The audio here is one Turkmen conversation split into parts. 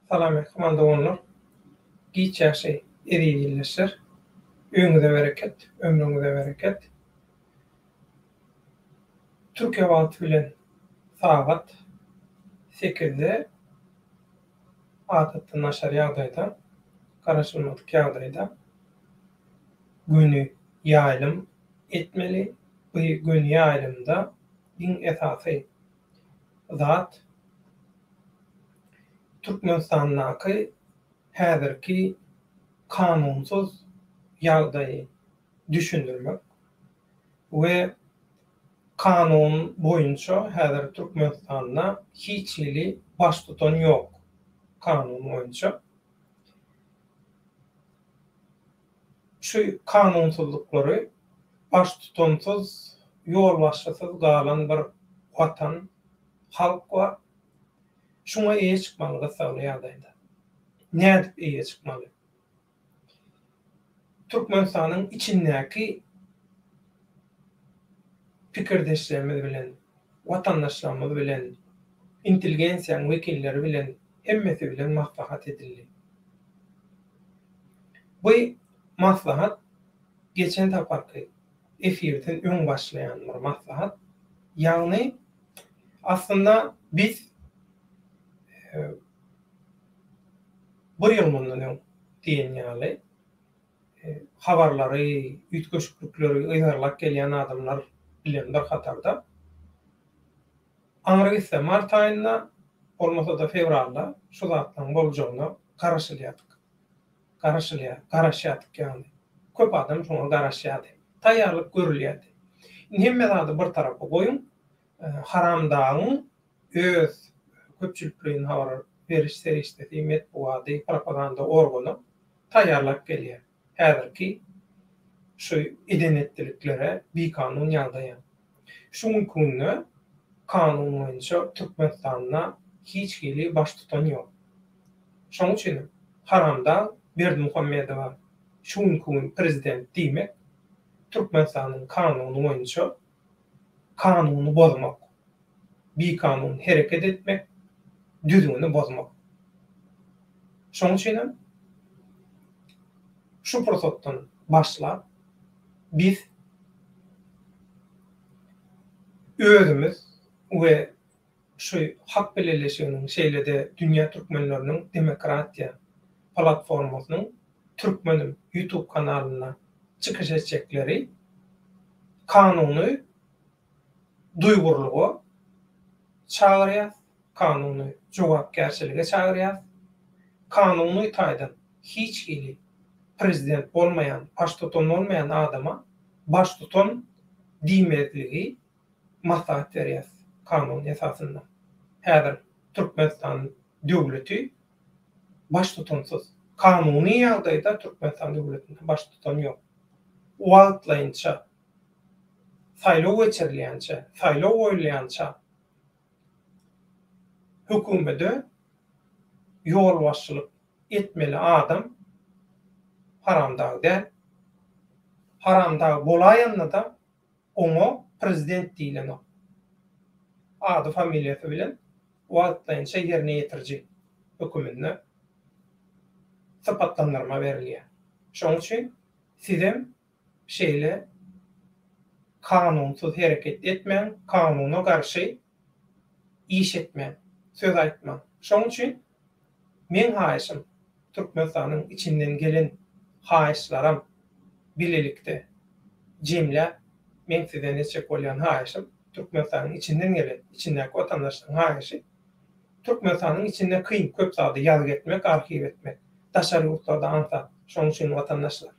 Salam mähriban doganlar. Giç ýagşy eziz ildeşler. Öýüňize bereket, ömrüňize bereket. Türkiýe wagty bilen sagat sekizde adatdan daşary ýagdaýda, garaşylmadyk ýagdaýda göni ýaýlym etmeli. Bu göni ýaýlymda iň esasy zat Türkmenistandaky häzirki kanunsyz ýagdaýy düşündirmek we kanun boýunça häzir Türkmenistanda hiç hili baştutan ýok kanun boýunça. Şu kanunsyzlyklary baştutansyz, ýolbaşçysyz galan bir watan, halk bar. Şuňa eýe çykmaly gyssagly ýagdaýda. Nädip eýe çykmaly? Türkmenistanyň içindäki pikirdeşlerimiz bilen, watandaşlarymyz bilen, intelligensiýanyň wekilleri bilen hemmesi bilen maslahat edildi. Bu maslahat geçen saparky efirden öň başlaýan bir maslahat. Ýagny aslynda biz bir ýyl mundan öň diýen ýaly habarlary, üýtgeşiklikleri yzarlap gelýän adamlar bilen bir hatarda aňry gitse mart aýynda, bolmasa-da fewralda şu zatlaryň boljagyna garaşylýardyk. Garaşylýar, garaşýardyk ýagny. Köp adam şoňa garaşýardy. Taýýarlyk görülýärdi. Indi hemme zady bir tarapa goýuň, Haramdagyň öz köpçülikleýin habar beriş serişdesi, metbugady, propaganda organy taýýarlap gelýär. Häzirki şu eden-etdiliklere bikanun ýagdaýa. Şu günki günde kanun boýunça Türkmenistanda hiç hili baştutan ýok. Şonuň üçinem Haramdag Berdimuhamedowa şu günki gün prezident diýmek Türkmenistanyň kanuny boýunça kanuny bozmak, bikanun hereket etmek, düzgüni bozmak. Şonuň üçin hem şu pursatdan başlap biz özümiz we şu Halk Bileleşiginiň şeýle-de dünýä türkmenleriniň demokratiýa platformasynyň Türkmenim YouTube kanalynda çykyş etjekleri kanuny duýgurlyga çagyrýas, kanuny jogapkärçilige çagyrýas. Kanuny taýdan hiç hili prezident bolmaýan, baştutan bolmaýan adama baştutan diýmezligi maslahat berýäs kanun esasynda. Häzir Türkmenistan döwleti baştutansyz. Kanuny ýagdaýda Türkmenistan döwletinde baştutan ýok. Wagtlaýynça saýlaw geçirilýänçä, saýlaw goýulýança hökümede ýolbaşçylyk etmeli adam Haramdag däl. Haramdag bolaýanda-da oňa prezident diýilenok. Ady familiýasy bilen wagtlaýynça ýerine ýetiriji höküminde sypatlandyrma berilýär. Şonuň üçin sizem şeýle kanunsyz hereket etmäň, kanuna garşy iş etmäň, söz aýtmaň. Şonuň üçin meň haýyşym, Türkmenistanyň içinden gelen haýyşlaram bilelikde jemläp, meň sizden etjek bolýan haýyşym, Türkmenistanyň içinden gelen, içindäki watandaşlaryň haýyşy, Türkmenistanyň içinde kyn köp zady ýazgy etmek, arhiw etmek. Daşary ýurtlarda aňsat. Şonuň üçin watandaşlar.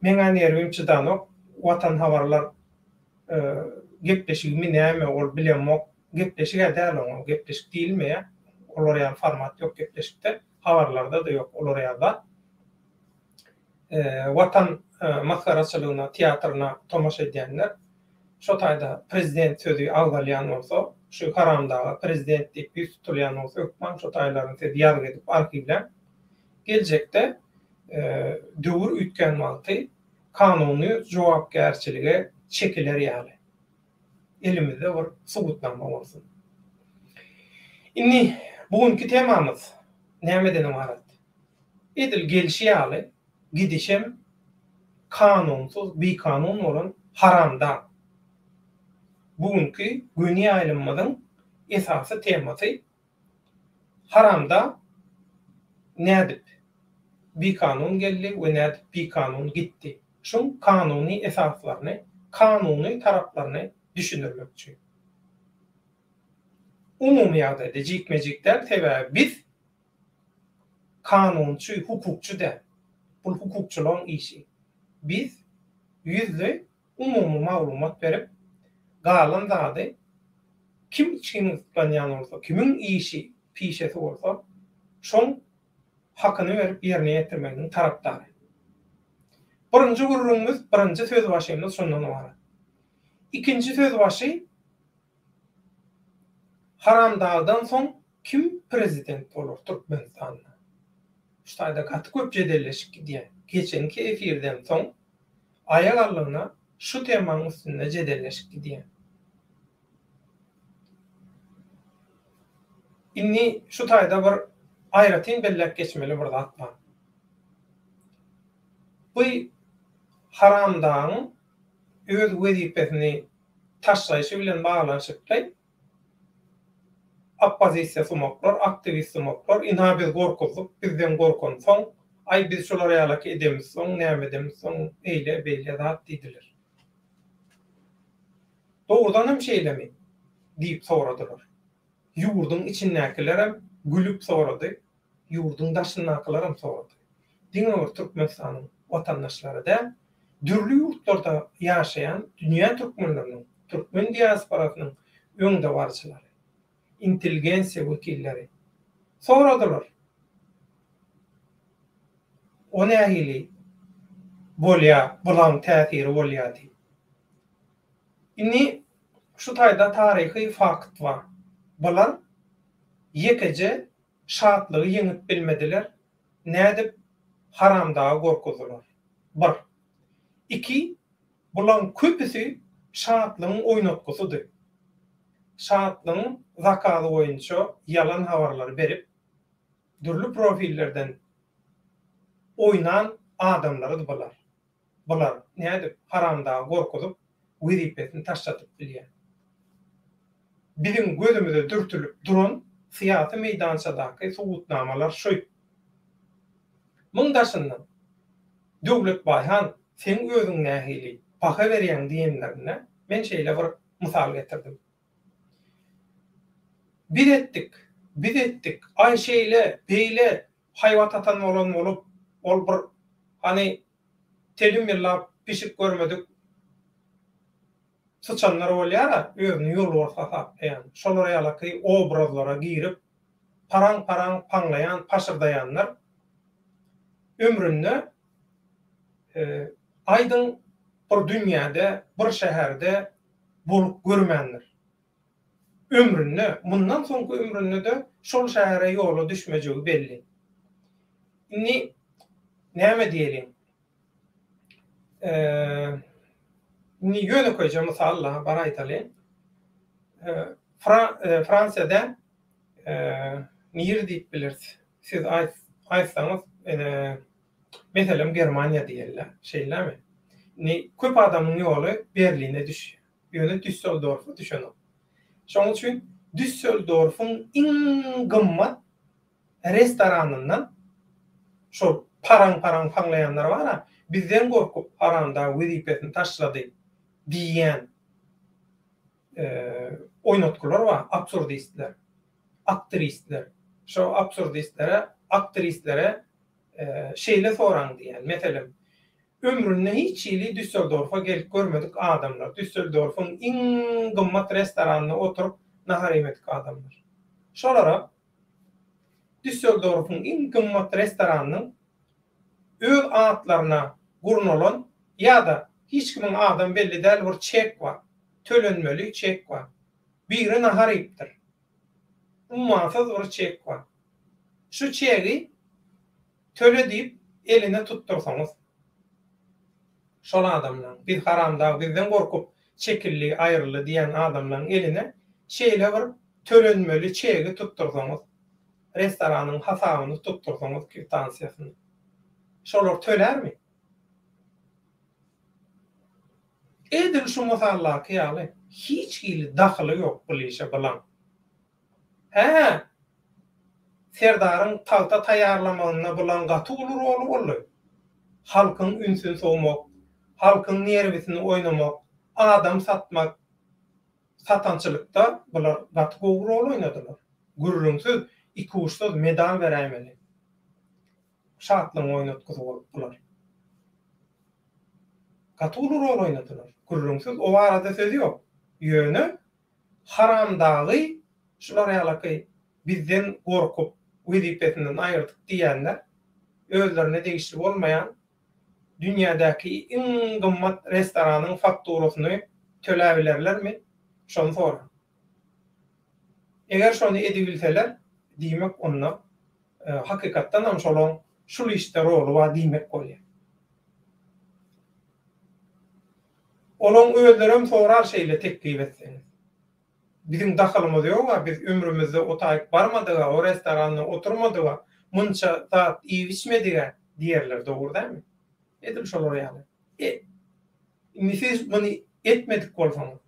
Meň-ä nerwim çydanok, Watan habarlar gepleşigimi näme ol bilemok, gepleşig-ä däl oňa, gepleşik diýilmeýär, olar ýaly format ýok gepleşikde, habarlarda-da ýok olar ýaly zat. Watan masgaraçylygyna, teatryna tomaşa edýänler şo taýda prezident sözi agzalýan bolsa, şu haramdaga prezident diýip ýüz tutulýan bolsa hökman şo taýlaryny siz ýazgy edip arhiwläň. Geljekde döwür üýtgän wagty kanuny jogapkärçilige çekiler ýaly elimizde bir subutnama bolsun. Indi. Bu günki temamyz nämeden ybarat? Edil gelşi ýaly gidişem kanunsyz, bikanun bolan haramdag. Bu günki göni ýaýlymymyzyň esasy temasy haramdag nädip bikanun geldi we nädip bikanun gitdi? Şuň kanuny esaslaryny, kanuny taraplaryny düşündirmekçi. Umumy ýagdaýda jikme-jik däl, sebäbi biz kanunçy, hukukçy däl. Bul hukukçylaryň işi. Biz ýüzleý umumy maglumat berip, galan zady kim içgin gyzyklanýan bolsa, kimiň işi, pişesi bolsa, şoň hakyny berip ýerine ýetirmeginiň tarapdary. Birinji gürrüňimiz, birinji sözbaşymyz şondan ybarat. Ikinji sözbaşy Haramdagdan soň kim prezident bolar Türkmenistanda? Şu taýda gaty köp jedelleşik gidýär. Geçenki efirden soň aýak aldygyna şu temaň üstünde jedelleşik gidýär. Indi şu taýda bir aýratyn belläp geçmeli bir zat bar. Bu Haramdagyň öz wezipesini taşlaýşy bilen baglanyşykly oppozisiýa sumaklar, aktiwist sumaklar, ynha biz gorkuzdyk, bizden gorkansoň, aý biz şular ýalaky edemizsoň, näme edemizsoň, eýle, beýle zat diýdiler. Dogrudan hem şeýlemi? diýip soradylar. Ýurduň içindäkilerem gülüp sorady, ýurduň daşyndakylaram sorady. Diňe bir Türkmenistanyň watandaşlary däl, dürli ýurtlarda ýaşaýan dünýä türkmenleriniň, türkmen diasporasynyň öňdebaryjylary, intelligensiýa wekilleri soradylar. O nähili bolýa, bulaň täsiri bolýa diýip. Indi şu taýda taryhy fakt bar. Bular ýekeje Şatlygy ýeňip bilmediler, nädip Haramdagy gorkuzdylar. Bir. Iki, bulaň köpüsi Şatlygyň oýnatgysydy. Şatlygyň zakazy boýunça ýalan habarlary berip, dürli profillerden oýnan adamlarydy bular. Bular nädip Haramdagy gorkuzyp wezipesini taşladyp bilýär? Biziň gözümize dürtülip duran syýasy meýdançadaky subutnamalar şu. Muň daşyndan Döwlet Baýhan seň özüň nähili baha berýäň diýenlerinde men şeýle bir mysal getirdim. Biz etdik, biz etdik, aý şeýle, beýle haýbat atan bolan bolup, ol bir hany telim ýyllap pişik görmedik syçanlar bolýar-a, özüni ýolbars hasaplaýan, şolar ýalaky obrazlara girip, paraň-paraň paňlaýan, paşyrdaýanlar ömründe aýdyň bir dünýäde, bir şäherde bolup görmändir. Ömründe, mundan soňky ömründe-de şol şähere ýola düşmejegi belli. Indi näme diýeliň? Indi ýönekeýje mysal-la bar aýdalyň. Fransiýa däl, nir diýip bileris. Siz aýtsaňyz, meselem, Germaniýa diýeli-le, şeýlemi? Indi köp adamyň ýoly Berline düşýär. Ýöne Düsseldorfa düşenok. Şonuň üçin Düsseldorfyň iň gymmat restoranyndan şol paraň-paraň paňlaýanlar bar-a, bizden gorkup haramdag wezipesini taşlady diýýän oýnatgylar bar, absurdistler, aktristler. Şo absurdistlere, aktristlere şeýle soraň diýýän, meselem, Ömründe hiç hili Düsseldorfa gelip görmedik adamlar, Düsseldorfyň iň gymmat restoranynda oturyp nahar iýmedik adamlar. Şolara Düsseldorfyň iň gymmat restoranynyň öz atlaryna gurnalan ýa-da hiç kimiň adam belli däl bir çek bar. Tölenmeli çek bar. Biri nahar iýipdir. Ummasyz bir çek bar. Şu çegi Töle diýip eline tutdursaňyz. Şol adamlaň, biz haramdag bizden gorkup çekildi, aýryldy diýen adamlaň eline şeýle bir tölenmeli çegi tutdursaňyz. restoranyň hasabyny tutdursaňyz kwitansiýasyny. Şolar tölärmi? Edil şu mysaldaky ýaly hiç hili dahyly ýok bul işe bulaň. Hä, Serdaryň tagta taýýarlamagynda bulaň gaty uly roly boldy. Halkyň ünsüni sowmak, halkyň nerwisini oýnamak, adam satmak, satançylykda bular gaty gowy rol oýnadylar. Gürrüňsiz, ikuçsuz medal beräýmeli. Şatlygyň oýnatgysy bolup bular. Gaty uly rol oýnadylar. Gürrüňsiz, o barada söz ýok. Ýöne Haramdagy şular ýalaky bizden gorkup wezipesinden aýyrdyk diýýänler özlerine degişli bolmaýan dünýädäki iň gymmat restoranyň fakturasyny töläbilerlermi şony soraň. Eger şony edibilseler diýmek onda hakykatdanam şolaň şul işde roly bar diýmek bolýar. Olaň özlerem sorar şeýle teklip etseňiz. Biziň dahylymyz ýog-a, biz ömrümizde o taýyk barmadyg-a, o restoranda oturmadyg-a, munça zat iýip-içmedig-ä diýerler, dogry dälmi? Edil şolar ýaly. E, indi siz muny etmedik bolsaňyz,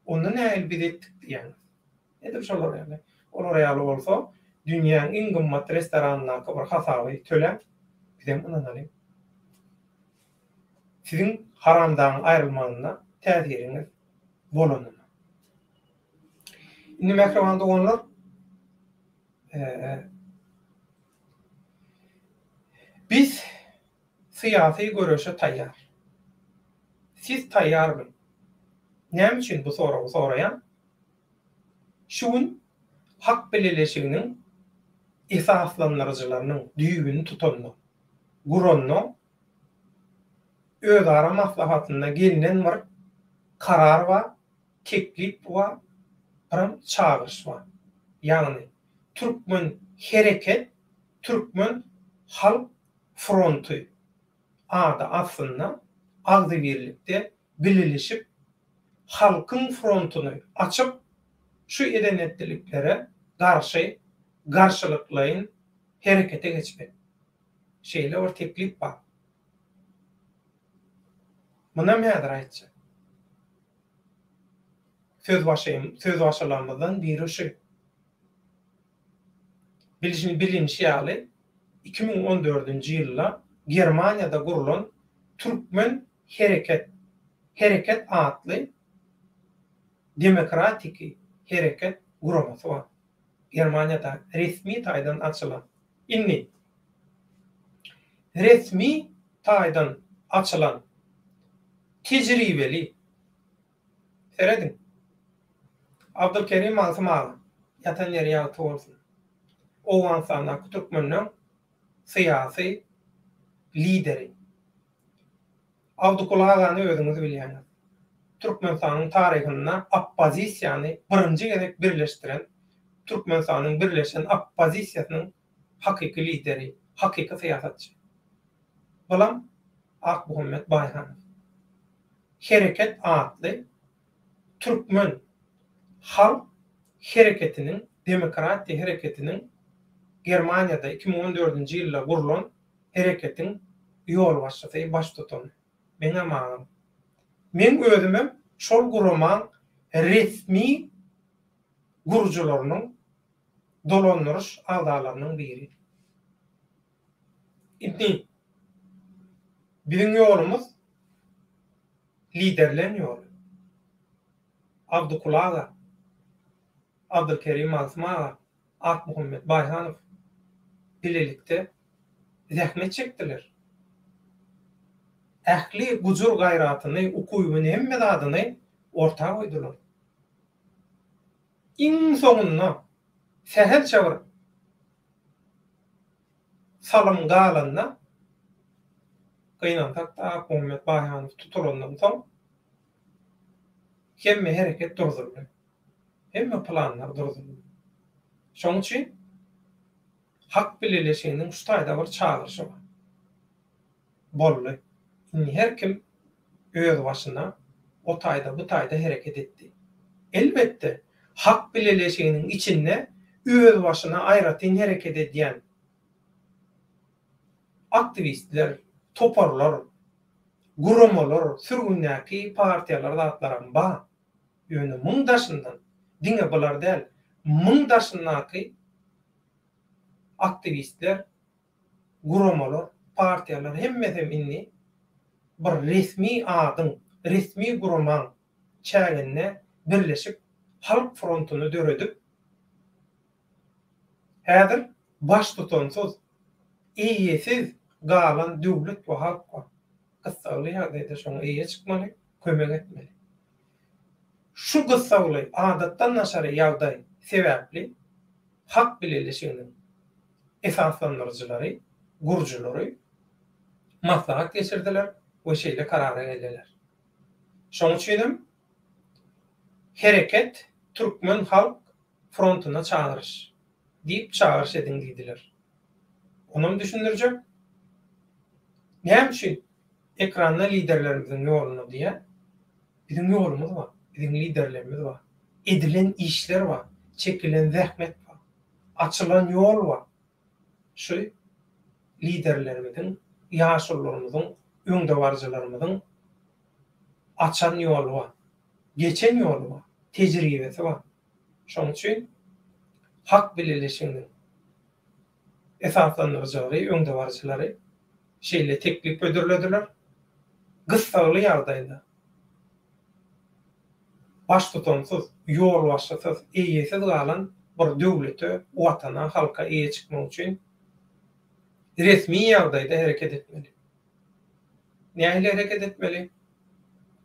onda nähili biz etdik diýýäňiz? Edil şolar ýaly. Olar ýaly bolsa, dünýäň iň gymmat restoranyndaky bir hasaby töläň, bizem ynanalyň. Siziň Haramdagyň aýrylmagynda täsiriňiz bolanyna. Indi mähriban doganlar, biz syýasy göreşe taýýar. Siz taýýarmy? Näme üçin bu soragy soraýan? Şu gün Hak bileleşiginiň esaslandyryjylarynyň düýbüni tutanda, guranda özara maslahatynda gelnen bir karar bar, teklip bar, biram çagyryş bar. Ýagny Türkmen hereket, Türkmen halk fronty ady astynda agzybirlikde bileleşip, halkyň frontuny açyp, şu eden-etdiliklere garşy garşylyklaýyn herekete geçmek. Şeýle bir teklip bar. Munam häzir aýtjak. Sözbaşym, sözbaşylarymyzdan biri şu. Bilşi, bilinişi ýaly, 2014-nji ýylda Germaniýada gurlan Türkmen hereket, Hereket atly demokratiki hereket guramasy bar. Germaniýada resmi taýdan açylan. Indi resmi taýdan açylan tejribeli, serediň, Abdylkerim Magsym aga, ýatan ýeri ýagty bolsun, Owganystandaky türkmenleň syýasy lideri. Abdykul agany özüňiz bilýäňiz. Türkmenistanyň taryhynda oppozisiýany birinji gezek birleşdiren, Türkmenistanyň birleşen oppozisiýasynyň hakyky lideri, hakyky syýasatçy. Bulam Akmuhammet Baýhanow. Hereket atly türkmen halk hereketiniň, demokratiýa hereketiniň Germaniýada 2014-nji ýylda gurlan hereketiň ýolbaşçysy, baştutany. Meňem agam. Meň özümem şol guramaň resmi gurujylarynyň, dolandyryş agzalarynyň biri. Indi biziň ýolumyz liderleň ýoly. Abdykul aga, Abdylkerim Magsym aga, Akmuhammet Baýhanow bilelikde zähmet çekdiler. Ähli gujur-gaýratyny, ukybyny, hemme zadyny orta goýdular. Iň soňunda sähelçe bir salym galanda, gynansak-da, Akmuhammet Baýhanow tutulandan soň hemme hereket durzuldy. Hemme planlar durzuldy. Şonuň üçin Hak bileleşiginiň şu taýda bir çagyryşy bar. Boldy. Indi her kim öz başyna o taýda bu taýda hereket etdi. Elbetde, Hak bileleşiginiň içinde özbaşyna aýratyn hereket edýän aktiwistler, toparlar, guramalar, sürgündäki partiýalar zatlaram bar. Ýöne muň daşyndan, diňe bular däl, muň daşyndaky aktiwistler, guramalar, partiýalar hemmesem indi bir resmi adyň, resmi guramaň çäginde birleşip Halk frontuny döredip, häzir baştutansyz, eýesiz galan döwlet we halk bar. Gyssagly ýagdaýda şoňa eýe çykmaly, kömek etmeli. Şu gyssagly, adatdan daşary ýagdaý sebäpli Halk bileleşiginiň esaslandyryjylary, gurujylary maslahat geçirdiler we şeýle karara geldiler. Şonuň üçinem Hereket Türkmen halk frontuna çagyryş diýip çagyryş ediň diýdiler. Onam düşündirjek. Näme üçin ekranda liderlerimiziň ýoluna diýýän? Biziň ýolumyz bar, biziň liderlerimiz bar. Edilen işler bar, çekilen zähmet bar, açylan ýol bar. Şu liderlerimiziň, ýaşulularymyzyň, öňdebaryjylarymyzyň açan ýoly bar, geçen ýoly bar, tejribesi bar. Şonuň üçin Halk bileleşiginiň esaslandyryjylary, öňdebaryjylary şeýle teklip hödürlediler. Gyssagly ýagdaýda baştutansyz, ýolbaşçysyz, eýesiz galan bir döwlete, Watana, halka eýe çykmak üçin resmi ýagdaýda hereket etmeli. Nähili hereket etmeli?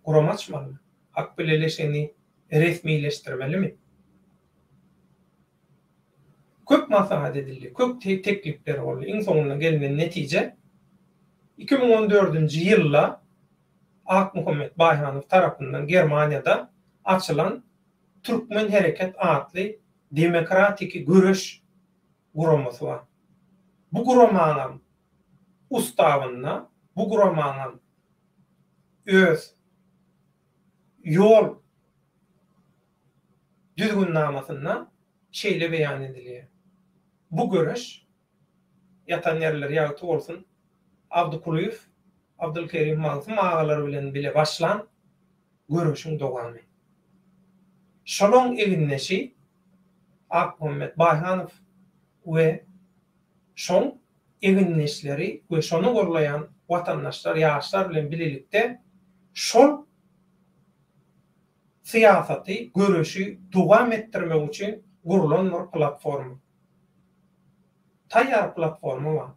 Gurama açmalymy? Halk bileleşigini resmileşdirmelimi? Köp maslahat edildi, köp teklipler boldy. Iň soňunda gelnen netije, 2014-nji ýylda Akmuhammet Baýhanow tarapyndan Germaniýada açylan Türkmen hereket atly demokratiki göreş guramasy bar. Bu guramaňam ustawynda, bu guramaňam öz ýol düzgünnamasynda şeýle beýan edilýär, Bu göreş, ýatan ýerleri ýagty bolsun, Abdy Kulyýew, Abdylkerim Magsym agalar bilen bile başlan göreşiň dowamy. Şolaň egindeşi Akmuhammet Baýhanow we şoň egindeşleri we şony gollaýan watandaşlar, ýaşlar bilen bilelikde şol syýasaty, göreşi dowam etdirmek üçin gurlan bir platforma. Taýýar platforma bar.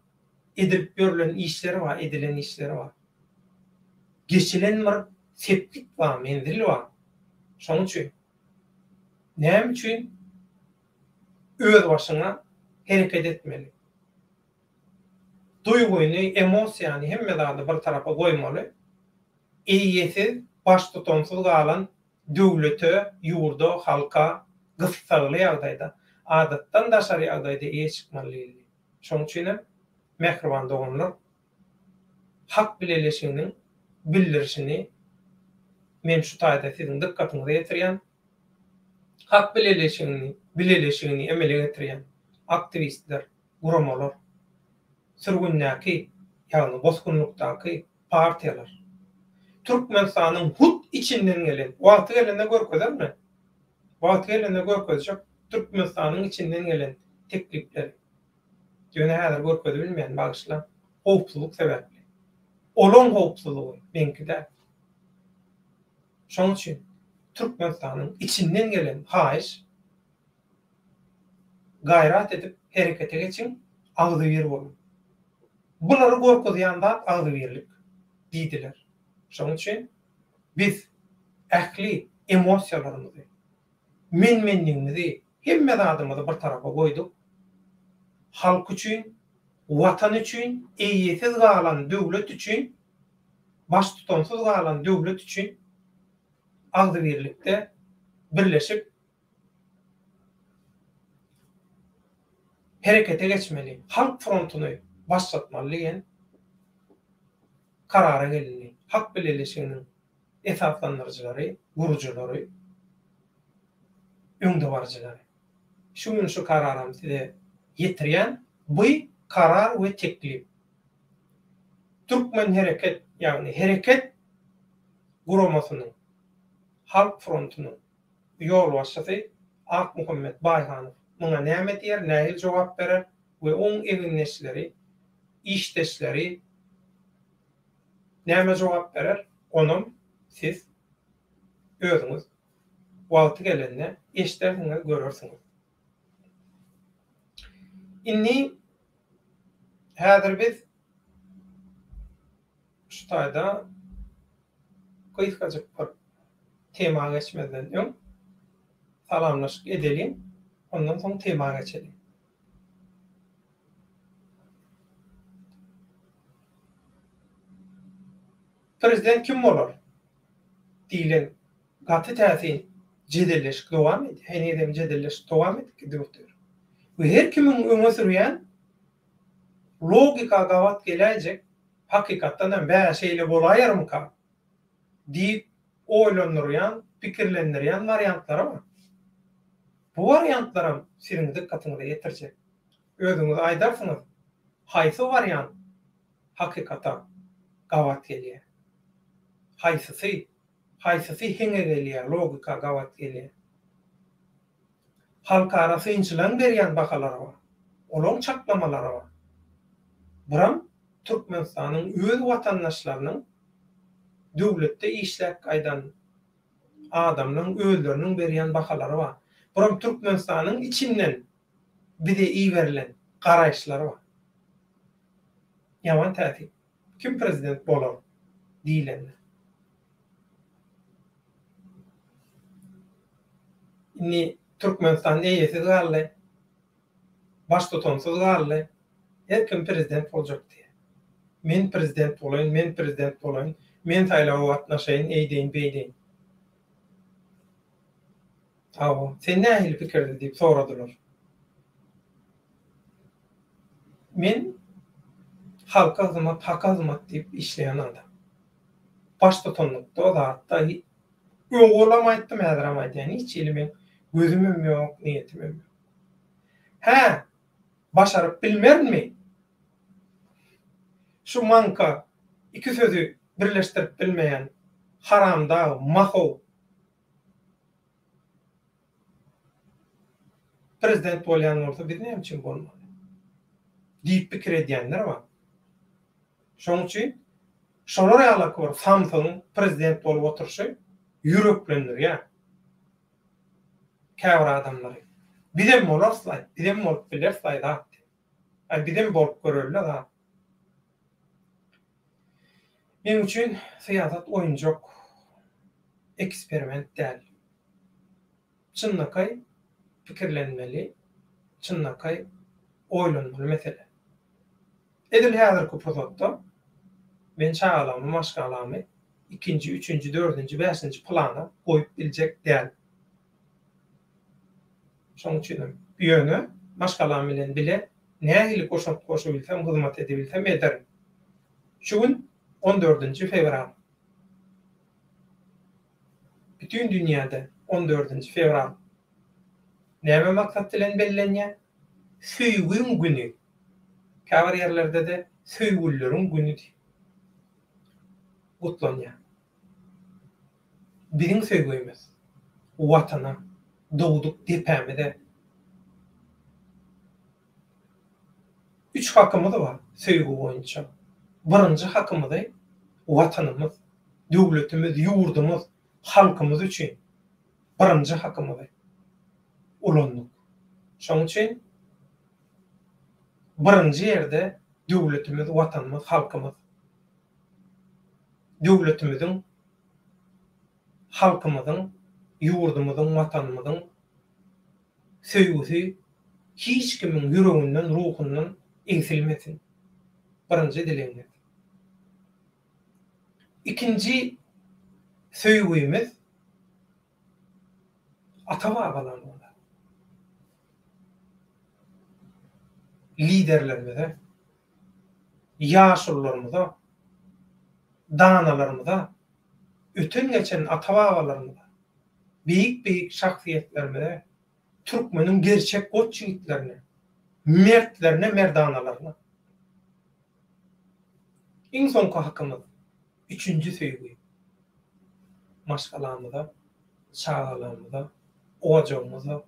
Edilip ýörlen işler bar, edilen işler bar. Geçilen bir sepgit bar, menzil bar. Şonuň üçin näme üçin özbaşyňa hereket etmeli? Duýgyny, emosiýany, hemme zady bir tarapa goýmaly. Eýesiz, baştutansyz galan döwlete, ýurda, halka gyssagly ýagdaýda, adatdan daşary ýagdaýda eýe çykmaly diýildi. Şonuň üçin hem, mähriban doganlar, Halk bileleşiginiň bildirişini men şu taýda siziň dykgatyňyza ýetirýän. Halk bileleşigini, bileleşigini emele getirýän aktiwistler, guramalar, sürgündäki, ýagny bosgunlykdaky partiýalar, Türkmenistanyň hut içinden gelen, wagty gelende görkezerin-ä, wagty gelende görkezjek Türkmenistanyň içinden gelen teklipleri. Ýöne häzir görkezip bilmeýän, bagyşlaň. Howpsuzlyk sebäpli. Olaň howpsuzlygy, meňki däl. Şonuň üçin Türkmenistanyň içinden gelen haýyş, gaýrat edip herekete geçiň, agzybir boluň. Bulary gorkuzýan zat agzybirlik diýdiler. Şonuň üçin biz ähli emosiýalarymyzy, men-menligimizi, hemme zadymyzy bir tarapa goýduk. Halk üçin, Watan üçin, eýesiz galan döwlet üçin, baştutansyz galan döwlet üçin agzybirlikde birleşip herekete geçmeli, Halk frontuny başlatmaly diýen karara gelindi. Halk bileleşiginiň esaslandyryjylary, gurujylary, öňdebaryjylary. Şu gün şu kararam size ýetirýän. Bu karar we teklip. Türkmen hereket, ýagny Hereket guramasynyň, Halk frontunyň ýolbaşçysy Akmuhammet Baýhanow muňa näme diýer, nähili jogap berer we oň egindeşleri, işdeşleri näme jogap berer, onam siz özüňiz wagty gelende eşdersiňiz, görersiňiz. Indi häzir biz şu taýda gysgajyk bir tema geçmezden öň salamlaşyk edeliň, ondan soň tema geçeliň. Prezident kim bolar? diýlen gaty täsin jedelleşik dowam edýär. Henizem jedelleşik dowam edip gidip otyr. We her kimiň öňe sürýän logika gabat geläýjek, hakykatdan hem bä şeýle bolaýarmyka diýip oýlandyrýan, pikirlendirýän wariantlary bar. Bu wariantlaram siziň dykgatyňyza ýetirjek. Özüňiz aýdarsyňyz, haýsy wariant hakykata gabat gelýär? Haýsysy, haýsysy heňe gelýär, logika gabat gelýär? Halkara synçylaryň berýän bahalary bar. Olaň çaklamalary bar. Buram Türkmenistanyň öz watandaşlarynyň döwletde işläp gaýdan adamlaryň özleriniň berýän bahalary bar. Buram Türkmenistanyň içinden bize iberilen garaýyşlar bar. Ýaman täsin. Kim prezident bolar diýlende. Indi Türkmenistan eýesiz galdy. Baştutansyz galdy. Her kim prezident boljak diýýär. Men prezident bolaýyn, men prezident bolaýyn, men saýlawa gatnaşaýyn, eýdeýin, beýdeýin. Hawa, sen nähili pikirde diýip soradylar. Men halka hyzmat, haka hyzmat diýip işleýän adam. Baştutanlykda, zatda öňem aýtdym, häzirem aýdýan, hiç hili meň gözümem ýok, niýetimem ýok. Hä, başaryp bilmerinmi? Şu maňka iki sözi birleşdirip bilmeýän haramdag, mahow prezident bolýan bolsa biz näme üçin bolmaly? Diýip pikir edýänler bar. Şonuň üçin şolar ýalaky bir samsygyň prezident bolup oturyşy ýüreklendirýär käbir adamlary. Bizem bolarys-laý, bizem bolup bileris-laý zat diýip. Aý bizem bolup göreli-le zat. Meň üçin syýasat oýunjak, eksperiment däl. Çynlakaý pikirlenmeli, çynlakaý oýlanmaly mesele. Edil häzirki pursatda men çagalamy, maşgalamy ikinji, üçünji, dördünji, bäşinji plana goýup biljek däl. Şonuň üçinem ýöne maşgalam bilen bile nähili goşant goşabilsem, hyzmat edebilsem ederin. Şu gün on dördünji fewral. Bütin dünýäde on dördünji fewral näme maksat bilen bellenýär? Söýgiň güni. Käbir ýerlerde-de söýgülileriň güni diýip gutlanýar. Biziň söýgimiz Watana, dogduk depämize. Üç hakymyz bar söýgi boýunça. Birinji hakymyzy Watanymyz, döwletimiz, ýurdumyz, halkymyz üçin birinji hakymyzy ulandyk. Şonuň üçin birinji ýerde döwletimiz, Watanymyz, halkymyz. Döwletimiziň, halkymyzyň, ýurdumyzyň, Watanymyzyň söýgüsi hiç kimiň ýüreginden, ruhundan egsilmesin. Birinji dilegimiz. Ikinji söýgimiz ata-babalarymyza, liderlerimize, ýaşulularymyza, danalarymyza, öten-geçen ata-babalarymyza, beýik-beýik şahsyýetlerimize. Türkmeniň gerçek goç ýigitlerine, mertlerine, merdanalaryna. Iň soňky hakymyz, üçünji söýgi. Maşgalamyza, çagalarymyza, ojagymyza,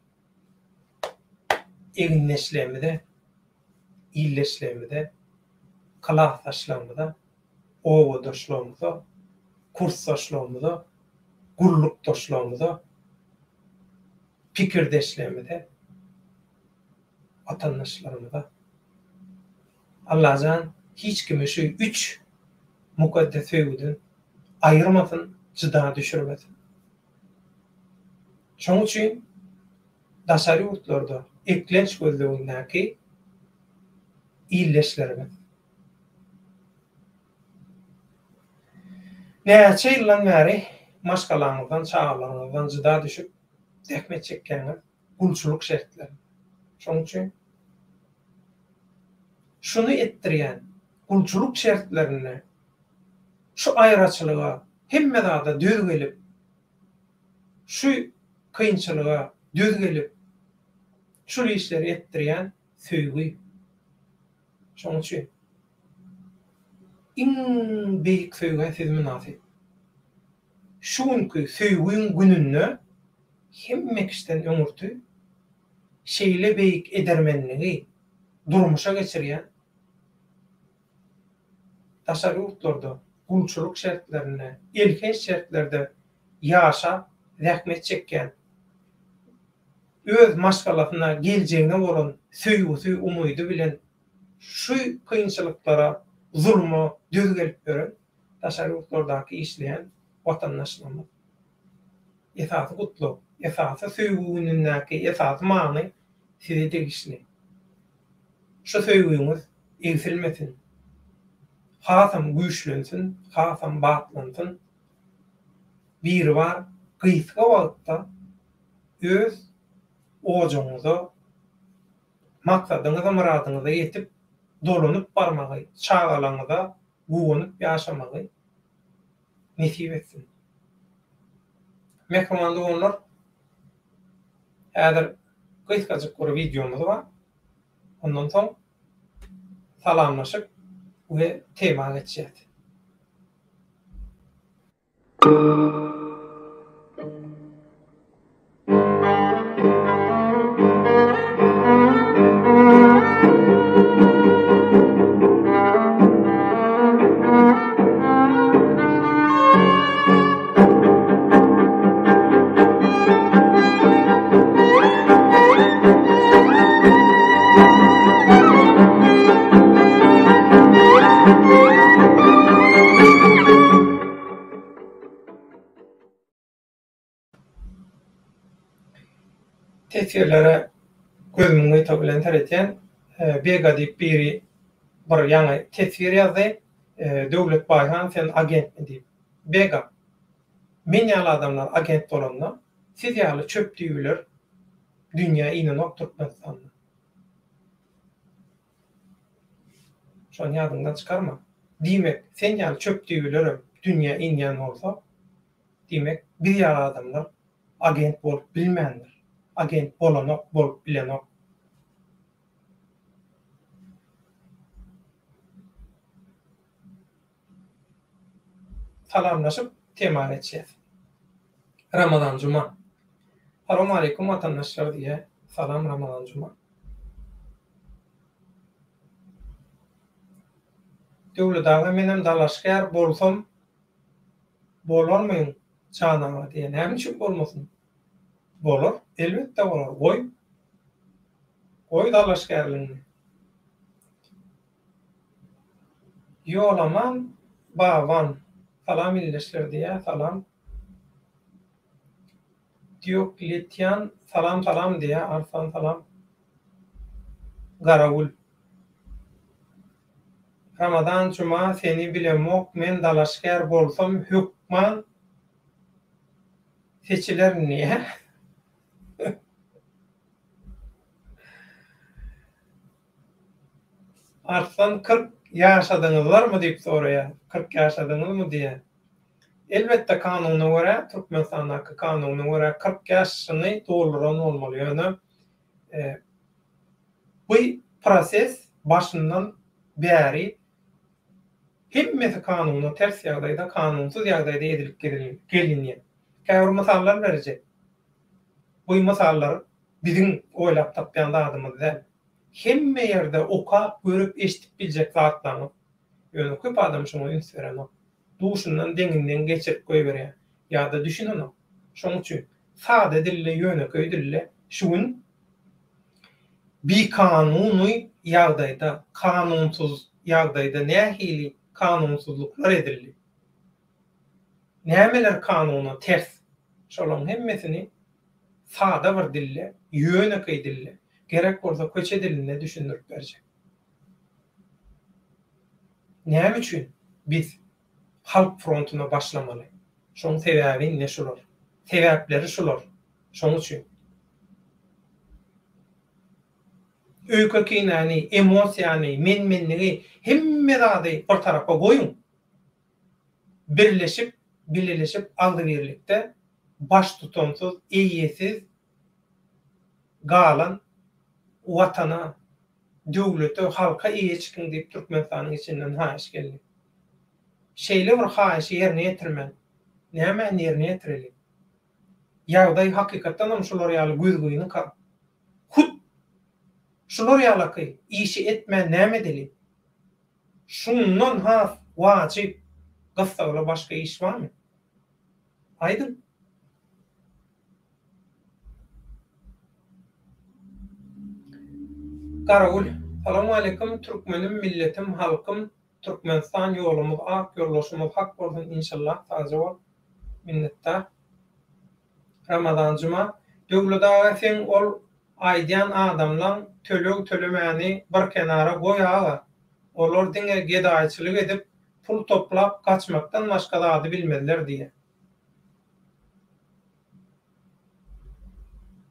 egindeşlerimize, ildeşlerimize, klasdaşlarymyza, obadaşlarymyza, kursdaşlarymyza, gullukdaşlarymyza, pikirdeşlerimize, watandaşlarymyza. Allajan hiç kimi şu üç mukaddes söýgüden aýyrmasyn, jyda düşürmesin. Şonuň üçin daşary ýurtlarda eklenç gözlegindäki ildeşlerimiz näçe ýyldan bäri maşgalaňyzdan, çagalaryňyzdan jyda düşüp zähmet çekýäňiz gulçulyk şertlerinde. Şonuň üçin şuny etdirýän gulçulyk şertlerinde şu aýraçylyga, hemme zada döz gelip, şu kynçylyga döz gelip, şul işleri etdirýän söýgi. Şonuň üçin iň beýik söýgä siz mynasyp. Şu günki söýgiň gününde hemme kişiden öňürti şeýle beýik edermenligi durmuşa geçirýän daşary ýurtlarda gulçulyk şertlerinde, elhenç şertlerde ýaşap, zähmet çekýän, öz maşgalasyna, geljegine bolan söýgüsi, umydy bilen şu kynçylyklara, zuluma döz gelip ýören daşary ýurtlardaky işleýän watandaşlarymyz. Esasy gutlag, esasy söýgi günündäki esasy many size degişli. Şu söýgüňiz egsilmesin. Hasam güýçlensin, hasam batlansyn. Biribar gysga wagtda öz ojagyňyza, maksadyňyza-myradyňyza ýetip, dolanyp barmagy, çagalaryňyza guwanyp ýaşamagy nesip etsin. Mähriban doganlar, häzir gysgajyk bir wideomyz bar. Ondan soň salamlaşyp we tema geçýäs. Teswirlere gözümiň gytagy bilen seredýän. Bega diýip biri bir ýaňy teswir ýazdy. Döwlet Baýhan sen agentmi diýip. Bega, men ýaly adamlar agent bolanda, siz ýaly çöp düýbiler dünýä inenok Türkmenistanda. Şony ýadyňdan çykarma. Diýmek, sen ýaly çöp düýbilerem dünýä inýän bolsa, diýmek, biz ýaly adamlar agent bolup bilmändir. Agent bolanok, bolup bilenok. Salamlaşyp tema geçýäs. Ramazan Juma. Salowmaleýkum watandaşlar diýýär. Salam Ramazan Juma. Döwlet aga menem dalaşgär bolsam bolarmyň jan aga diýýär. Näme üçin bolmasyn? Bolar, elbetde bolar. Goý. Goý dalaşgärligiňi. Ýolaman Baban Salam ildeşler diýýär salam. Diokletian salam salam diýýär Arslan salam. Garagül. Ramazan Juma seni bilemok men dalaşgär bolsam hökman seçilerin diýýär. Arslan 40 ýaşadyňyzlarmy diýip soraýar. 40 ýaşadyňyzmy diýýär. Elbetde kanuna görä, Türkmenistandaky kanuna görä 40 ýaşyny dolduran bolmaly. Ýöne bu proses başyndan bäri hemmesi kanuna ters ýagdaýda, kanunsyz ýagdaýda edilip gelinýär. Käbir mysallar berjek. Bu mysallar biziň oýlap tapýan zadymyz däl. Hemme ýerde okap, görüp, eşidip biljek zatlaryňyz. Ýöne köp adam şuňa üns berenok. Duşundan deňinden geçirip goýberýär. Ýa-da düşünenok. Şoň üçin sada dilde, ýönekeý dilde şu gün bikanuny ýagdaýda, kanunsyz ýagdaýda nähili kanunsyzlyklar edildi? Nämeler kanuna ters? Şolaryň hemmesini sada bir dilde, ýönekeý dilde, gerek bolsa köçe dilinde düşündirip berjek. Näme üçin biz Halk frontuna başlamaly? Şoň sebäbi ine şular. Sebäpleri şular. Şoň üçin. Öýke-kinäni, emosiýany, men-menligi, hemme zady bir tarapa goýuň. Birleşip, bileleşip agzybirlikde baştutansyz, eýesiz galan Watana, döwlete, halka eýe çykyň diýip Türkmenistanyň içinden haýyş geldi. Şeýle bir haýyşy ýerine ýetirmän, nämäni ýerine ýetireli? Ýagdaý hakykatdanam şular ýaly gözgynyka. Hut şular ýalaky işi etmän näme edeli? Şundan has wajyp, gyssagly başga iş barmy? Aýdyň. Garagül, Salowmaleýkim türkmenim milletim halkym Türkmenistan ýolumyz ak ýoldaşymyz hak bolsun inşallah sagja bol minnetdar Ramazan Juma Döwlet aga seň ol aýdýan adamlaň töleg tölemäni bir kenara goý aga olar diňe gedaýçylyk edip pul toplap gaçmakdan başga zady bilmezler diýýä.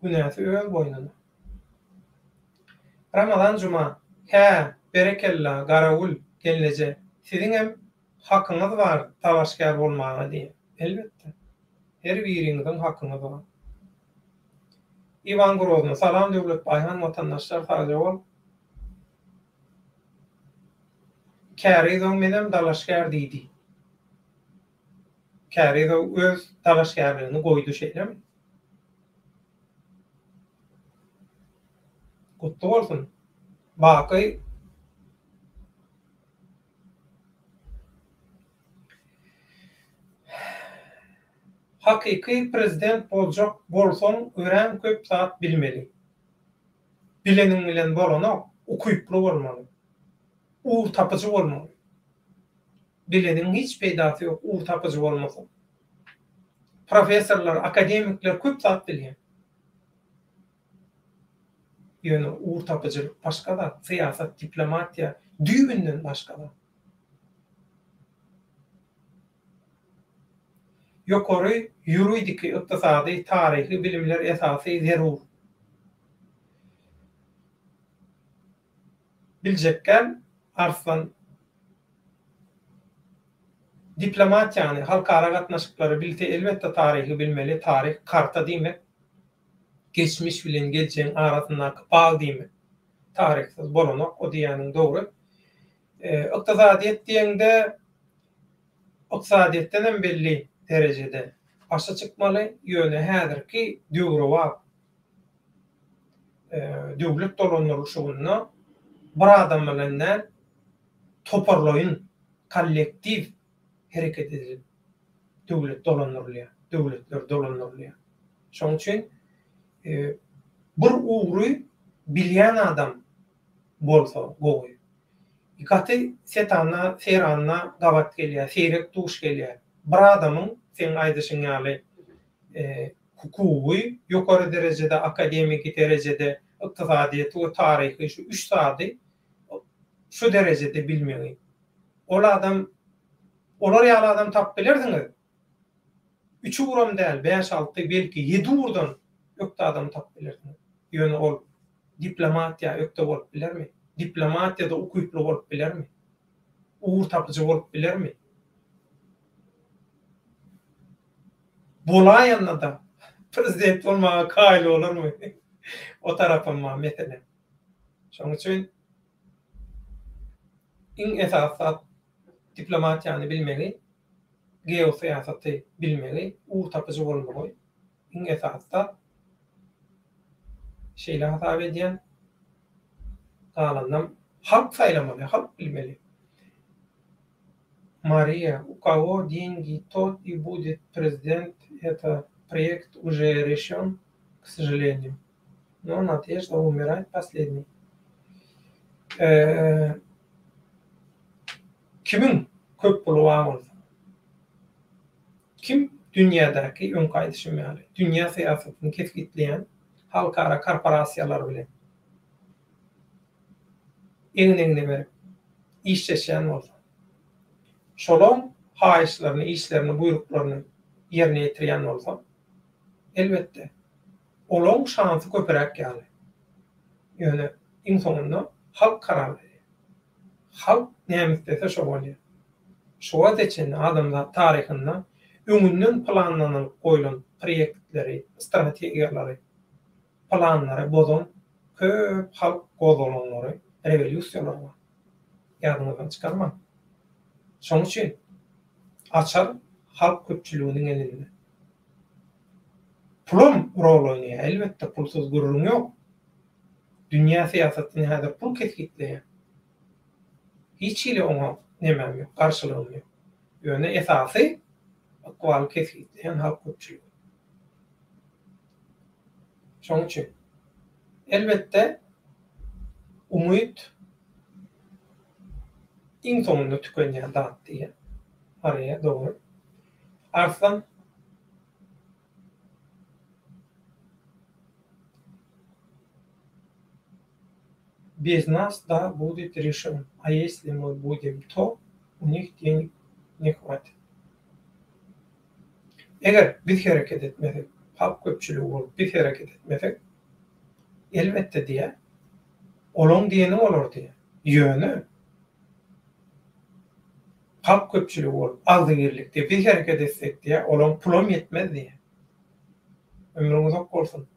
Günäsi öz boýnuna. Ramazan Juma, Hä, berekella, Garagül gelneje, siziňem hakyňyz bar dalaşgär bolmaga diýýär. Elbetde. Her biriňiziň hakyňyz bar. Iwan Grozny, Salam Döwlet Baýhan watandaşlar sagja bol. Kärizow menem dalaşgär diýdi. Kärizow öz dalaşgärligini goýdy şeýlemi? Gutly bolsun. Baky Hakyky prezident boljak bolsaň örän köp zat bilmeli. Bileniň bilen bolanok, ukyply bolmaly. Ugur tapyjy bolmaly. Bileniň hiç peýdasy ýok ugur tapyjy bolmasaň. Professorlar, akademikler köp zat bilýär. Ýöne ugur tapyjylyk başga zat, syýasat, diplomatiýa düýbünden başga zat. Ýokary ýuridiki, ykdysady, taryhy bilimler esasy zerur. Biljekgäl, Arslan. Diplomatiýany, halkara gatnaşyklary bilse elbetde taryhy bilmeli, taryh karta diýmek, geçmiş bilen geljegiň arasyndaky bag diýmek. Taryhsyz bolanok, o diýýäniň dogry. Ykdysadyýet diýeňde ykdysadyýetdenem belli derejede başa çykmaly, ýöne häzirki döwrebap döwlet dolandyrylyşygynda bir adam bilen däl, toparlaýyn, kollektiw hereket edilip döwlet dolandyrylýar, döwletler dolandyrylýar. Şonuň üçin bir ugry bilýän adam bolsa gowy. Gaty setanda, seýranda gabat gelýär, seýrek duş gelýär. Bir adamyň seň aýdyşyň ýaly hukugy ýokary derejede, akademiki derejede, ykdysadyýeti we taryhy şu üç zady şu derejede bilmegi. Ol adam, olar ýaly adam tapyp bilersiňiz. Üç uguram däl, bäş-alty, belki ýedi ugurdan ökde adamy tapyp bilersiňiz. Ýöne ol diplomatiýa ökde bolup bilermi? Diplomatiýada ukyply bolup bilermi? Ugur tapyjy bolup bilermi? Bolaýanda-da prezident bolmaga kaýyl bolarmy? O tarapam bar mesele. Şonuň üçin iň esasy zat diplomatiýany bilmegi, geosyýasaty bilmegi, ugur tapyjy bolmagy iň esasy zat. Şeýle hasap edýän. Galanynam halk saýlamaly, halk bilmeli. Mariýa, u kogo dengi tot i budet prezident eto proekt uje reşen k sožaleniýu. No nadežda umiraet posledniý. Kimiň köp puly bar bolsa, kim dünýädäki öňki aýdyşym ýaly dünýä syýasatyny kesgitleýän halkara korporasiýalar bilen egin-egne berip işleşýän bolsa, şolaň haýyşlaryny, işlerini, buýruklaryny ýerine ýetirýän bolsa, elbetde, olaň şansy köpüräk ýaly. Ýöne iň soňunda halk karar berýär. Halk näme islese şo bolýar. Şu wagta çenli adamzat taryhynda öňünden planlanylyp goýlan proýektleri, strategiýalary, planlary bozan köp halk gozgalaňlary, rewolýusiýalar bar. Ýadyňyzdan çykarmaň. Şonuň üçin açar halk köpçüliginiň elinde. Pulam rol oýnaýar, elbetde, pulsuz gürrüň ýok. Dünýä syýasatyny häzir pul kesgitleýär. Hiç hili oňa nemäm ýok, garşylygym ýok. Ýöne esasy ykbaly kesgitleýän halk köpçüligi. Şonuň üçin, elbetde, umyt iň soňunda tükenýän zat diýýän. Mariýa, dogry. Arslan. Bez nas da budet rişen, a ýesli my budem to u nih denig ne hwatit. Eger biz hereket etmesek, halk köpçüligi bolup biz hereket etmesek, elbetde diýýär, olaň diýeni bolar diýýär. Ýöne halk köpçüligi bolup agzybirlikde biz hereket etsek diýýär, olaň pulam ýetmez diýýär. Ömrüň uzak bolsun.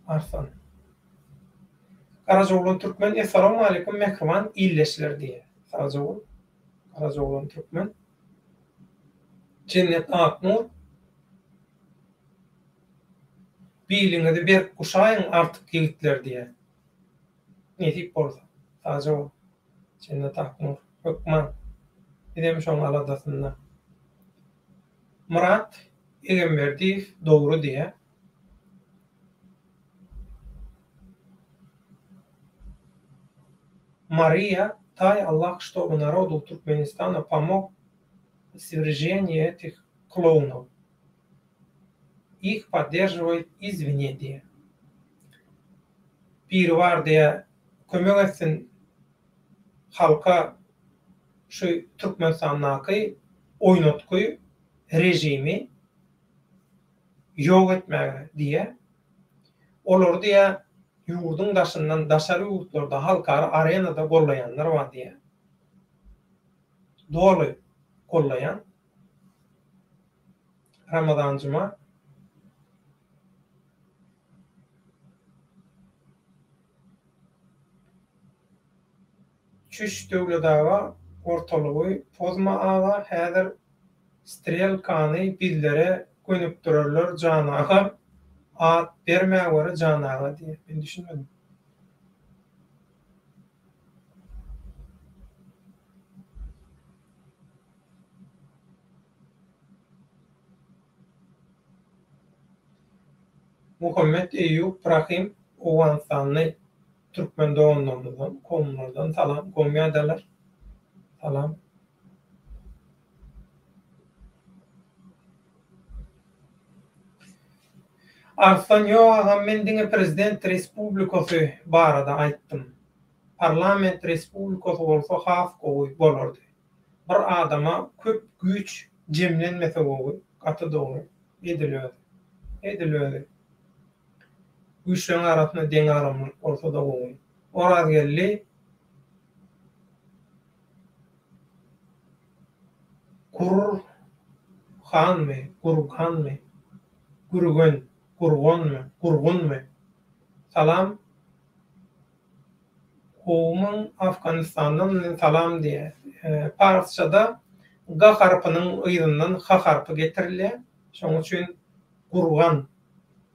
Arslan. Garajaoglan Türkmen Essalawmaleýkum mähriban ildeşler diýýär. Sagja bol. Garajaoglan Türkmen. Jennet Aknur. Biliňizi berk guşaýyň artyk ýigitler diýýär. Nesip bolsa. Sagja bol. Jennet Aknur. Hökman. Bizem şoň aladasynda. Myrat Egemberdiýew dogry diýýär. Mariýa Taý Allah ştoby narodu Türkmenistana pomog swержение etih klounow. Ih podderžiwaýt izwne diýýär. Biri bar diýýär kömek etsin halka şu Türkmenistandaky oýnatgy režimi ýok etmäge diýýär. Olary diýýär ýurduň daşyndan daşary ýurtlarda halkara arenada gollaýanlar bar diýýär. Doly gollaýan. Ramazan Juma. Çüş Döwlet aga ortalygy pozma aga häzir strelkany bizlere gönükdirerler jan aga at bermäweri jan aga diýýär men düşünmedim. Muhammet Eýýup Rahym Owganystanly türkmen doganlarymyzdan, kowumlardan salam, gowmy ýagdaýlar? Salam. Arslan ýok agam men diňe prezident respublikasy barada aýtdym. Parlament respublikasy bolsa has gowy bolardy. Bir adama köp güýç jemlenmese gowy. Gaty dogry. Edil özi. Edil özi. Güýçleriň arasynda deňagramlylyk bolsa-da gowy. Orazgeldi Gurr. Hanmy, Gurganmy, Gürgen, Gurganmy, Gurgunmy? Salam Gowumyň Afganistandan salam diýýär. Parsçada G harpynyň yzyndan H harpy getirilýär. Şonuň üçin Gurgan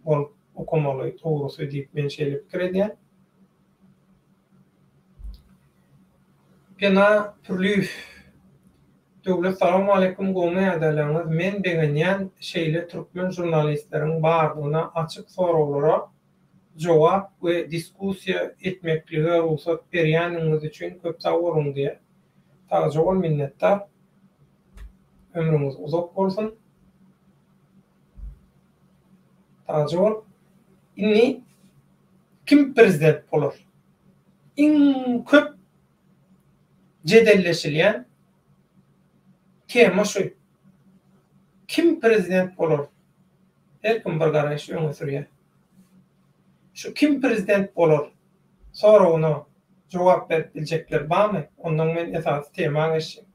bolup okamaly dogrusy diýip men şeýle pikir edýän. Pena Pürliýew Döwlet salowmaleýkum gowmy ýagdaýlaryňyz men begenýän şeýle türkmen žurnalistleriň bardygyna açyk soraglara jogap we diskussiýa etmeklige rugsat berýäniňiz üçin köp sag boluň diýýär sagja bol minnetdar ömrüňiz uzak bolsun sagja bol indi kim prezident bolar iň köp jedelleşilýän tema şu. Kim prezident bolar? Her kim bir garaýyş öňe sürýär. Şu kim prezident bolar soragyna jogap berip biljekler barmy? Ondan men esasy tema geçjek.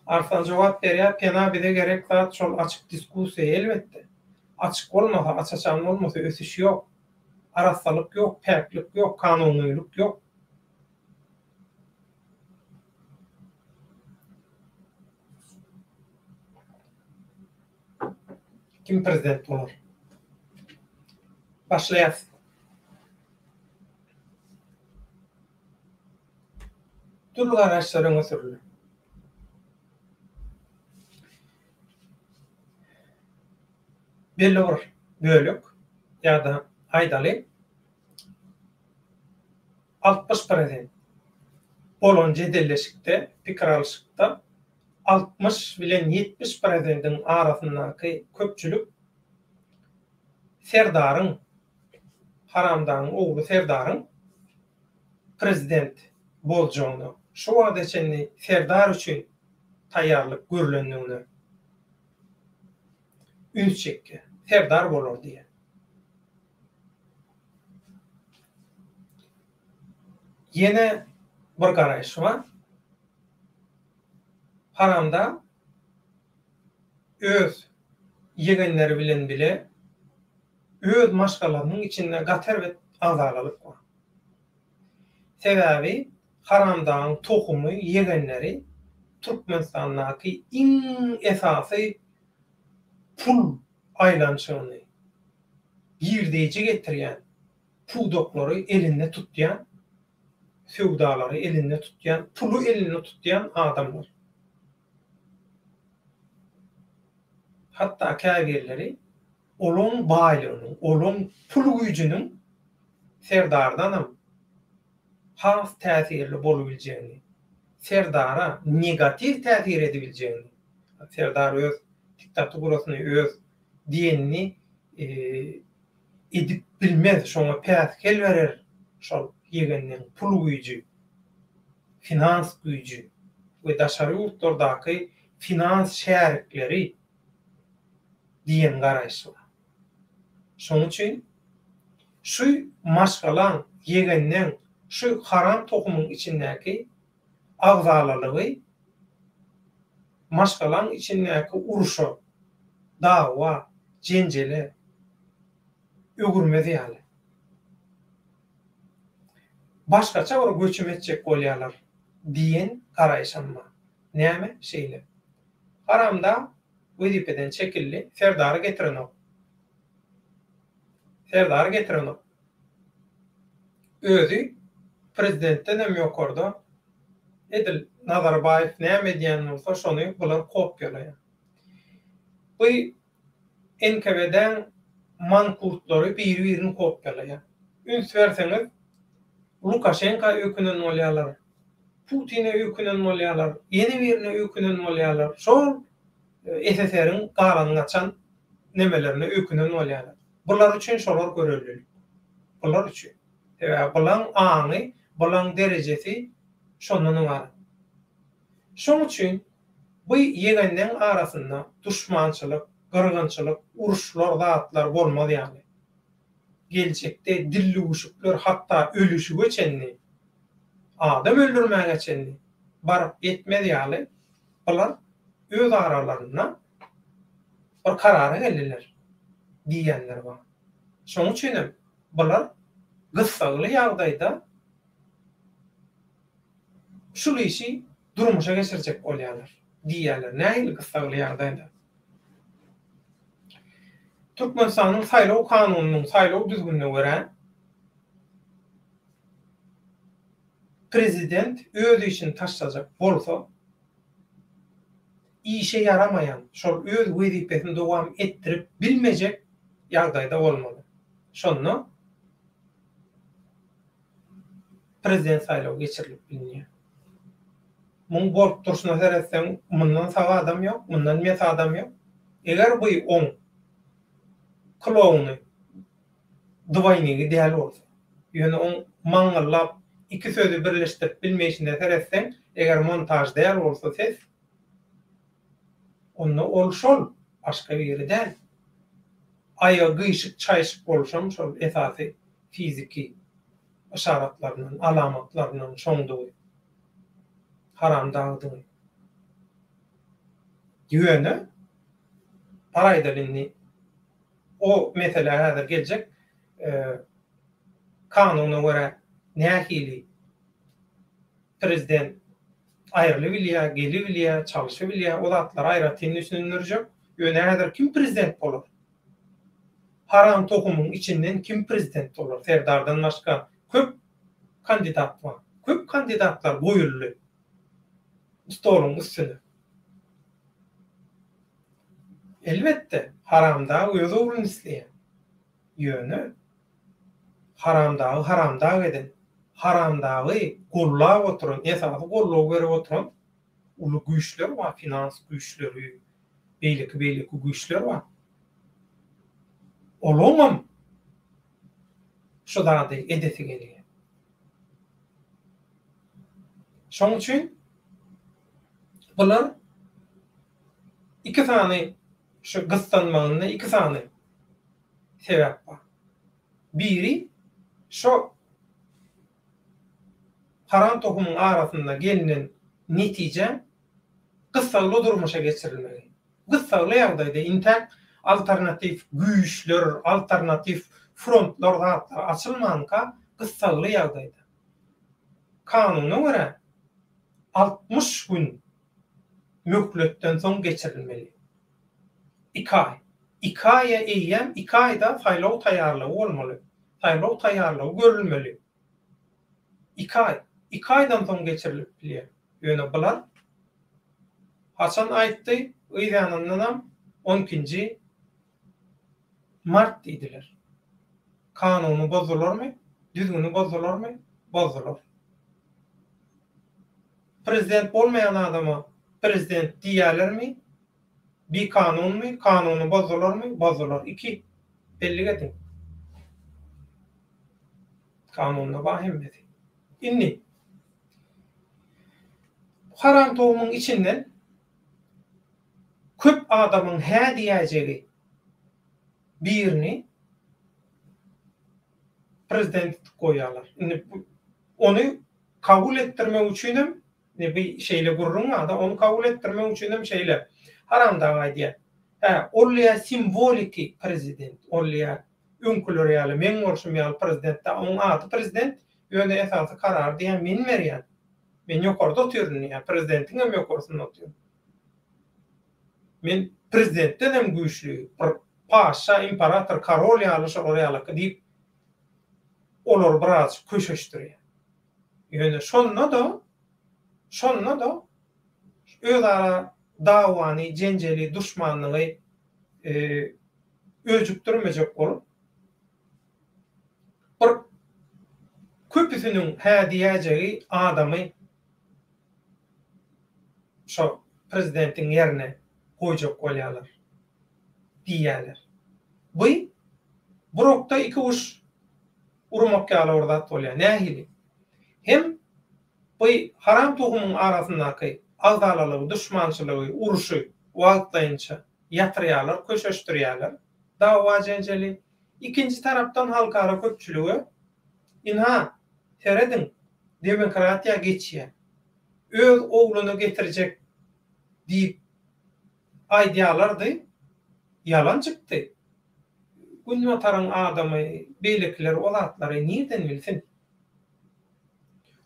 Arslan jogap berýär, Pena bize gerek zat şol açyk diskussiýa elbetde. Açyk bolmasa, aç-açan bolmasa ösüş ýok. Arassalyk ýok, päklik ýok, kanunylyk ýok. Kim prezident bolar? Başlaýas. Dürli garaýyşlar öňe sürüldi. Belli bir bölek ýa-da aýdaly 60 prosent bolan jedelleşikde, pikir alyşykda 60 bilen 70 prosentiň arasyndaky köpçülik Serdaryň, Haramdagyň ogly Serdaryň prezident boljagyna, şu wagta çenli Serdar üçin taýýarlyk görlendigine üns çekýär. Serdar bolar diýýär. Ýene bir garaýyş bar. Haramdag öz ýegenleri bilen bile öz maşgalasynyň içinde gaty erbet agzalalyk bar. Sebäbi Haramdagyň tohumy, ýegenleri Türkmenistandaky iň esasy pul aýlanyşygyny, girdeýji getirýän pudaklary elinde tutýan, söwdalary elinde tutýan, puly elinde tutýan adamlar. Hatda käbirleri olaň baýlygynyň, olaň pul güýjüniň Serdardanam has täsirli bolubiljegini, Serdara negatiw täsir edibiljegini, Serdar öz diktaturasyny, öz diýenini edip bilmez, şoňa päsgel berer şol ýegeniniň pul güýji, finans güýji we daşary ýurtlardaky finans şärikleri diýen garaýyş bar. Şonuň üçin şu maşgalaň, ýegenleň, şu haram tohumyň içindäki agzalalygy maşgalaň içindäki urşa, dawa, jenjele öwürmez ýaly. Başgaça bir göçüm etjek bolýarlar diýen garaýşam bar. Näme şeýle? Haramdag wezipeden çekildi, Serdary getirenok. Serdary getirenok. Özi prezidentdenem ýokarda edil Nazarbaýew näme edýän bolsa şony bular kopýalaýar. Bu NKWD-äň mankurtlary biri-birini kopýalaýar. Üns berseňiz Lukaşenka öýkünen bolýarlar, Putine öýkünen bolýarlar, ýene birine öýkünen bolýarlar. Şol SSR-iň galan-gaçan nemelerine öýkünen bolýarlar. Bular üçin şolar görellilik. Bular üçin. Sebäbi bulaň aňy, bulaň derejesi şondan ybarat. Şoň üçin bu ýegenleň arasynda duşmançylyk, gyrgynçylyk, uruşlar zatlar bolmaz ýaly. Geljekde dillüwüşikler hatda ölüşige çenli, adam öldürmäge çenli. baryp ýetmez ýaly bular öz aralarynda bir karara geldiler diýýänler bar. Şonuň üçin hem bular gyssagly ýagdaýda şul işi durmuşa geçirjek bolýarlar diýýärler. Nähili gyssagly ýagdaýda? Türkmenistanyň saýlaw kanunynyň saýlaw düzgünine görä, prezident öz işini taşlajak bolsa, işe ýaramaýan, şol öz wezipesini dowam etdirip bilmejek ýagdaýda bolmaly. Şonda prezident saýlawy geçirilip bilinýär. Muň bolup durşuna seretseň, mundan sag adam ýok, mundan mes adam ýok. Eger bu oň klowny, dwoýnigi däl bolsa. Ýöne oň maňňyllap iki sözi birleşdirip bilmeýşine seretseň, eger montaž däl bolsa ses, onda ol şol, başga biri däl. Aýagy gyşyk-çaýşyk bolşam şol esasy fiziki yşaratlaryndan, alamatlaryndan şoňdugy. Haramdagdygy. Ýöne, bar aýdaly indi, o meselä häzir geljek, kanuna görä nähili prezident aýrylybilýär, gelibilýär, çalşybilýär, o zatlary aýratyn düşündirjek. Ýöne häzir kim prezident bolar? Haram tohumyň içinden kim prezident bolar? Serdardan başga köp kandidat bar. Köp kandidatlar goýuldy stoluň üstüne. Elbetde, Haramdag öz ogluny isleýär. Ýöne Haramdagy haramdag eden, Haramdagy gollap oturan, esasy goldaw berip oturan uly güýçler bar, finans güýçleri, beýleki-beýleki güýçler bar. Olaňam şu zady edesi gelýär. Şoň üçin bular iki sany şu gyssanmagynda iki sany sebäp bar. Biri şo haram tohumyň arasynda gelnen netijäň gyssagly durmuşa geçirilmegi. Gyssagly ýagdaýda intäk alternatiw güýçler, alternatiw frontlar zatlar açylmanka gyssagly ýagdaýda. Kanuna görä 60 gün möhletden soň geçirilmeli. Iki aý. Iki aýa eýýäm iki aýda saýlaw taýýarlygy bolmaly. Saýlaw taýýarlygy görülmeli. Iki aý. Iki aýdan soň geçirilip bilýär. Ýöne bular haçan aýtdy, yz ýanyndanam on ikinji mart diýdiler. Kanuny bozdularmy? Düzgüni bozdularmy? Bozdular. Prezident bolmaýan adama prezident diýýälermi? Bikanunmy? Kanuny bozdularmy? Bozdular. Iki. Bellik ediň. Kanunda bar hemmesi. Indi bu haram tohumyň içinden köp adamyň hä diýäýjegi birini prezident edip goýýarlar. Indi ony kabul etdirmek üçinem indi bi şeýle gürrüň bar-da, ony kabul etdirmek üçinem şeýle Haramdag aýdýar. Hä, ol diýýär simwoliki prezident, ol diýýär öňküler ýaly, meň bolşum ýaly prezident däl, onuň ady prezident, ýöne esasy karary diýýär men berýän. Men ýokarda otyryn diýýär, prezidentiňem ýokarsynda otyryn. Men prezidentden hem güýçli, bir paşa, imperator, korol ýaly şolar ýalyky diýip, olary birazjyk köşeşdirýär. Ýöne şonda-da, şonda-da özara dawany, jenjeli, duşmanlygy öjükdirmejek bolup, bir köpüsiniň hä diýäýjegi adamy şo prezidentiň ýerine goýjak bolýarlar diýýärler. Bu bir okda iki guş urmak ýaly bir zat bolýar. Nähili? Hem bu haram tohumyň arasyndaky agzalalygy, duşmançylygy, urşy wagtlaýynça ýatyrýarlar, köşeşdirýärler dawa-jenjeli. Ikinji tarapdan halkara köpçülige, Ynha, serediň, demokratiýa geçýär. Öz ogluny getirjek diýip aýdýalardy, ýalan çykdy. Günbataryň adamy, beýlekiler o zatlary nirden bilsin?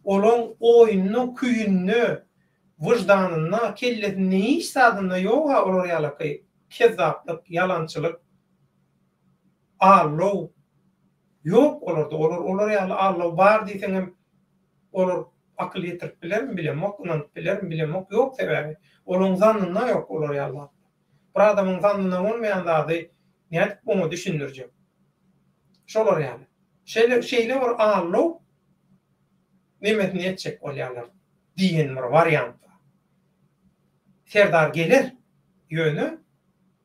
Olaň oýunda, küýünde, wyždanynda, kellesinde hiç zadynda ýog-a olar ýalaky kezzaplyk, ýalançylyk, aldaw ýok olarda. Olar olar ýaly aldaw bar diýseňem olar akyl ýetirip bilermi bilemok, ynanyp bilermi bilemok, ýok sebäbi olaň zannynda ýok olar ýaly zatlar. Bir adamyň zannynda bolmaýan zady nädip oňa düşündirjek? Şolar ýaly. Şeýle şeýle bir aldaw nemesini etjek bolýarlar diýen bir wariant bar. Serdar geler, ýöne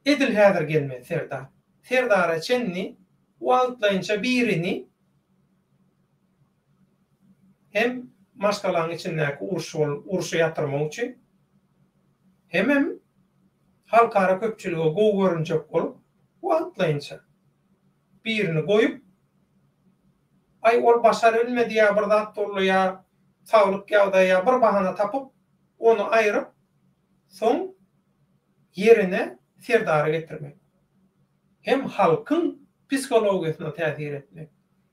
edil häzir gelmez Serdar. Serdara çenli wagtlaýynça birini hem maşgalaň içindäki uruş urşy ýatyrmak üçin hemem halkara köpçülige gowy görünjek bolup wagtlaýynça birini goýup aý ol başarybilmedi ýa bir zat boldy ýa saglyk ýagdaýy ýa bir bahana tapyp ony aýryp soň ýerine Serdary getirmek. Hem halkyň psihologiýasyna täsir etmek,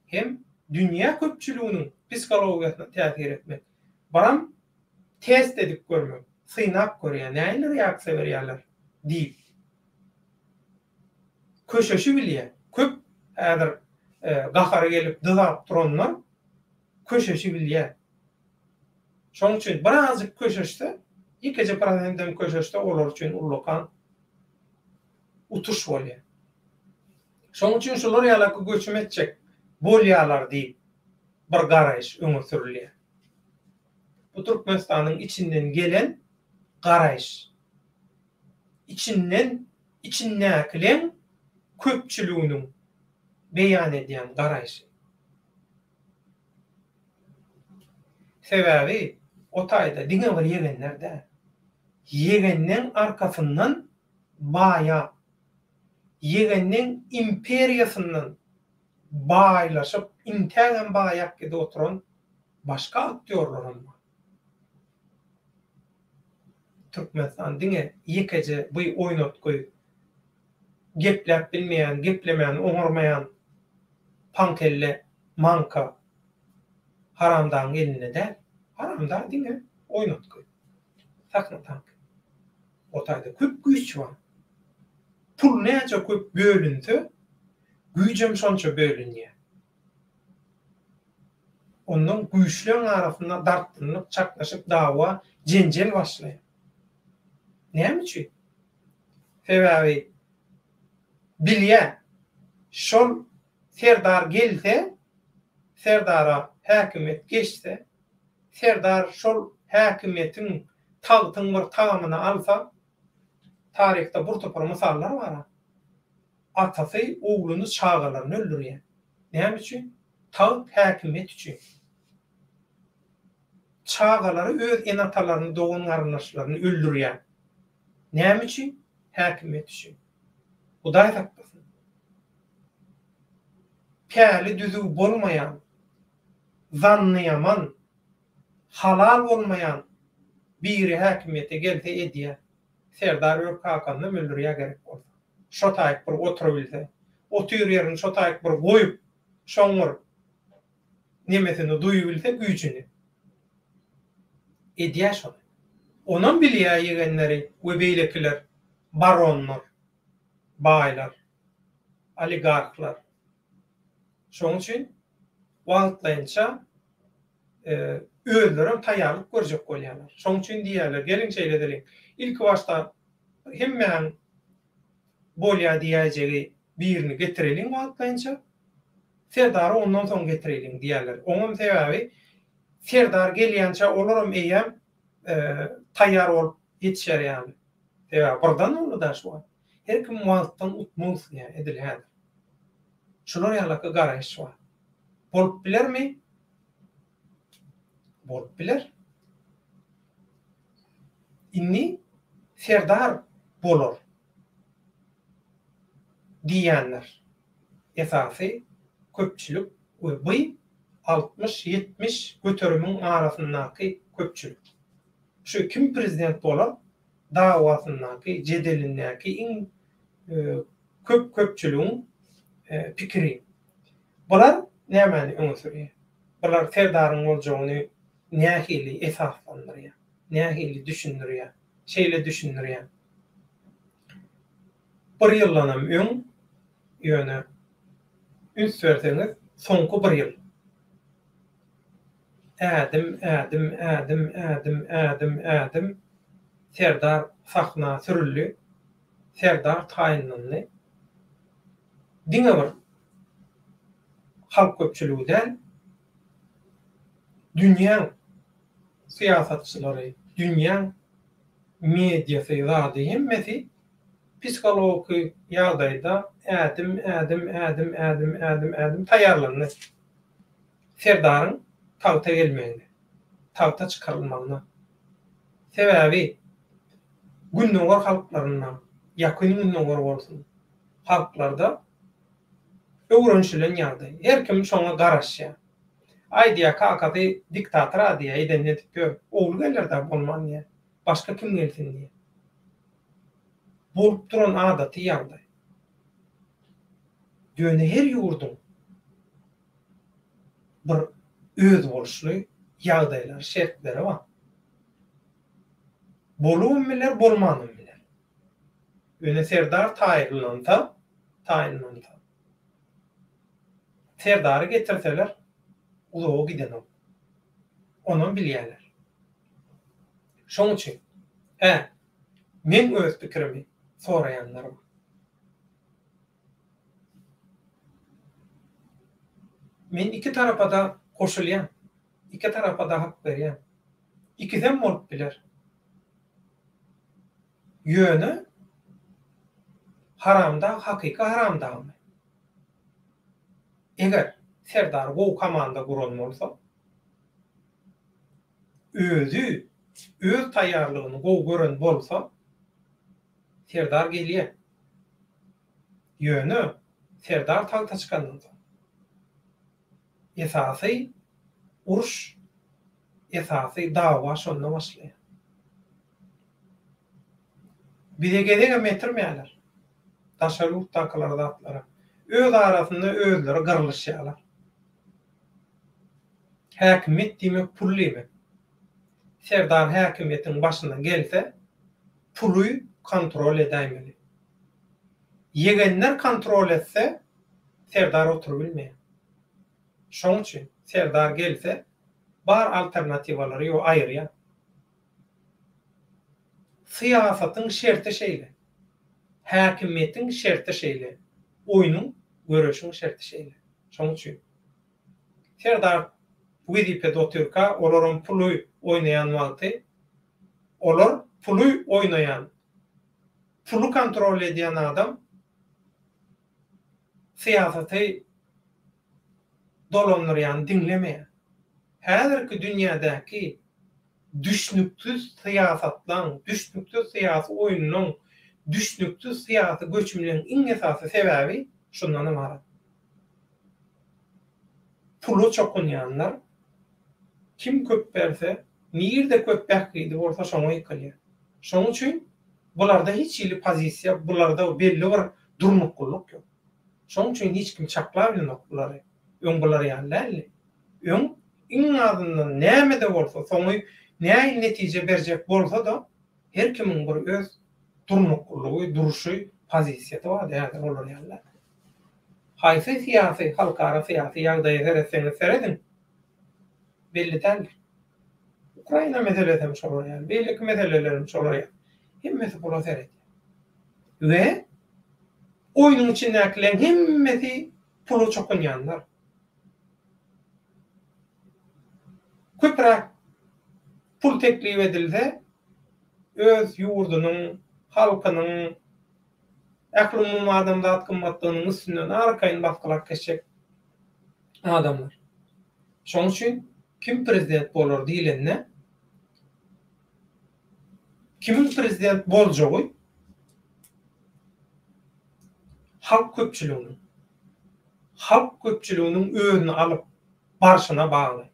hem dünýä köpçüliginiň psihologiýasyna täsir etmek. Biram test edip görmek, synap görýär, nähili reaksiýa berýärler diýip. Köşeşi bilýär. Köp häzir gahary gelip dyzap duranlar köşeşi bilýär. Şonuň üçin birazjyk köşeşse, ýekeje prosentem köşeşse olar üçin ullakan utuş bolýar. Şonuň üçin şular ýalaky göçüm etjek bolýarlar diýip bir garaýyş öňe sürülýär. Bu Türkmenistanyň içinden gelen garaýyş. Içinden içindäkileň köpçüliginiň beýan edýän garaýşy. Sebäbi o taýda diňe bir ýegenler däl. Ýegenleň arkasyndan baýap, ýegenleň imperiýasyndan baýlaşyp, intägem baýap gidip oturan başga aktýorlaram bar. Türkmenistan diňe ýekeje bu oýnatgy gepläp bilmeýän, geplemäni oňarmaýan paňkelle maňka haramdagyň elinde däl. Haramdag diňe oýnatgy. Sahna tanky. O taýda köp güýç bar. Pul näçe köp bölünse, güýjem şonça bölünýär. Ondan güýçleň arasynda dartgynlyk, çaknyşyk, dawa, jenjel başlaýar. Näme üçin? Sebäbi bilýär, şol Serdar gelse, Serdara häkimiýet geçse, Serdar şol häkimiýetiň, tagtyň bir tagamyny alsa, taryhda bir topar mysallar bar-a. Atasy ogluny, çagalaryny öldürýär. Näme üçin? Tagt, häkimiýet üçin. Çagalary öz ene-atalaryny, dogan-garyndaşlaryny öldürýär. Näme üçin? Häkimiýet üçin. Hudaý saklasyn. Päli düzüw bolmaýan, zanny ýaman, halal bolmaýan biri häkimiýete gelse edýär. Serdar öz kakanynam öldürýär gerek bolsa. Şo taýyk bir oturybilse. Otyr ýerini şo taýyk bir goýup, şoň bir nemesini duýubilse güýjüni. Edýär şony. Onam bilýär ýegenleri we beýlekiler, baronlar, baýlar, oligarhlar. Şonuň üçin wagtlaýynça özlerem taýýarlyk görjek bolýarlar. Şonuň üçin diýýärler, geliň şeýle edeliň. Ilki başda hemmäň bolýar diýäýjegi birini getireliň wagtlaýynça. Serdary ondan soň getireliň diýýärler. Oňam sebäbi Serdar gelýänçä olaram eýýäm taýýar bolup ýetişer ýaly. Sebäbi birden boldy-da şu wagt. Her kim wagtdan utmak isleýär edil häzir. Şular ýalaky garaýyş bar. Bolup bilermi? Bolup biler. Indi Serdar bolar diýýänler esasy köpçülik we by 60, 70 göterimiň arasyndaky köpçülik. Şu kim prezident bolar dawasyndaky, jedelindäki iň köp köpçüligiň pikiri. Bular nämäni öňe sürýär? Bular Serdaryň boljagyny nähili esaslandyrýar? Nähili düşündirýär? Şeýle düşündirýär. Bir ýyldanam öň, ýöne üns berseňiz, soňky bir ýyl ädim, ädim, ädim, ädim, ädim, ädim Serdar sahna sürüldi, Serdar taýynlandy. Diňe bir halk köpçüligi däl, dünýäň syýasatçylary, dünýäň mediasy, zady hemmesi psihologiki ýagdaýda ädim, ädim, ädim, ädim, ädim, ädim taýýarlandy. Serdaryň tagta gelmegine, tagta çykarylmagyna. Sebäbi Gündogar halklarynda, Ýakyn Gündogar bolsun, halklarda öwrenişilen ýagdaý. Her kim şoňa garaşýar. Aý diýýär, kakasy diktator-a diýýär, edenini edip ýör. Ogly geler-dä bolman diýýär. Başga kim gelsin diýýär. Bolup duran adaty ýagdaý. Ýöne her ýurduň bir özboluşly ýagdaýlary, şertleri bar. Bolubam biler, bolmanam biler. Ýöne Serdar taýynlansa, taýynlansa, Serdary getirseler, uzaga gidenok. Onam bilýärler. Şoň üçin, hä, meň öz pikirimi soraýanlar bar. Men iki tarapa-da goşulýan. Iki tarapa-da hak berýän. Ikisem bolup biler. Ýöne Haramdag hakyky haramdagmy? Eger Serdar gowy komanda guran bolsa, özi öz taýýarlygyny gowy gören bolsa, Serdar gelýär. Ýöne Serdar tagta çykandan soň esasy uruş, esasy dawa şonda başlaýar. Bize gezegem getirmeýärler. Daşary ýurtdakylar zatlara. Öz arasynda özleri gyrlyşýarlar. Häkimiýet diýmek pul diýmek. Serdar häkimiýetiň başyna gelse puly kontrol edäýmeli. Ýegenler kontrol etse Serdar oturybilmeýär. Şoň üçin Serdar gelse bar alternatiwalary ýo aýyrýar. Syýasatyň şerti şeýle. Häkimiýetiň şerti şeýle. Oýnuň, göreşiň şerti şeýle. Şoň üçin Serdar wezipede otyrka olaram puly oýnaýan wagty olar puly oýnaýan, puly kontrol edýän adam syýasaty dolandyrýany diňlemeýär. Häzirki dünýädäki düşnüksiz syýasatlaň, düşnüksiz syýasy oýunlaň, düşnüksiz syýasy göçümleň iň esasy sebäbi şundan ybarat. Pula çokunýanlar kim köp berse, nirde köp bähbidi bolsa şoňa ýykylýar. Şoň üçin bularda hiç hili pozisiýa, bularda belli bir durnuklylyk ýok. Şoň üçin hiç kim çaklabilenok bulary. Öň bular ýaly däldi. Öň iň azyndan näme-de bolsa, soňy nähili netije berjek bolsa-da, her kimiň bir öz durnuklylygy, durşy, pozisiýasy bardy, häzir olar ýaly däl. Haýsy syýasy, halkara syýasy ýagdaýa seretseňiz serediň, belli däldir. Ukraina meselesi hem şolar ýaly, beýleki meseleler hem şolar ýaly. Hemmesi pula seredýär. We oýnuň içindäkileň hemmesi pula çokunýanlar. Köpräk pul teklip edilse, öz ýurdunyň, halkynyň, ählumumy adamzat gymmatlygynyň üstünden arkaýyn basgylap geçjek adamlar. Şonuň üçin kim prezident bolar diýlende, kimiň prezident boljagy halk köpçüliginiň, halk köpçüliginiň özüni alyp barşyna bagly,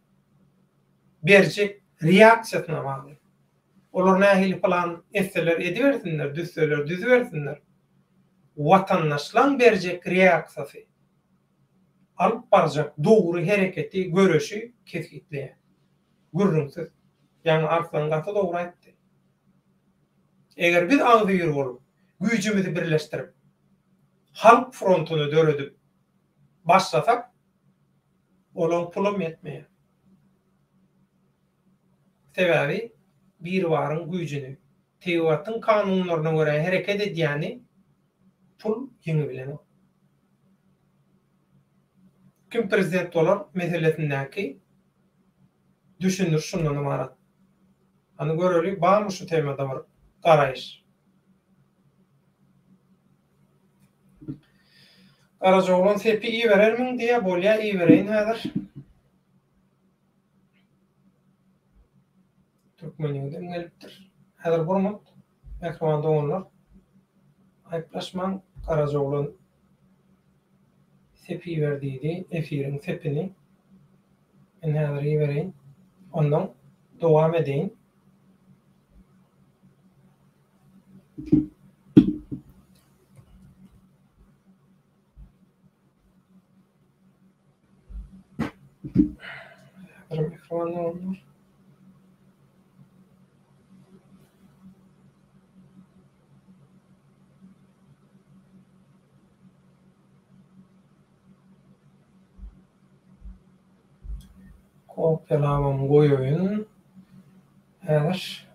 berjek reaksiýasyna bagly. Olar nähili plan etseler edibersinler, düzseler düzübersinler. Watandaşlaň berjek reaksiýasy, alyp barjak dogry hereketi, göreşi kesgitleýär. Gürrüňsiz. Ýaňy Arslan gaty dogry aýtdy. Eger biz agzybir bolup, güýjümizi birleşdirip, Halk frontuny döredip başlasak, olaň pulam ýetmeýär. Sebäbi Biribaryň güýjüni, tebigatyň kanunlaryna görä hereket edýäni pul ýeňibilenok. Kim prezident bolar meselesindäki düşündiriş şundan ybarat. Hany göreli barmy şu temada bir garaýyş. Garajaoglan sepi iberermiň diýýä bolýa ibereýin häzir. Türkmen ýigidem gelipdir. Häzir bir minut mähriban doganlar aýyplaşmaň Garajaoglan sep iber diýdi efiriň sepini men häzir ibereýin ondan dowam edeýin. Häzir mähriban doganlar. Kopýalabam goýaýyn. Häzir.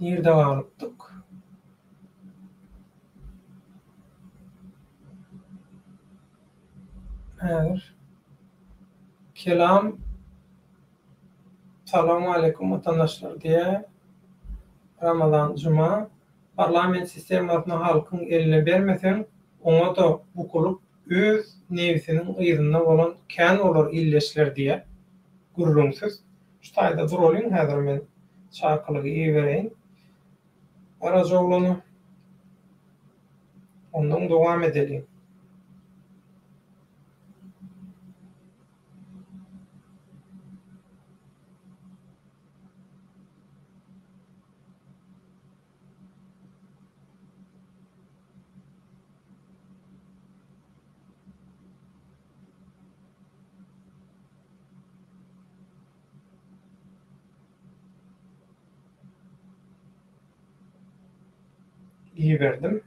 Nirde galypdyk? Häzir. Kelam Salowmaleýkum watandaşlar diýýär. Ramazan Juma. Parlament sistemasyny halkyň eline bermeseň, oňa-da bukulyp öz nebsiniň yzynda bolan kän bolar ildeşler diýýär. Gürrüňsiz. Şu taýda duralyň häzir men çakylygy ibereýin Garajaoglana. Ondan dowam edeliň. Iberdim.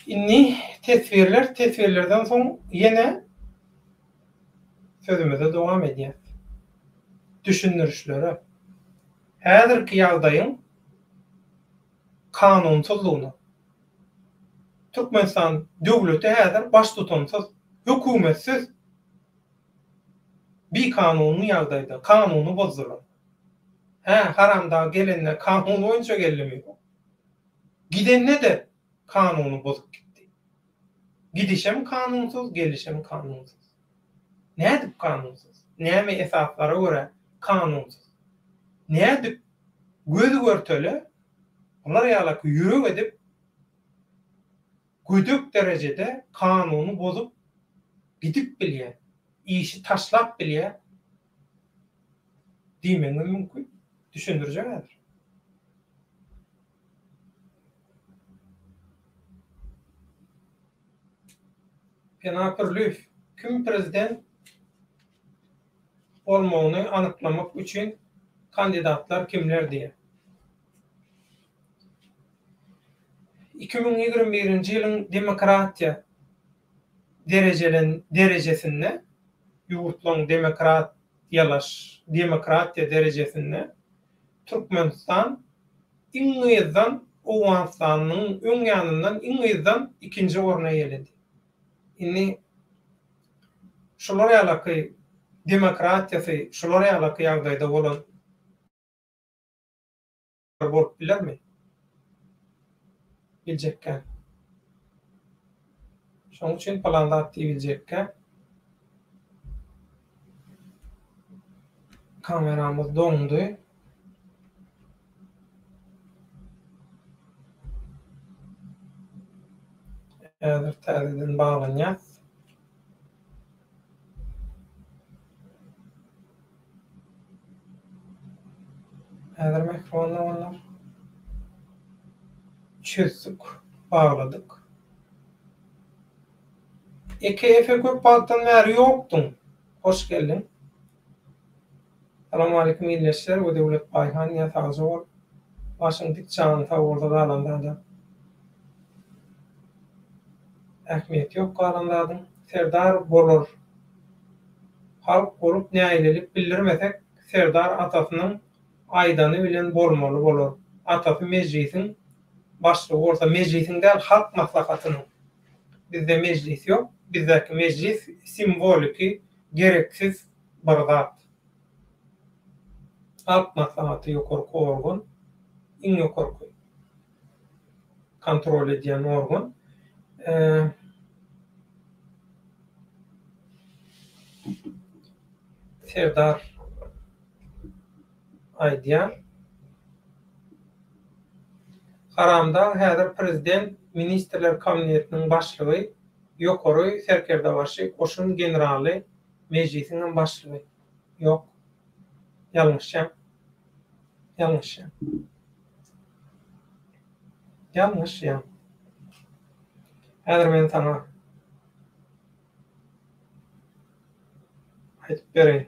Indi teswirler, teswirlerden soň ýene sözümize dowam edýäs. Düşündirişlere. Häzirki ýagdaýyň kanunsyzlygyna. Türkmenistan döwleti häzir baştutansyz, hökümetsiz bikanuny ýagdaýda, kanuny bozdular. Hä, haramdag gelende kanun boýunça geldimi? Gidende-de kanuny bozup gitdi. Gidişem kanunsyz, gelişem kanunsyz. Nädip kanunsyz? Näme esaslara görä kanunsyz? Nädip göz görtele bular ýalaky ýürek edip gödek derejede kanuny bozup gidip bilýär, işi taşlap bilýär diýmegiňiz mümkin. Düşündirjek häzir. Pena Pürliýew, Kim prezident bolmagyny anyklamak üçin kandidatlar kimler diýýär. 2021-nji ýylyň demokratiýa derejelen derejesinde ýurtlaryň demokratiýalaş demokratiýa derejesinde Türkmenistan iň yzdan Owganystanyň öň ýanyndan iň yzdan ikinji orny eýeledi. Indi şular ýalaky demokratiýasy şular ýalaky ýagdaýda bolan bolup bilermi? Biljekkä. Şonuň üçin pylan zat diýibiljekkä. Kameramyz doňdy. Häzir täzeden baglanýas. Mähriban doganlar. Çözdük, bagladyk. Eke Efe köp wagtdan bäri ýokduň. Hoş geldiň. Salamaleýkum ildeşler we Döwlet Baýhan ýa sagja bol. Başyň dik janyň sag bolsa galan zada ähmiýeti ýok galan zadyň. Serdar bolar. Halk bolup nägilelik bildirmesek Serdar atasynyň aýdany bilen bolmaly bolar. Atasy mejlisiň başlygy bolsa mejlisiň däl halk maslahatynyň. Bizde mejlis ýok. Bizdäki mejlis simwoliki gereksiz bir zat. Halk maslahaty ýokarky organ, iň ýokarky kontrol edýän organ. Serdar aýdýar. Haramdag häzir prezident, ministrler kabinetiniň başlygy, ýokary serkerdebaşy, goşun generaly, mejlisiňem başlygy. Ýok. Ýalňyşýaň. Ýalňyşýaň. Ýalňyşýaň. Häzir men saňa aýdyp bereýin.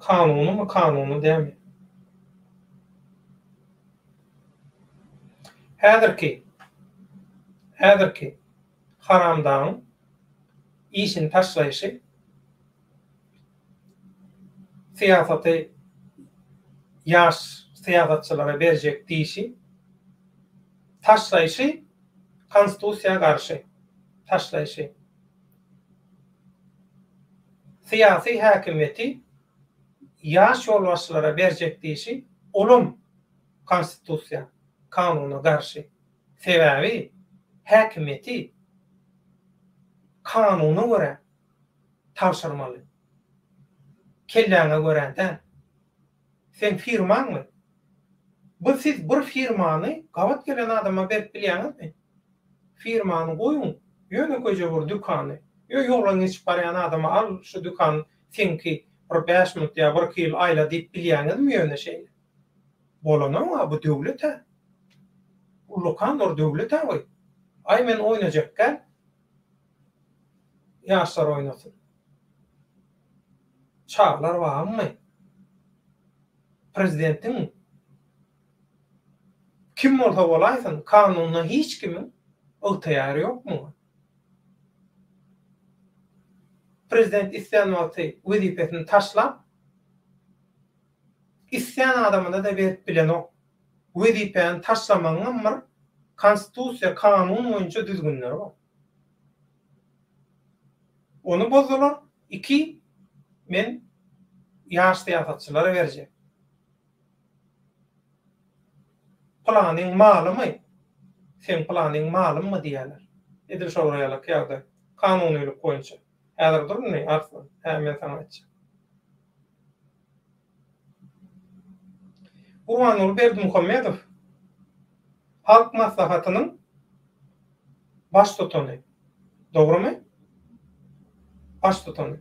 Kanunymy, kanuny dälmi? Häzirki, häzirki haramdagyň işini taşlaýşy, syýasaty ýaş syýasatçylara berjek diýşi, taşlaýşy konstitusiýa garşy taşlaýşy. Syýasy häkimiýeti ýaş ýolbaşçylara berjek diýşi, olam konstitusiýa, kanuna garşy. Sebäbi häkimiýeti kanuna görä tabşyrmaly. Kelläňe görä däl. Seň firmaňmy? Bu siz bir firmany gabat gelen adama berip bilýäňizmi? Firmany goýuň, ýönekeýje bir dükany. Ýö ýoldan geçip barýan adama al şu dükan seňki bir bäş minut ýa birki ýyl aýla diýip bilýäňizmi ýöne şeýle? Bolanok-a bu döwlet-ä. Ullakan bir döwlet-ä bu. Aý men oýnajak däl. Ýaşlar oýnasyn. Çagalar bagymmy? Prezidentiň kim bolsa bolaýsyn, kanunda hiç kimiň ygtyýary ýok muňa. Prezident islän wagty wezipesini taşlap, islän adamyna-da berip bilenok. Wezipäni taşlamagyňam bir konstitusiýa, kanun boýunça düzgünleri bar. Ony bozdular. Iki, men ýaş syýasatçylara berjek. Pylanyň malymy? Seň pylanyň malymmy diýýärler. Edil şolar ýalak ýagdaý. Kanunylyk boýunça. Häzir dur indi, Arslan. Hä, men saňa aýtjak. Gurbanguly Berdimuhamedow Halk Maslahatynyň Baştutany. Dogrumy? Baştutany.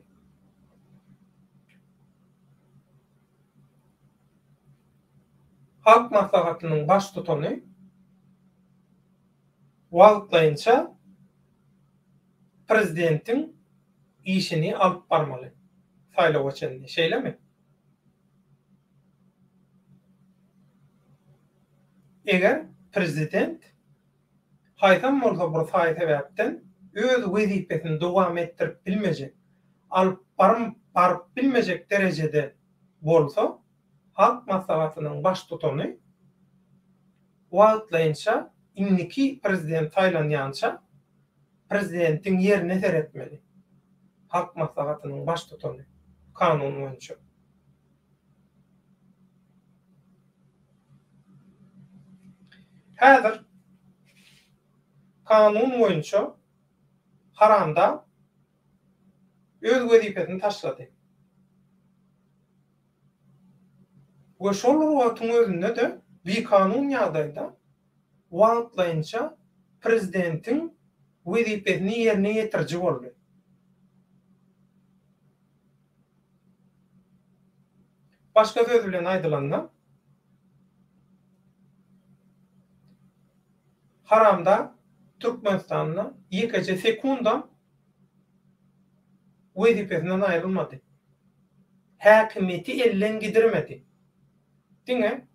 Halk Maslahatynyň Baştutany wagtlaýynça prezidentiň işini alyp barmaly saýlawa çenli, şeýlemi? Eger prezident haýsam bolsa bir saý-sebäpden öz wezipesini dowam etdirip bilmejek, alyp baryp bilmejek derejede bolsa, Halk Maslahatynyň Baştutany wagtlaýynça indiki prezident saýlanýança prezidentiň ýerine seretmeli. Halk Maslahatynyň Baştutany, kanun boýunça. Häzir kanun boýunça Haramdag öz wezipesini taşlady. We şol bir wagtyň özünde-de bikanun ýagdaýda wagtlaýynça prezidentiň wezipesini ýerine ýetiriji boldy. Başga söz bilen aýdylanda, Haramdag Türkmenistanda ýekeje sekundam wezipesinden aýrylmady. Häkimiýeti elden gidirmedi. Diňe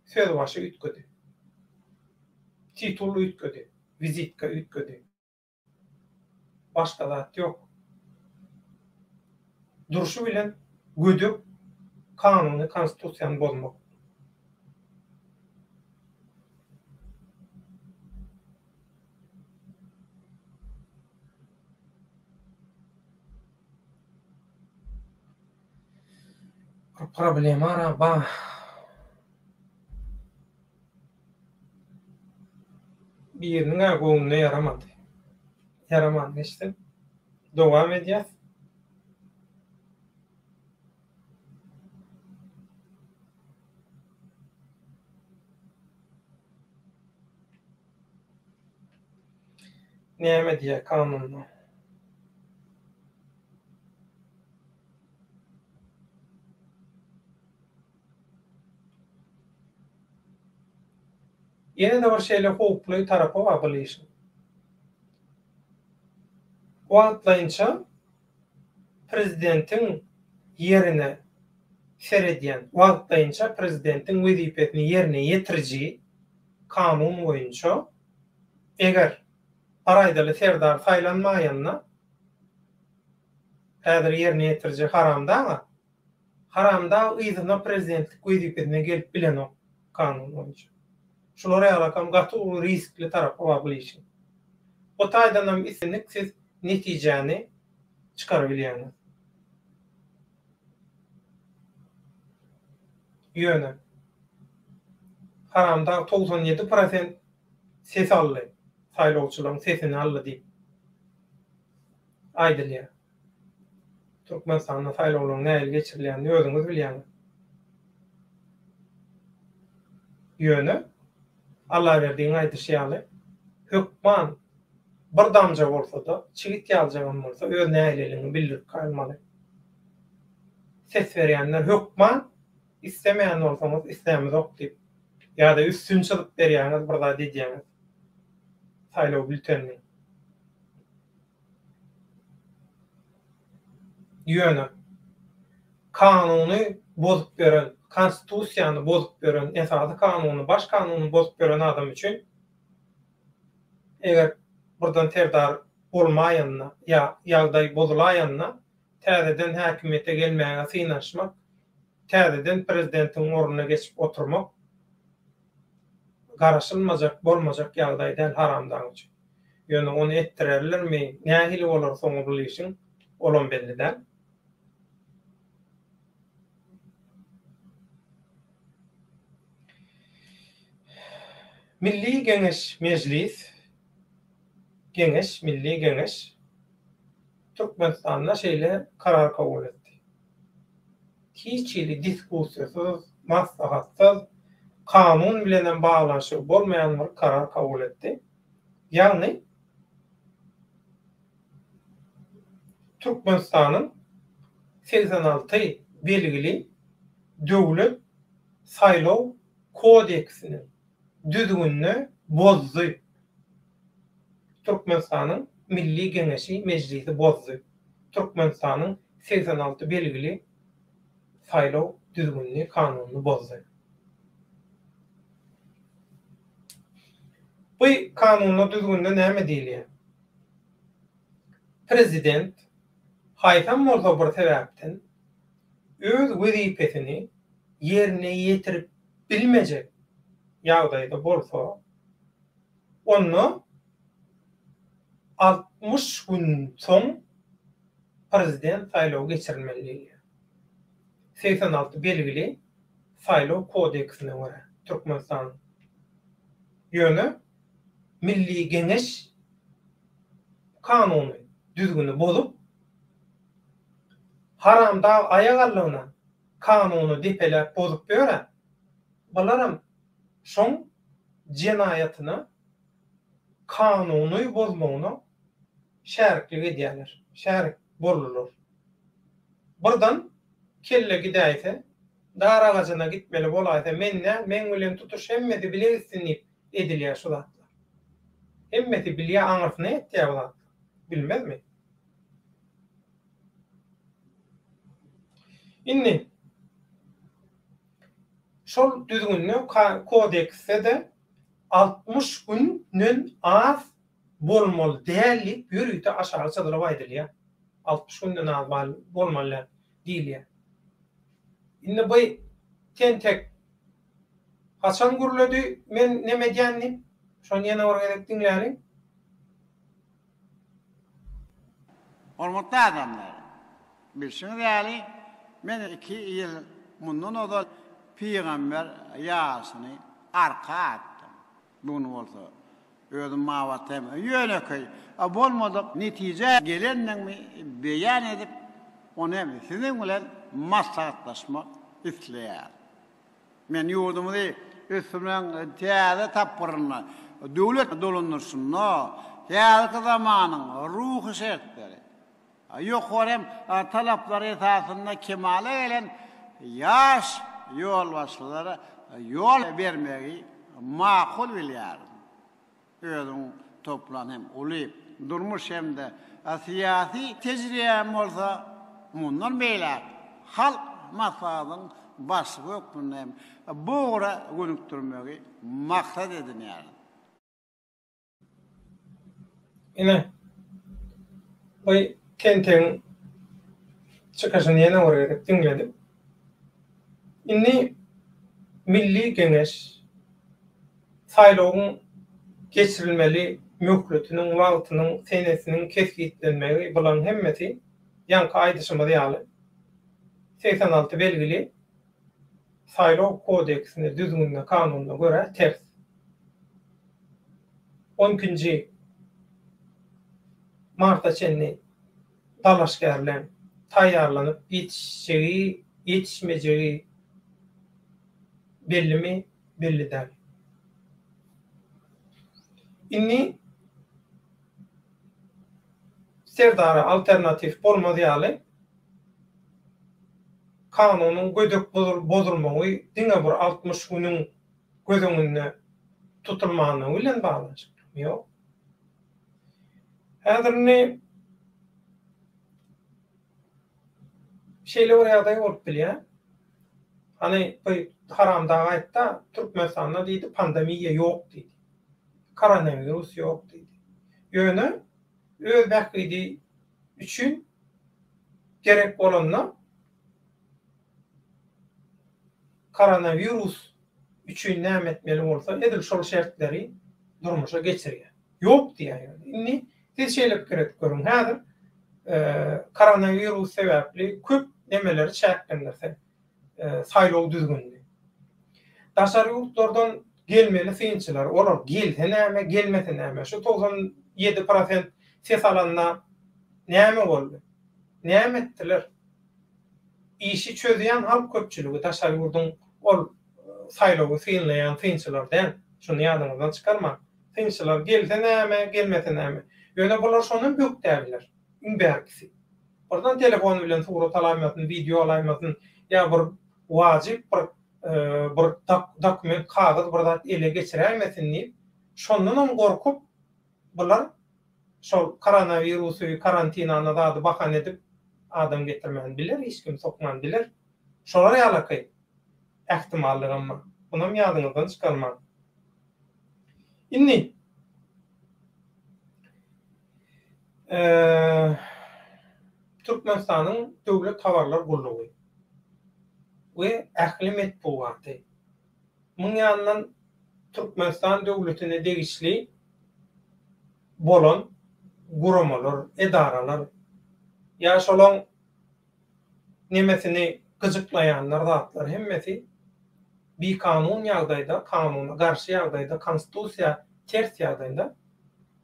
sözbaşy üýtgedi. Titul üýtgedi. Wizitka üýtgedi. Başga zat ýok. Durşy bilen gödek kanuny konstitusiýany bozmak. Bir problemara ba. Biriniň-ä göwnüne ýaramady. Ýaraman geçsin. Dowam edýäs. Näme diýýär kanunda? Ýene-de bir şeýle howply tarapy bar bul işiň. Wagtlaýynça prezidentiň ýerine seredýän, wagtlaýynça prezidentiň wezipesini ýerine ýetiriji kanun boýunça eger Garaýdaly Serdar saýlanmaýanda häzir ýerine ýetiriji Haramdag-a Haramdag yzyna prezidentlik wezipesine gelip bilenok kanun boýunça. Şular ýalakam gaty uly riskli tarapy bar bul işiň. Bu taýdanam islendik siz netijäni çykarabilýäňiz. Ýöne Haramdag 97 prosent ses aldy, saýlawçylaryň sesini aldy diýip aýdylýar. Türkmenistanda saýlawlaryň nähili geçirilýänini özüňiz bilýäňiz. Ýöne, Allaberdiň aýdyşy ýaly, hökman bir damja bolsa-da, çigit ýalyjagam bolsa öz nägileligiňi bildirip galmaly. Ses berýänler hökman islemeýän bolsaňyz islämizok diýip, ýa-da üstüni çyzyp berýäňiz, bir zat edýäňiz. Saýlaw bülteniniň. Ýöne, kanuny bozup ýören, konstitusiýany bozup ýören, esasy kanuny, baş kanuny bozup ýören adam üçin eger birden serdar bolmaýanda ýa ýagdaý bozulaýanda täzeden häkimiýete gelmäge synanyşmak, täzeden prezidentiň ornuna geçip oturmak garaşylmajak, bolmajak ýagdaý däl haramdag üçin. Ýöne ony etdirerlermi, nähili bolar soňy bul işiň, olam belli däl. Milli Geňeş Mejlis, Geňeş, Milli Geňeş Türkmenistanda şeýle karar kabul etdi. Hiç hili diskussiýasyz, maslahatsyz, kanun bilenem baglanyşygy bolmaýan bir karar kabul etdi. Ýagny Türkmenistanyň 86 belgili döwlet saýlaw kodeksiniň düzgünini bozdy. Türkmenistanyň Milli Geňeşi Mejlisi bozdy. Türkmenistanyň 86 belgili saýlaw düzgünini, kanunyny bozdy. Bu kanunda, düzgünde näme diýilýär? Prezident haýsam bolsa bir sebäpden öz wezipesini ýerine ýetirip bilmejek ýagdaýda bolsa, onda 60 gün soň prezident saýlawy geçirilmeli diýilýär. 86 belgili saýlaw kodeksine görä, Türkmenistanyň. Ýöne Milli Geňeş kanuny, düzgüni bozup, haramdag aýagallygyna kanuny depeläp bozup ýör-ä. Bularam şoň jenaýatyna, kanuny bozmagyna şäriklik edýärler, şärik boldular. Birden. kelle gidäýse, dar agajyna gitmeli bolaýsa men däl, meň bilen tutuş hemmesi bile gitsin diýip edilýär şu zatlar. Hemmesi bilýär, aňyrsyna ýetýär bu zatlar. Bilmezmi? Indi şol düzgünde, kodeksde-de 60 günden az bolmaly däl diýip ýörite aşagy çyzylyp aýdylýar. 60 günden az bolmaly däl diýilýär. Indi bu tentek haçan gürledi men neme edýän diýip, şony ýene bir gezek diňläliň. Hormatly adamlar! Bilşiňiz ýaly, men iki ýyl mundan ozal pygamber ýaşyny arka atdym. Bu gün bolsa özüm babatda hem ýönekeý bolmadyk netijä gelendigimi beýan edip, ony hem siziň bilen maslahatlaşmak isleýärin. Men ýurdumyzy ösdürmegiň täze tapgyrynda, döwlet dolandyryşynda häzirki zamanyň ruhy şertleri, ýokary hem talaplary esasynda kemala gelen ýaş ýolbaşçylara ýol bermegi makul bilýärin. Özüň toplan hem uly durmuş hem-de syýasy tejribäm bolsa, mundan beýläk Halk Maslahatynyň Başlygy hökmünde hem bu ugra gönükdirmegi maksat edinýärin. Ine, bu tentegiň çykyşyny ýene bir gezek diňledik. Indi Milli Geňeş saýlawyň geçirilmeli möhletiniň, wagtynyň, senesiniň kesgitlenmegi bularyň hemmesi ýaňky aýdyşymyz ýaly 86 belgili Saýlaw kodeksine, düzgünine, kanunyna görä ters. On ikinji marta çenli dalaşgärleň taýýarlanyp ýetişjegi, ýetişmejegi bellimi, belli däl. Indi Serdara alternatiw bolmaz ýaly kanunyň gödek bozulmagy diňe bir 60 günüň göz öňünde tutulmanlygy bilen baglanyşyklymy? Ýok. Häzir indi şeýle bir ýagdaý bolup bilýär. Hany bu haramdag aýtda, Türkmenistanda diýdi pandemiýa ýok diýdi. Koronawirus ýok diýdi. Ýöne öz bähbidi üçin gerek bolanda koronawirus üçin näme etmeli bolsa edil şol şertleri durmuşa geçirýär. Ýok diýýär ýöne. Indi siz şeýle pikir edip görüň. Häzir koronawirus sebäpli köp nemeleri çäklendirse saýlaw düzgünini. Daşary ýurtlardan gelmeli synçylar, olar gelse näme, gelmese näme? Şu 97 prosent ses alanda näme boldy? Näme etdiler? Işi çözýän halk köpçüligi, daşary ýurduň ol saýlawy synlaýan synçylar däl. Şuny ýadyňyzdan çykarmaň. Synçylar gelse näme, gelmese näme? Ýöne bular şonam bökdäbiler. Iň bärkisi. Birden telefon bilen surat alaýmasyn, wideo alaýmasyn ýa bir wajyp bir bir dokument, kagyz bir zat ele geçiräýmesin diýip, şondanam gorkup bular şol koronawirusy, karantinany zady bahana edip adam getirmän biler, hiç kim sokman biler. Şolar ýalaky ähtimallygam bar. Munam ýadyňyzdan çykarmaň. Indi Türkmenistanyň Döwlet habarlar gullugy we ähli metbugaty, muň ýanyndan Türkmenistan döwletine degişli bolan guramalar, edaralar ýa şolaň nemesini gyjyklaýanlar zatlar hemmesi bikanun ýagdaýda, kanuna garşy ýagdaýda, konstitusiýa ters ýagdaýda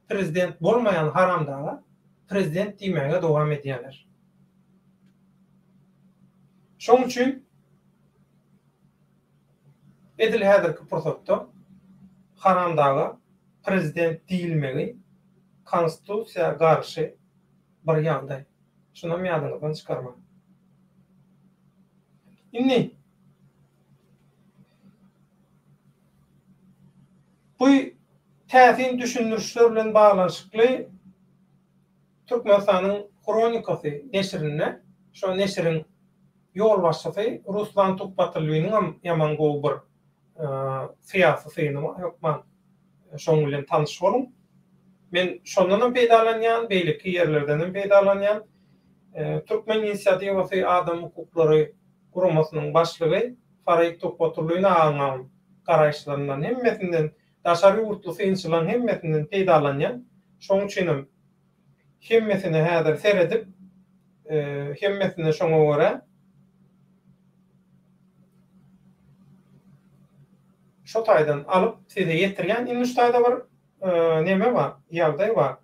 prezident bolmaýan haramdaga prezident diýmäge dowam edýärler. Şoň üçin edil häzirki pursatda haramdaga prezident diýilmegi konstitusiýa garşy bir ýagdaý. Şunam ýadyňyzdan çykarmaň. Indi bu täsin düşündirişler bilen baglanyşykly Türkmenistanyň Hronikasy neşirinde şo neşiriň ýolbaşçysy Ruslan Tuhbatulliniňem ýaman gowy bir syýasy syny bar, hökman şoň bilen tanyş boluň. Men şondanam peýdalanýan, beýleki ýerlerdenem peýdalanýan. Türkmen inisiatiwasy adam hukuklary guramasynyň başlygy Farid Tuhbatullin agaňam garaýyşlaryndan hemmesinden, daşary ýurtly synçylaryň hemmesinden peýdalanýan. Şoň üçinem hemmesine häzir seredip, hemmesine şoňa görä şo taýdan alyp size ýetirýän. Indi şu taýda bir neme bar, ýagdaý bar.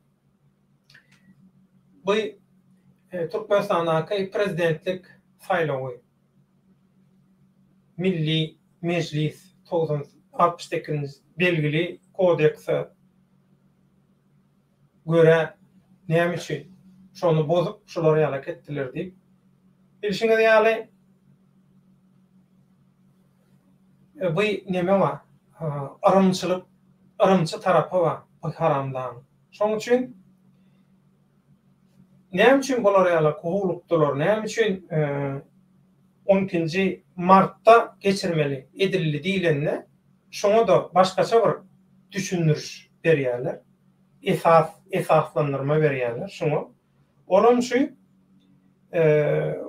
Bu Türkmenistandaky prezidentlik saýlawy Milli Mejlis 68 belgili kodekse görä näme üçin şony bozup şular ýalak etdiler diýip. Bilşiňiz ýaly bu neme bar yrymçylyk yrymçy tarapy bar bu haramdagyň. Şoň üçin näme üçin bular ýalak howlukdylar näme üçin on ikinji martda geçirmeli edildi diýlende şoňa-da başgaça bir düşündiriş berýärler. Esas, esaslandyrma berýärler şuňa. Olam şu,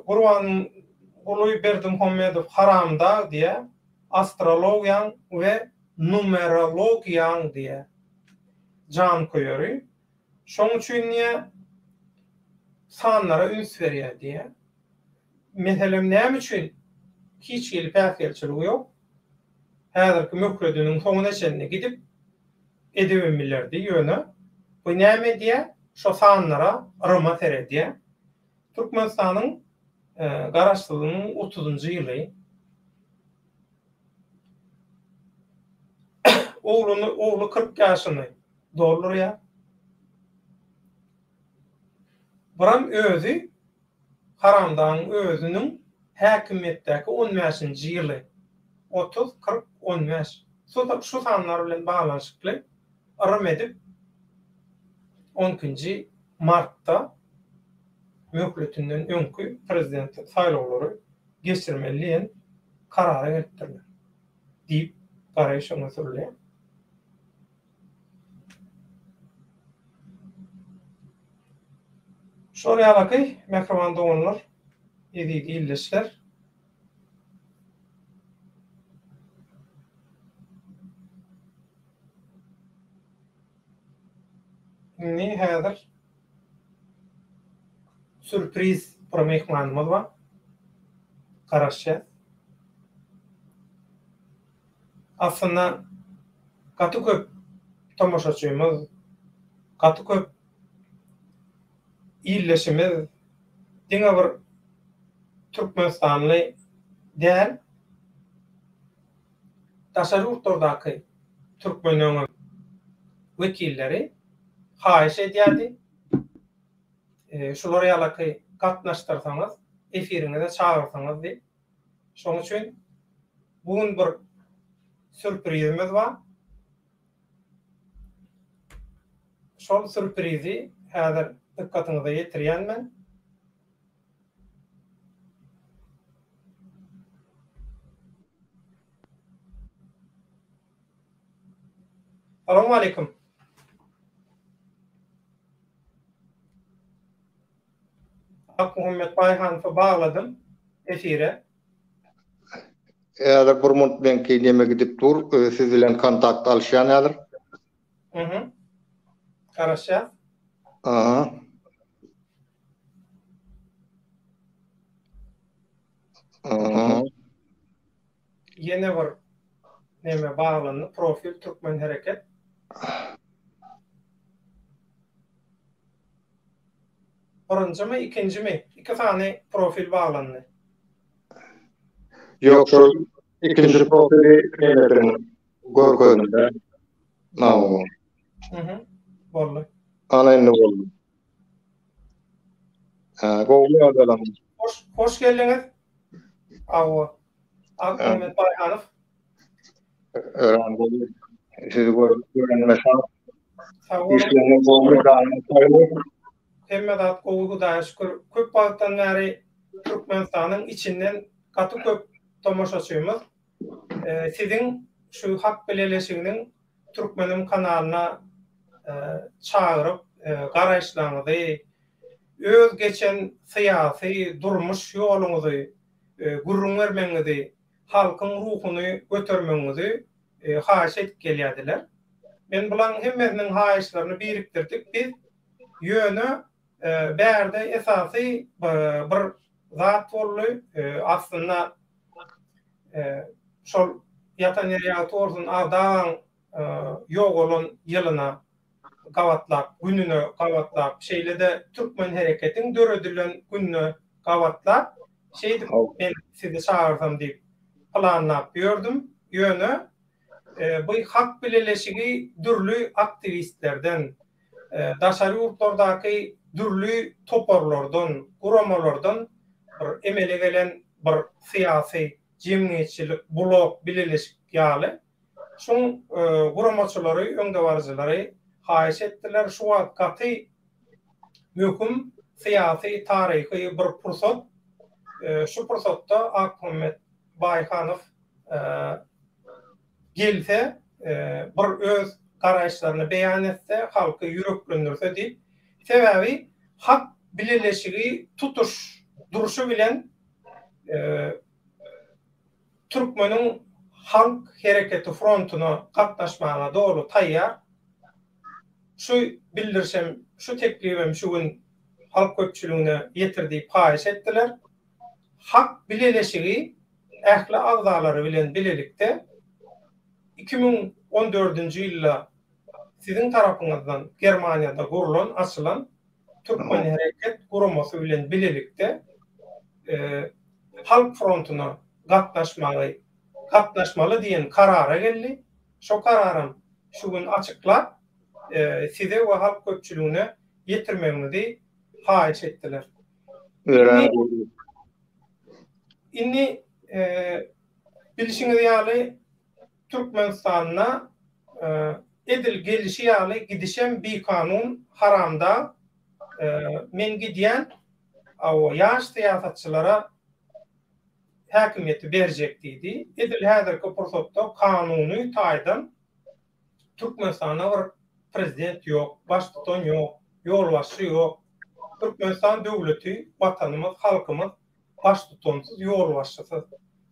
Gurbanguly Berdimuhamedow haramdag diýýär, astrologiýaň we numerologiýaň diýýär, janköýeri. Şoň üçin diýýär, sanlara üns berýär diýýär. Meselem, näme üçin hiç hili päsgelçiligi ýok? Häzirki möhlediniň soňuna çenli gidip edibem bilerdi, ýöne bu näme edýär? Şo sanlara, yryma seredýär. Türkmenistanyň Garaşsyzlygynyň otuzynjy ýyly. Ogluny, ogly 40 ýaşyny doldurýar. Buram özi Haramdagyň özüniň häkimiýetdäki on bäşinji ýyly, 30, 40, 15, şu sanlar bilen baglanyşykly yrym edip, on ikinji martda möhletinden öňki prezidentlik saýlawlary geçirmeli diýen karara gelipdirler diýip garaýyş öňe sürülýär. Şol ýalaky, mähriban doganlar, eziz ildeşler! Indi häzir sürpriz bir myhmanymyz bar. Garaşýas. Aslynda gaty köp tomaşaçymyz, gaty köp ildeşimiz diňe bir türkmenistanly däl, daşary ýurtlardaky türkmenleňem wekilleri haýyş edýärdi, şular ýalaky gatnaşdyrsaňyz, efiriňize çagyrsaňyz diýip. Şonuň üçin bu gün bir sürprizimiz bar. Şol sürprizi häzir dykgatyňyza ýetirýän men. Salowmaleýkim. Akmuhammet Baýhanowy bagladym efire. Häzir bir munt meňki neme gidip dur, siz bilen kontakt alyşýan häzir. Mhm. Garaşýas. Aha. Aha. Ýene bir neme baglandy, profil Türkmen hereket. Birinjimi, ikinjimi? Iki sany profil baglandy. Ýok, şol ikinji profili nemediň görkezdim-de. Nawa. Mhm. Boldy. Ana indi boldy. Ha, gowy ýagdaýlar. Hoş, hoş geldiňiz. Hawa. Akmuhammet Baýhanow. Örän gowy. Sizi görüp görenime şat. Sag boluň. Işleriňiz gowumy, janyňyz sagmy? Hemme zat gowy Hudaýa şükür. Köp wagtdan bäri Türkmenistanyň içinden gaty köp tomaşaçymyz siziň şu Hak bileleşiginiň Türkmenim kanalyna çagyryp garaýyşlaryňyzy, öz geçen syýasy, durmuş ýoluňyzy gürrüň bermegiňizi, halkyň ruhuny götermegiňizi haýyş edip gelýärdiler. Men bularyň hemmesiniň haýyşlaryny birikdirdik biz. Ýöne bärde esasy bir zat boldy. Aslynda şol ýatan ýeri ýagty bolsun Agdagaň ýogalan ýylyna gabatlap, gününe gabatlap, şeýle-de Türkmen hereketiň döredilen gününe gabatlap, şeýdip men sizi çagyrsam diýip planlap ýördüm. Ýöne bu hak bileleşigi dürli aktiwistlerden, daşary ýurtlardaky dürli toparlardan, guramalardan bir emele gelen bir syýasy, jemgyýetçilik blok, bileleşik ýaly. Şuň guramaçylary, öňdebaryjylary haýyş etdiler. Şu wagt gaty möhüm syýasy, taryhy bir pursat. Şu pursatda Akmuhammet Baýhanow gelse, bir öz garaýyşlaryny beýan etse, halky ýüreklendirse diýip. Sebäbi Hak bileleşigi tutuş durşy bilen Türkmeniň Halk hereketi frontuna gatnaşmaga doly taýýar. Şu bildirişem, şu teklibem şu gün halk köpçüligine ýetir diýip haýyş etdiler. Hak bileleşigi ähli agzalary bilen bilelikde 2014-nji ýylda siziň tarapyňyzdan Germaniýada gurlan, açylan Türkmen hereket guramasy bilen bilelikde Halk frontuna gatnaşmagy, gatnaşmaly diýen karara geldi. Şo kararam şu gün açyklap, size we halk köpçüligine ýetirmegiňizi haýyş etdiler. Örän gowy. Indi bilşiňiz ýaly Türkmenistanda edil gelişi ýaly gidişem bikanun haramdag men gidýän awa ýaş syýasatçylara häkimiýeti berjek diýdi. Edil häzirki pursatda kanuny taýdan Türkmenistanda bir prezident ýok, baştutan ýok, ýolbaşçy ýok. Türkmenistan döwleti, watanymyz, halkymyz baştutansyz, ýolbaşçysyz.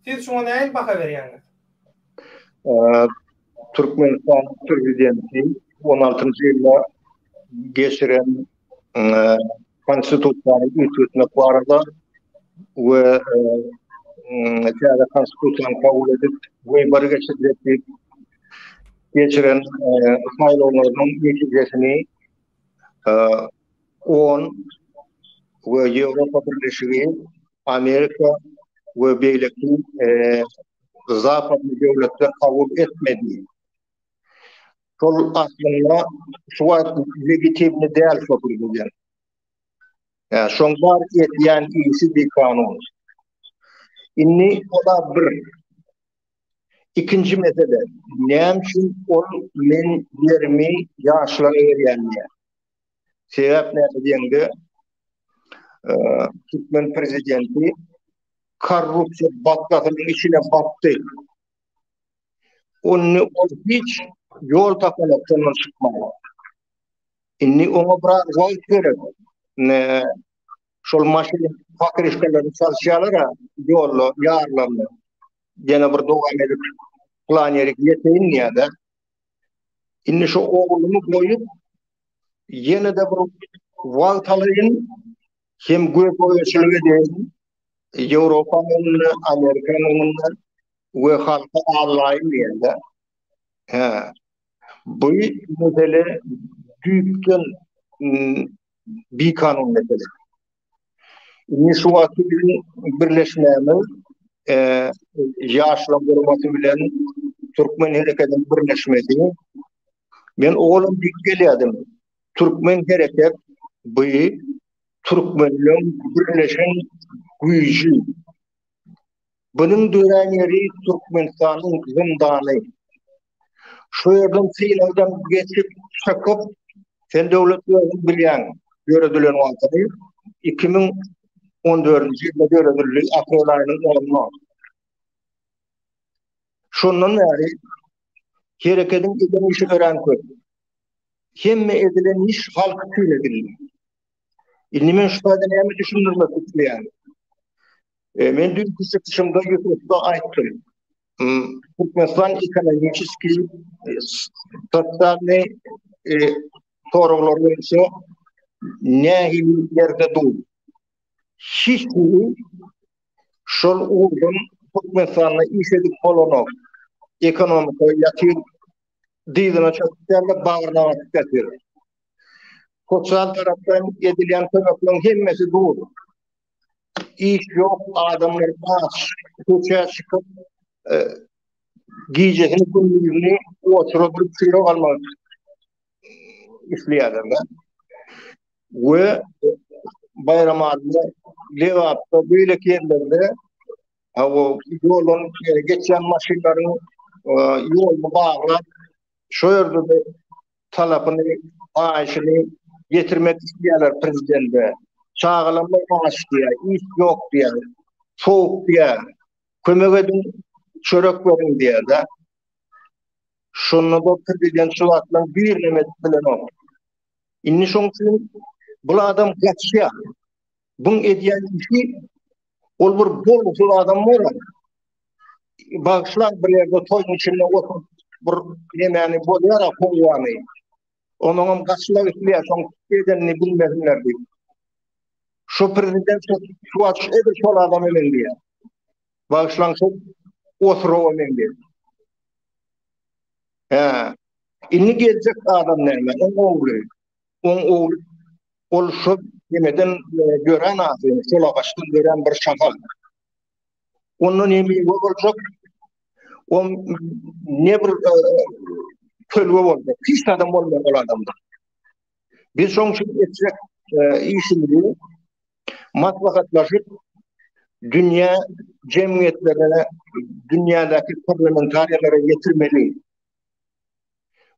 Siz şuňa nähili baha berýäňiz? Türkmenistanyň prezidenti 16-njy ýylda geçiren konstitusiýany üýtgetmek barada we täze konstitusiýany kabul edip, wybory geçirjek diýip geçiren saýlawlarynyň netijesini on we Ýewropa Birleşigi, Amerika we beýleki zapadly döwletler kabul etmedi. Şol aslynda şu wagt legitimli däl şo prezident. Ýa şoň bar edýän işi bikanun. Indi ola bir. Ikinji mesele, näme üçin ol men ýerimi ýaşlara berýän diýýär. Sebäp näme diýende, türkmen prezidenti korrupsiýa batgasynyň içine batdy. Ony ol hiç ýol tapanok şondan çykmaga. Indi oňa biraz wagt gerek. Ne şol maşyn pakryşkalaryny çalyşýarlar-a ýolda ýarlaryny. Ýene bir dowam edip plan ýerik ýeteýin diýýär-de. Indi şu oglumy goýup ýene-de bir wagt alaýyn hem göz-boýaçylyk edeýin. Ýewropanyň öňünde, Amerikanyň öňünde we halky aldaýyn diýende. Hä. Bu mesele düýpden bikanun mesele. Indi şu wagtky biziň birleşmämiz Ýaşlar guramasy bilen Türkmen hereketiniň birleşmesi. Men owalam diýip gelýärdim. Türkmen hereket bu türkmenleň birleşen güýji. Bunuň dörän ýeri Türkmenistanyň zyndany. Şu ýerden synagdan geçip çykyp, sen döwlet özüň bilýäň, döredilen wagtyny 2014-nji ýylda döredildi, aprel aýynyň onunda. Şondan bäri herekediň eden işi örän köp. Hemme edilen iş halk üçin edildi. Indi men şu taýda näme düşündirmek isleýän? E, men düýnki çykyşymda YouTube'da aýtdym. Hmm, Türkmenistan ekonomiçeskiý, e, sosialnyý e, soraglar boýunça nähili ýerde dur? Hiç biri şol ugurdan Türkmenistanda iş edip bolanok. Ekonomika ýatyr, dyzyna çöküp däl-de bagryna basyp ýatyr. Sosial tarapdan edilýän kömekleriň hemmesi dur. Iş ýok, adamlar aç, köçä çykyp, e, gijesini gündizini otura durup çörek almak isleýärler. We Baýramalyda, Lebapda, beýleki ýerlerde o ýoldan geçýän maşynlaryň e, ýoluny baglap, şo ýerde-de talapyny, haýyşyny ýetirmek isleýärler prezidente. Çagalarymyz aç diýýär, iş ýok diýýär, sowuk diýýär. Kömek ediň, çörek beriň diýýär-de. Şonda-da prezident şu zatlaryň birinem edip bilenok. Indi şoň üçin bul adam gaçýar. Buň edýän işi ol bir bolgusyz adam bolar. Bagyşlaň bir ýerde toýuň içinde oturyp bir nemäni bolýar-a howany. Onuňam gaçmak isleýär, şoň edenini bilmesinler diýip. Şu prezident şu şu wagt edil şol adama meňzeýär. Bagyşlaň şol oturuwa meňzeýär. Hä. Indi geljek adam näme? Oň ogly. Oň ogly ol şo nemeden dörän ahyryn, şol agaçdan dörän bir şaha. Onda ne miwe boljak, o ne bir kölge boljak. Hiç adam bolmaýar ol adamda. Biz şoň üçin etjek işimizi maslahatlaşyp dünýä jemgyýetlerine, dünýädäki parlamentariýalara ýetirmeli.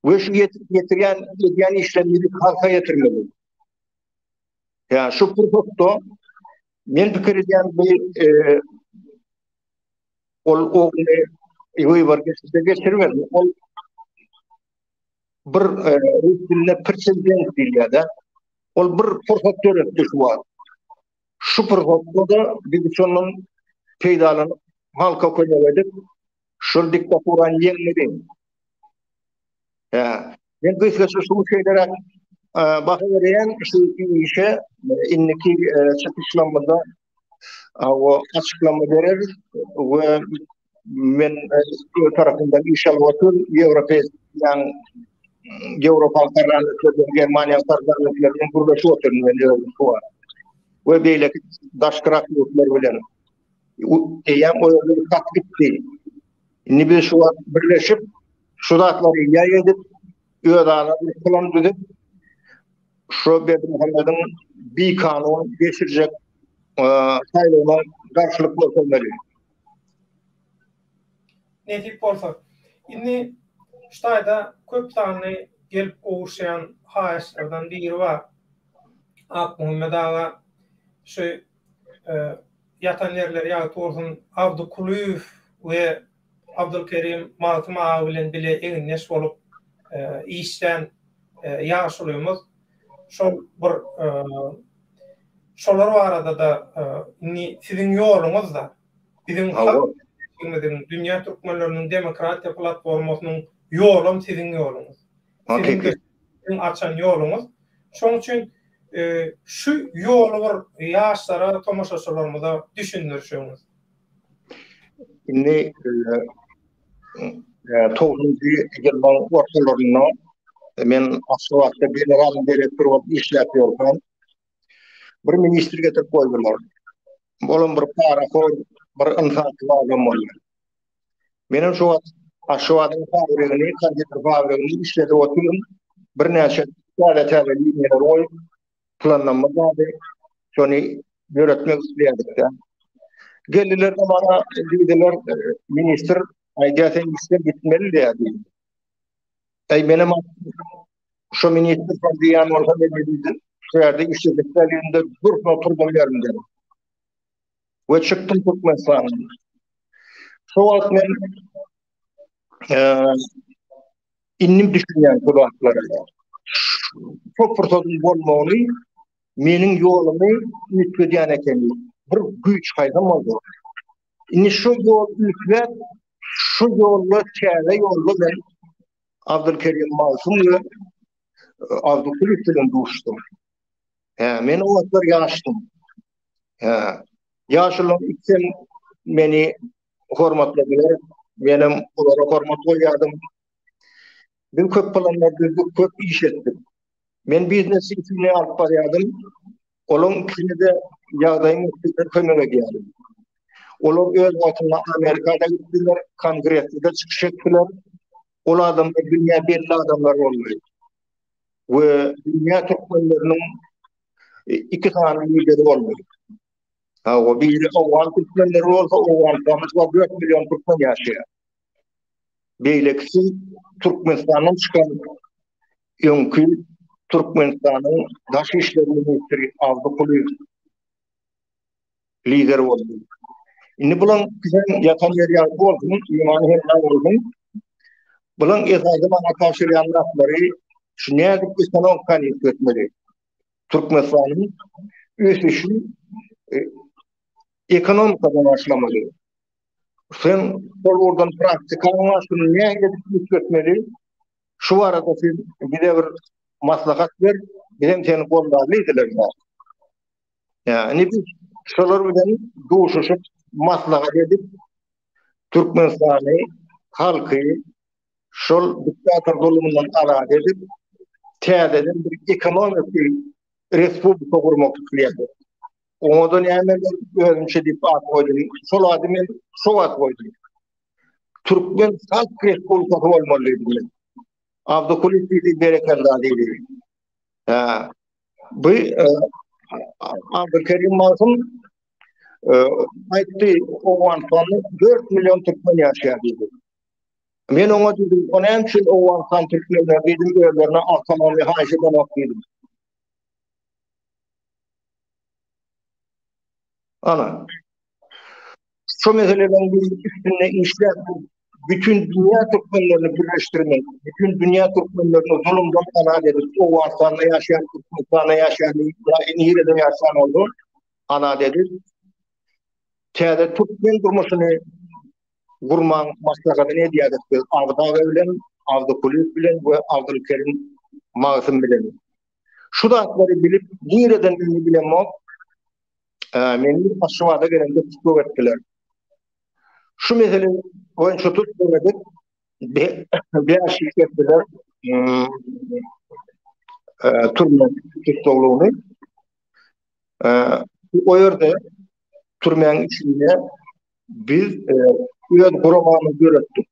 We şu ýetirýän edýän işlerimizi halka ýetirmeli. Ýa şu pursatda men pikir edýän bu e, ol ogluny wybar geçirse geçiriberdi. Ol bir e, rus dilinde prezident diýilýär-de. Ol bir pursat döretdi şu wagt. Şu pursatda-da biz şondan peýdalanyp halka kömek edip şol diktaturany ýeňmeli. Hä. Men gysgaça şu şeylere e, baha berýän şu işe indiki e, çykyşlarymyzda o açyklama bereris we men öz tarapymdan iş alyp otyryn Ýewropeýan Ýewropa parlamentleri bilen Germaniýa parlamentleri bilen gürleşip otyryn men özüm şu wagt. We beýleki daşkyrak ýurtlar bilen. Eýýäm o ýerde hat gitdi. Indi biz şu wagt birleşip şu zatlary ýaý edip özara bir plan düzüp şu Berdimuhamediň bikanun geçirjek saýlawyna garşylyk görkezmeli. Nesip bolsa. Indi şu taýda köp sanly gelip gowuşýan haýyşlardan biri bar. Akmuhammet aga şu ýatan ýerleri ýagty bolsun Abdy Kulyýew we Abdylkerim Magtym aga bilen bile egindeş bolup işlän ýaşulymyz şol bir şolar barada-da indi siziň ýoluňyz-da biziň halk birleşigimiziň dünýä türkmenleriniň demokratiýa platformasynyň ýolam siziň ýoluňyz. Siziň açan ýoluňyz. Şonuň üçin şu ýoly bir ýaşlara, tomaşaçylarymyza düşündirişiňiz. Indi togsanynjy ýyllaryň ortalarynda men Aşgabatda general direktor bolup işläp ýörkäm, bir ministr getirip goýdular. Olam bir parahor, bir ynsapsyz adam bolýar. Menem şu wagt Aşgabadyň fabrigini, konditer fabrigini işledip otyryn. Birnäçe täze-täze liniýalar goýup, planlanma bardy. Şony ýöretmek isleýärdik-de. Geldiler-de maňa diýdiler, ministr aýdýar sen işden gitmeli diýýär diýdi. Äý menem şo ministr şol diýýän bolsa men diýdim, şu ýerde işlejek däl diýdim-de dursun oturdym ýerimde. We çykdym Türkmenistandan. Şo wagt men indi düşünýän bu zatlara. Şo pursadyň bolmagyny meniň ýolumy üýtgedýän ekeni. Bir güýç haýsam bolsa. Indi şu ýol üýtgäp, şu ýolda täze ýolda men Abdulkerim Magsum we Abdukulyýew bilen duşdum. Hä, men o wagtlar ýaşdym. Hä, ýaşulular ikisem meni hormatladylar. Menem olara hormat goýýardym. Biz köp planlar düzdük, köp iş etdik. Men biznes işini alyp barýardym. Olaryň ikisine-de ýagdaýyň üstünde kömek edýärdim. Olar öz wagtynda Amerikada gitdiler, kongresde çykyş etdiler. Ol adamlar dünýä belli adamlar boldy. We dünýä türkmenleriniň iki sany lideri boldy. Hawa, biri owgan türkmenleri bolsa, Owganystanda şu wagt 4 million türkmen ýaşaýar. Beýlekisi Türkmenistandan çykan öňki Türkmenistanyň Daş işler ministri Abdy Kulyýew lider boldy. Indi bulaň ikisem ýatan ýeri ýagty bolsun, imany hemra bolsun. Bulaň esasy maňa tabşyrýan zatlary şu nädip ekonomikany üýtgetmeli. Türkmenistanyň ösüşi e, ekonomikadan başlamaly. Sen şol ugurdan praktikaň bar, şuny nähili edip üýtgetmeli? Şu barada sen bize bir maslahat ber, bizem seni goldaly diýdiler. Ýani biz şolar bilen duşuşyp, maslahat edip, Türkmenistany, halky şol diktator zulumyndan azat edip, täzeden bir ekonomiki respublika gurmak isleýärdik. Oňa-da näme men özümçe diýip at goýdum. Şol ady men şo wagt goýdum. Türkmen Halk Respublikasy bolmaly diýdim men. Abdykulyýew diýdi, berekella diýdi. Hä. Bu e, Abdulkerim Magsum e, aýtdy, Owganystanda 4 million türkmen ýaşaýar diýdi. Men oňa diýdim, o näme üçin Owganystan türkmenleri diýdim, özlerine awtonomiýa haýyş edenok diýdim. Ana. Şu meselelerin bir üstünde işläp, bütün dünya türkmenlerini birleştirmek, bütün dünya türkmenlerini zulumdan azat edip, Owganystanda ýaşaýan, Türkmenistanda ýaşaýan, nirede ýaşaýan bolsa, azat edip, täze türkmen durmuşyny gurmaň maslahatyny edýärdik biz Abdy aga bilen, Abdy Kulyýew bilen we Abdulkerim Magsym bilen. Şu zatlary bilip, nireden meni bilemok, meni Aşgabada gelende tussag etdiler. Şu mesele boýunça tussag edip, 5 ýyl etdiler. Türme tussaglygyny. O ýerde türmäň içinde biz öz guramamyzy döretdik.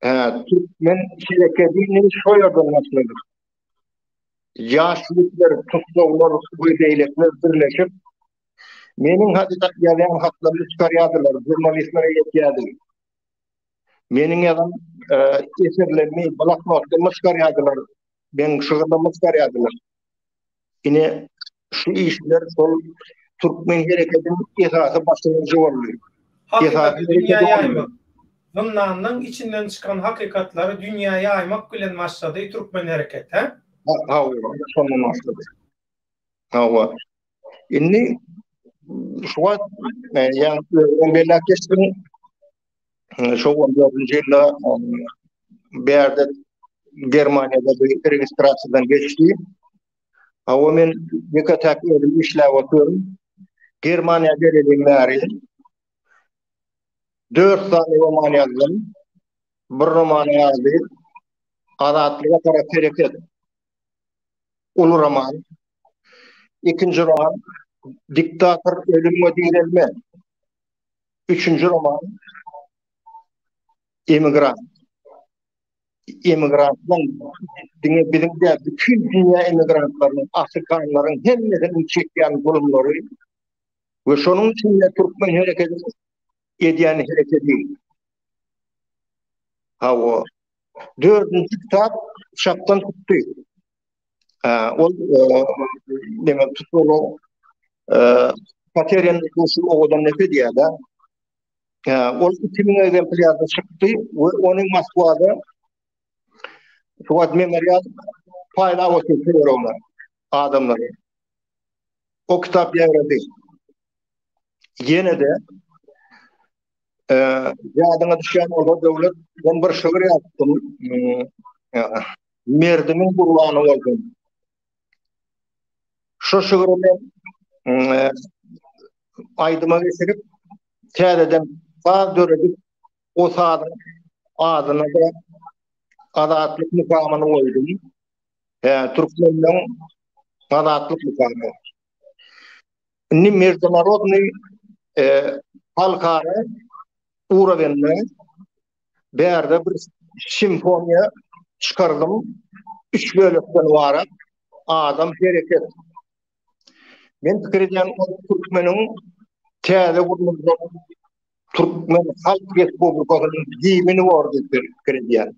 Hä, türkmen herekedini şo ýerden başladyk. Ýaş ýigitler, tussaglar we beýlekiler birleşip, meniň ýazýan hatlarymy çykarýardylar, žurnalistlere ýetýärdi. Meniň ýazan e, eserlerimi, bloknotlarymy çykarýardylar, meniň şygyrlarymy çykarýardylar. Ine, şu işler şol türkmen hereketiniň esasy başlangyjy boldy. Hakykaty dünýä ýaýmak. Zyndanyň içinden çykan hakykatlary dünýä ýaýmak bilen başlady türkmen hereket, hä? Hawa, şondan başlady. Hawa. Indi şu wagt ýa özüň belläp geçdiň, Şo 14-nji ýylda bärde Germaniýada bir registrasiýadan geçdi. Hawa men ýeke täk özüm işläp otyryn. Germaniýa gelelim bäri 4 sany roman ýazdym. Bir romanyň ady Azatlyga tarap hereket. Uly roman. Ikinji roman Diktator ölüm we direlme. Üçünji roman Emigrant. Emigrantlaryň diňe biziň däl, bütün dünýä emigrantlarynyň, afrikanlaryň hemmesiniň çekýän zulumlary. We şonuň üçin-de türkmen hereketiniň edýän hereketi. Hawa. Dördünji kitap çapdan çykdy. Ol demek tutulyp Poterýan duşy owadan nepe diýýär-de. Ol 2000 ekzemplýarda çykdy we ony Moskwada şu wagt memorial paýlap otyr töweregine adamlary. O kitap ýaýrady. Ýene-de ýadyňa düşýän bolsa Döwlet, men bir şygyr ýazypdym. Merdimiň gurbany boldum. Şu şygry men aýdyma geçirip, täzeden saz döredip, o sazyň adyna-da Azatlyk mukamyny goýdum. Hä, türkmenleň Azatlyk mukamy. Indi mejdunarodnyý halkara urowende bärde bir simfoniýa çykardym. Üç bölekden ybarat Adam hereket. Men pikir edýän ol türkmeniň täze gurluljak Türkmen Halk Respublikasynyň gimni bor diýip pikir edýän.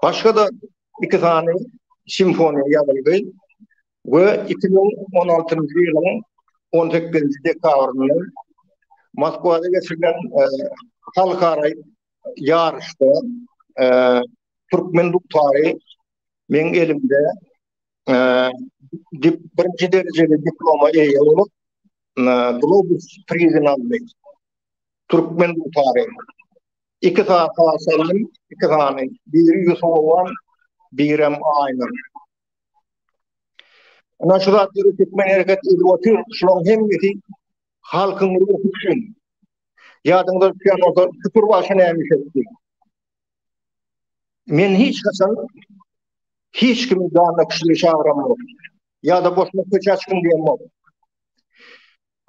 Başga-da iki sany simfoniýa ýazyldy we 2016-njy ýylyň 18-nji dekabrynda Moskwada geçirilen halkara ýaryşda türkmen dutary meň elimde birinji derejeli diploma eýe bolup, Globus prizini aldy. Türkmen dutary. Iki sany saz çaldym, iki sany. Biri Ýusup Owan, birem Aýnur. Ynha şu zatlary türkmen hereket edip otyr. Şularyň hemmesi halkyň ruhy üçin. Ýadyňyza düşýän bolsa, Şükür bagşy näme iş etdi? Men hiç haçan hiç kimi janyna küçüne çagyramok. Ýa-da boşuna köçä çykyň diýemok.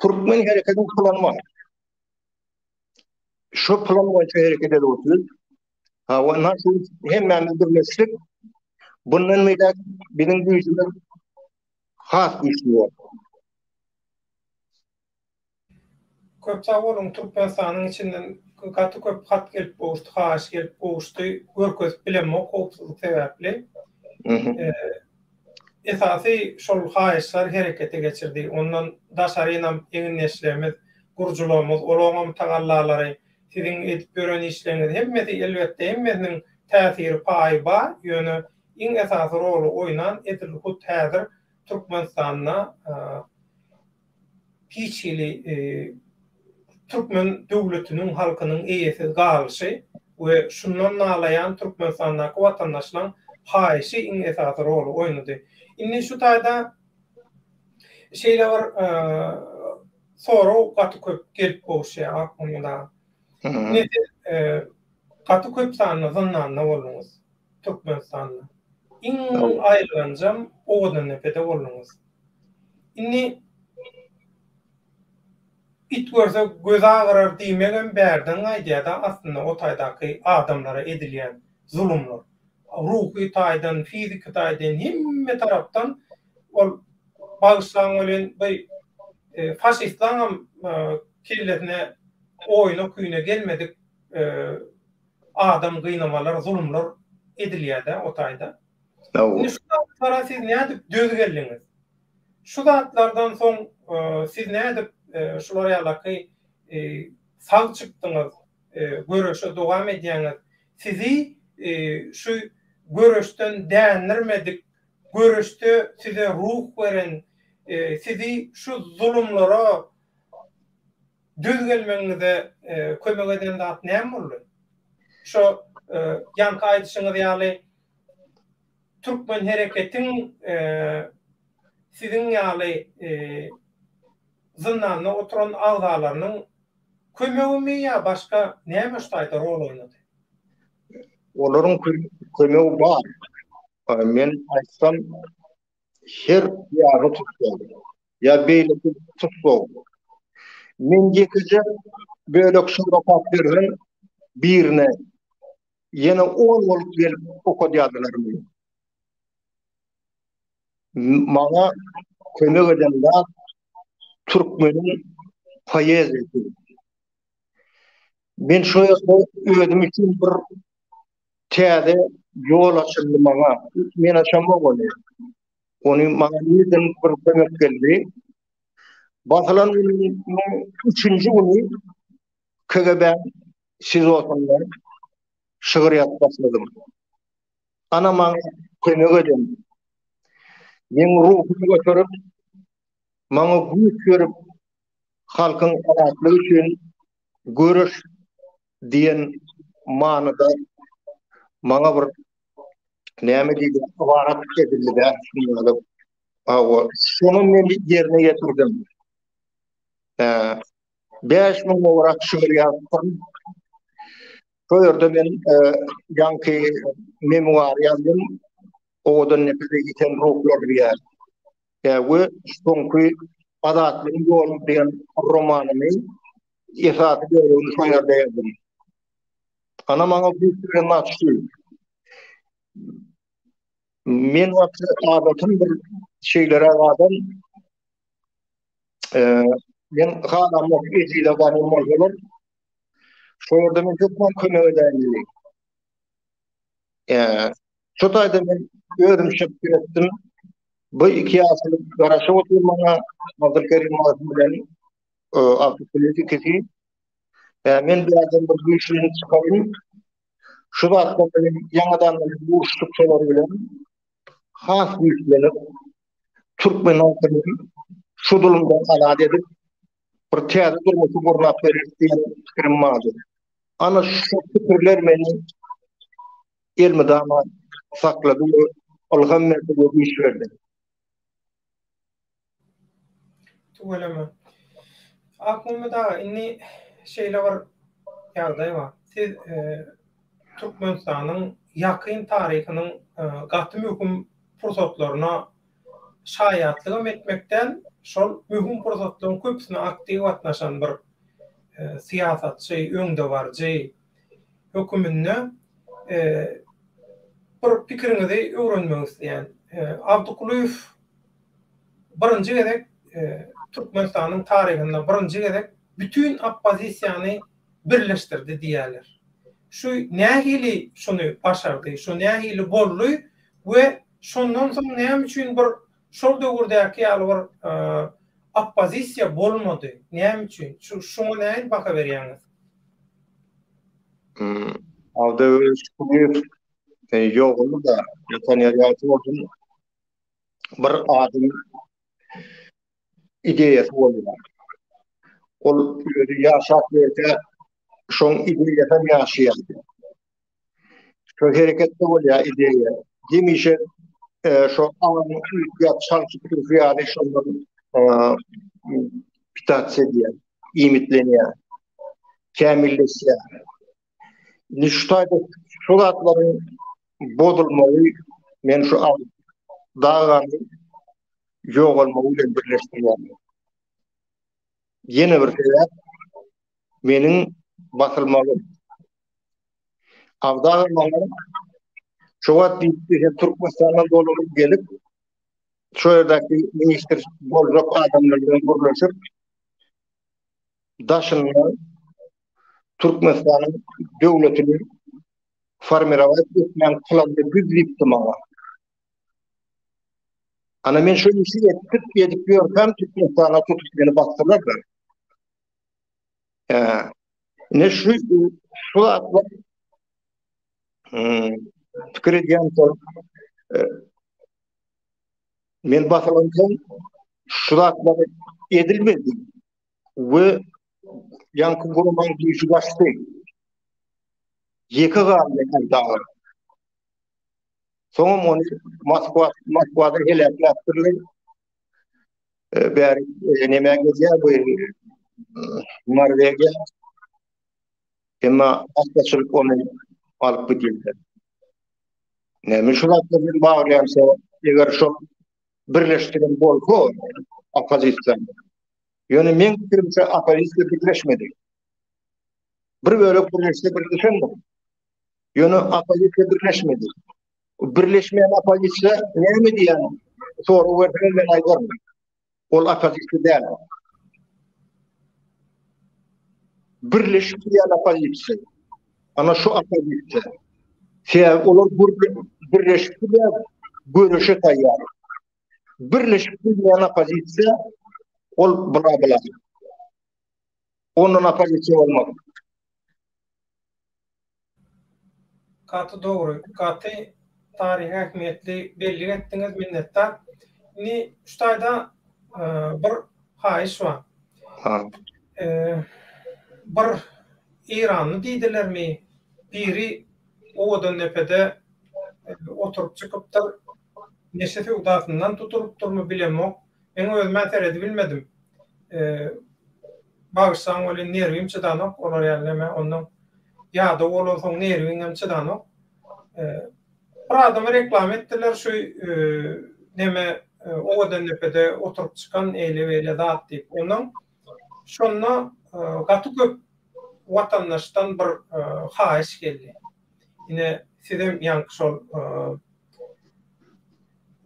Türkmen hereketiň plany bar. Şu plan boýunça hereket edip otyrys. Hawa, ynha şu hemmämiz birleşdik. Bundan beýläk biziň güýjümiz has güýçli bolar. Köp sag boluň Türkmenistanyň içinden gaty köp hat gelip gowuşdy, haýyş gelip gowuşdy. Görkezip bilemok howpsuzlyk sebäpli. Esasy şol haýyşlar herekete geçirdi. Ondan daşarynam egindeşlerimiz, gurujylarymyz, olaryňam tagallalary, siziň edip ýören işleriňiz hemmesi elbetde hemmesiniň täsiri paýy bar, ýöne iň esasy roly oýnan edil hut häzir Türkmenistanda hiç hili türkmen döwletiniň, halkynyň eýesiz galyşy we şundan nalaýan Türkmenistandaky watandaşlaň haýyşy iň esasy roly oýnady. Indi şu taýda şeýle bir sorag gaty köp gelip gowuşýar Akmyrat aga. Indi siz gaty köp sanda zyndanda bolduňyz Türkmenistanda. Iň aýylganjam Owadandepede bolduňyz. Indi It görse gözi agyrar diýmegem bärden gaýdýada aslynda o taýdaky adamlara edilýän zulumlar. Ruhy taýdan, fiziki taýdan hemme tarapdan ol bagyşlaň welin bir faşistlaňam kellesine oýuna küýüne gelmedik adam gynamalar, zulumlar edilýädä o taýda. Indi şu zatlara siz nädip döz geldiňiz? Şu zatlardan soň siz nädip şular ýalaky sag çykdyňyz, göreşe dowam edýäňiz? Sizi şu göreşden dändirmedik, göreşde size ruh beren, sizi şu zulumlara döz gelmegiňize kömek eden zat näme boldy? Şo ýaňky aýdyşyňyz ýaly Türkmen hereketiň siziň ýaly zyndanda oturan agzalarynyň kömegimi ýa başga näme şu taýda rol oýnady? Olaryň kömegi bar. Men aýtsam her ýagy tussag ýa beýleki tussag. Men ýekeje bölek şygyr okap berseň birine Ýene on bolup gelip okadýardylar meni. Maňa kömek eden zat. Türkmeniň poeziýasy. Men şo ýerde özüm üçin bir täze ýol açyldy maňa. Men açamok ony. Ony maňa nirden bir kömek geldi. Basylan günüň üçünji güni KGB-niň SIZO-synda şygyr ýazyp başladym. Ana maňa kömek eden, meň ruhumy göterip, maňa güýç berip, halkyň azatlygy üçin göreş diýen manyda maňa bir näme diýilýär, ybarat edildi-dä, şuny Hawa, şony men ýerine ýetirdim. 5000 gowrak şygyr ýazypdyryn. Şo ýerde men ýaňky memuar ýazdym. Owadan nepese ýiten ruhlar diýýär. We soňky Azatlygyň ýoly diýen romanymy esasy bölegini şo ýerde ýazdym. Ana maňa güýç beren zat şu. Men wagty adatym bir şeýleräk adam. Men halamok ejize ganym bolsalar. Şo ýerde men hökman kömek edäýmeli. Şo taýda men özüm şekil etdim. Bu iki ýaşuly garaşyp otyr maňa Abdulkerim agam bilen Abdulkulyýew ikisi. Men bärden bir güýçlenip çykaýyn. Şu zatlar bilen ýaňadan duşuşyp şolar bilen has güýçlenip türkmen halkyny şu zulumdan azat edip bir täze durmuşy gurnap bereris diýen pikirim bardy. Ana şu pikirler meni elmydama saklady we ylham berdi we güýç berdi. Tüweleme. Akmuhammet aga, indi şeýle bir ýagdaý bar. Siz Türkmenistanyň ýakyn taryhynyň gaty möhüm pursatlaryna şaýatlygam etmek däl, şol möhüm pursatlaryň köpüsine aktiw gatnaşan bir syýasatçy, öňdebaryjy höküminde bir pikiriňizi öwrenmek isleýän. Abdykulyýew birinji gezek Türkmenistanyň taryhynda birinji gezek bütin oppozisiýany birleşdirdi diýýärler. Şu nähili şuny başardy, şu nähili boldy we şondan soň näme üçin bir şol döwürdäki ýaly bir oppozisiýa bolmady? Näme üçin? Şu şuňa nähili baha berýäňiz? Abdyöwez Kulyýew ýogaldy-da, ýatan ýeri ýagty bolsun. Bir adam ideýasy bolýar. Ol özi ýaşap ýörkä, şoň ideýasy hem ýaşaýar. Şo hereketde bolýar ideýa. Hemişe şo aňyň üýtgäp çalşyp durşy ýaly şondan pitasiýa edýär, iýmitlenýär, kämilleşýär. Indi şu taýda şu zatlaryň bozulmagy men şu dagany ýogalmagy bilen birleşdirýän. Ýene bir sebäp meniň basylmagym. Abdy aga maňa şu wagt diýipdi, sen Türkmenistana dolanyp gelip, şu ýerdäki ministr boljak adamlar bilen gürleşip, daşyndan Türkmenistanyň döwletini formirowat etmäň planyny düz diýipdi maňa. Ana men şu işi etdik, edip ýörkäm Türkmenistana tutup meni basdylar-da. Ine şu şu zatlar hmm, pikir edýän şol e, men basylansoň şu zatlar edilmedi we ýaňky guramaň güýji gaçdy. Ýeke galdy Erdal. Soňam ony Moskwa Moskwada heläkläpdirler. Bäri näme gelýär bu Norwegiýa. Emma aslaşylyk ony alyp gidýär. Näme şu zatlar bilen baglaýansa, eger şol birleşdiren bolsa oppozisiýa. Ýöne meň pikirimçe oppozisiýa birleşmedi. Bir bölek birleşse birleşendir. Ýöne oppozisiýa birleşmedi. Birleşmeýän oppozisiýa näme diýen sorag berseňiz men aýdaryn. Ol oppozisiýa däl. Birleşip bilýän oppozisiýa. Ana şu oppozisiýa. Sebäbi olar birleşip bilýär, göreşe taýýar. Birleşip bilmeýän oppozisiýa ol bla-bla. Ondan oppozisiýa bolmaz. Gaty dogry, gaty taryhy ähmiýetli bellik etdiňiz, minnetdar. Indi şu taýda bir haýyş bar. Bir eýranly diýdilermi, biri Owadandepede oturyp çykypdyr, neşe söwdasyndan tutulypdyrmy bilemok. Meň özüm-ä seredibilmedim. Bagyşlaň welin nerwim çydanok olar ýaly nämä onnoň ýadaw bolansoň nerwiňem çydanok. Bir adamy reklama etdiler şu neme Owadandepede oturyp çykan eýle beýle zat diýip. Onnoň şonda gaty köp watandaşdan bir haýyş geldi. Ine sizem ýaňky şol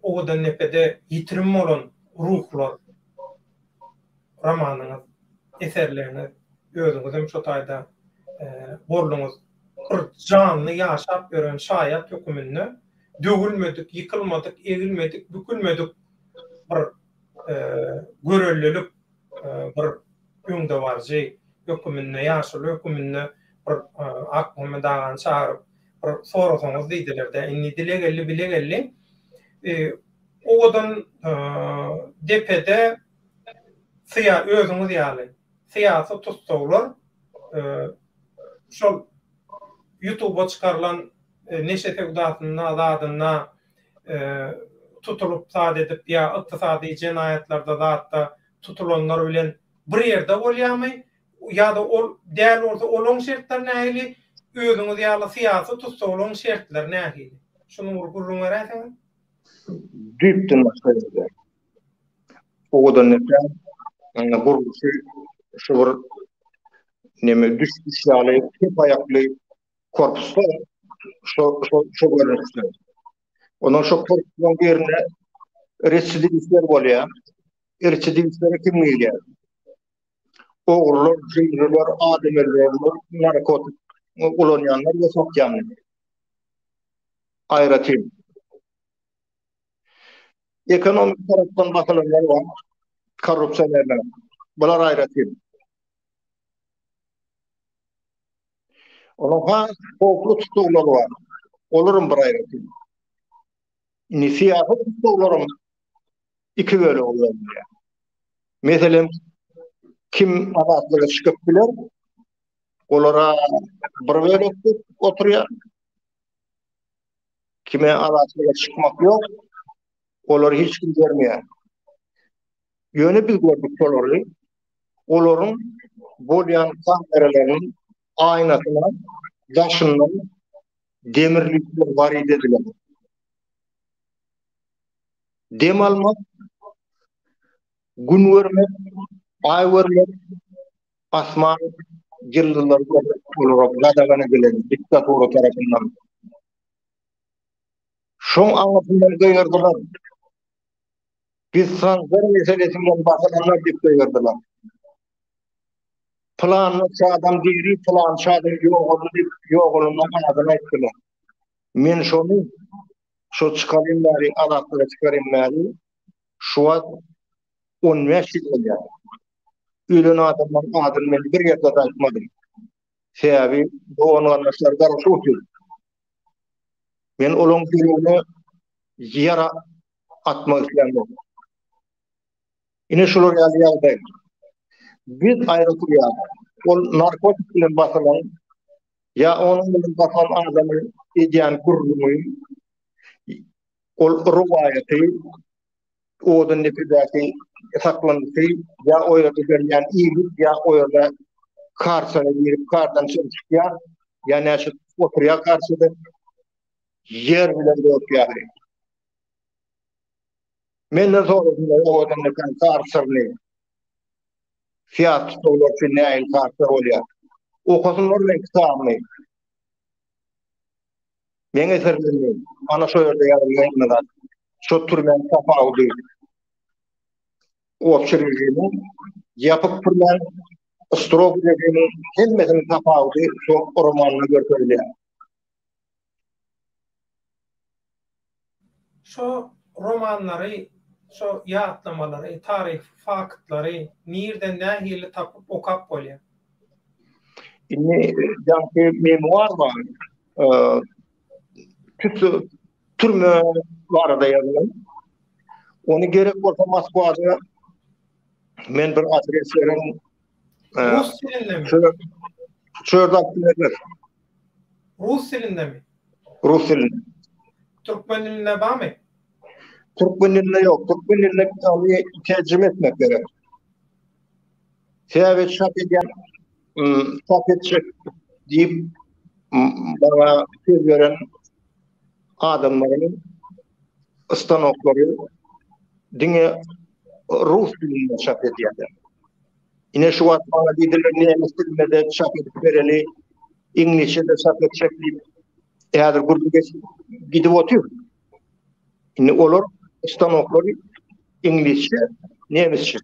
Owadandepede ýitirim bolan ruhlar romanyňyz, eserleriňiz, özüňizem şo taýda bolduňyz. Bir janly ýaşap ýören şaýat höküminde döwülmedik, ýykylmadyk, egilmedik, bükülmedik bir görellilik, bir öňdebaryjy höküminde, ýaşuly höküminde bir Akmuhammet agany çagyryp, bir sorasaňyz diýdiler-de. Indi dile geldi, bile geldi. Owadan depede syýa özüňiz ýaly syýasy tussaglar şol ýutuba çykarylan neşe söwdasynda zadynda tutulyp zat edip ýa ykdysady jenaýatlarda zatda tutulanlar bilen bir ýerde bolýamy ýa-da ol däl bolsa olaň şertleri nähili özüňiz ýaly syýasy tussaglaryň şertleri nähili şuny bir gürrüň beräýseňiz. Düýpden başga ýerde. Owadan depäň gurluşy şu bir neme düş-düş ýaly köp aýakly korpusda şo şo şo görnüşde. Ondan şo korpusyň birinde residiwistler bolýar. Residiwistlere kim girýär? Ogrular, jüýrüler, adam öldürenler, narkotik ulanýanlar we satýanlar. Aýratyn. Ekonomik tarapdan basylanlar bar, korrupsionerler. Bular aýratyn. Onuň has howply tussaglar bar. Olaram bir aýratyn. Indi syýasy tussaglaryň iki bölege bölünýär. Meselem, kim azatlyga çykyp biler, olara bir bölekde oturýar. Kime azatlyga çykmak ýok, olary hiç kim görmeýär. Ýöne biz gördük şolary. Olaryň bolýan kameralarynyň aýnasyna daşyndan demir lütler warid edilen. Dem almak, gün görmek, aý görmek, asman ýyldyzlary görmek olara gadagan edilen diktatura tarapyndan. Şoň aňyrsyndan gygyrdylar. Biz Sanjar meselesi bilen basylanlar diýip gygyrdylar. Pylança adam diri, pylança adam ýogaldy diýip, ýogalanyň adyny aýtdylar. Men şony şo çykaryn bäri, azatlyga çykaryn bäri şu wagt 15 ýyl bolýar. Ölen adamlaryň adyny men bir ýerde-de aýtmadym. Sebäbi dogan-garyndaşlar garaşyp otyr. Men olaň ýüregine ýara atmak islämok. Ine şular ýaly ýagdaý. Biz aýry turýarys. Ol narkotik bilen basylan ýa onuň bilen basylan adamyň edýän gürrüňi, ol rowaýaty, owadan depedäki saklanysy ýa o ýerde berilýän iýmit ýa o ýerde karsere girip kardan çykyp çykýar ýa näçe oturýar karsede ýer bilen dolup ýaly. Menden sorasynlar owadan depäň karserini syýasy tussaglar üçin nähili karser bolýar. Okasynlar meň kitabymy. Meň eserlerimi ana şo ýerde ýazylýan hemme zat. Şo türmäň tapawudy. Obşi režimiň ýapyk türmäň. Strog režimiň hemmesiniň tapawudy şo romanda görkezilýär. Şo romanlary, şo ýatlamalary, taryhy faktlary nirden nähili tapyp okap bolýar? Indi ýaňky memuar bar. Tüsse türme barada ýazylan. Ony gerek bolsa Moskwada men bir adres bererin. Rus dilindemi? Şu ýerde berler. Rus dilindemi? Rus dilinde. Türkmen dilinde barmy? Türkmen dilinde ýok. Türkmen dilinde ony terjime etmek gerek. Sebäbi çap edýän çap etjek diýip maňa söz beren adamlaryň stanoklary diňe rus dilinde çap edýärler. Ine şu wagt maňa diýdiler nemes dilinde-de çap edip bereli, iňlisçe-de çap etjek diýip häzir gürrüň geçip gidip otyr. Indi olar stanoklary iňlisçe, nemisçe.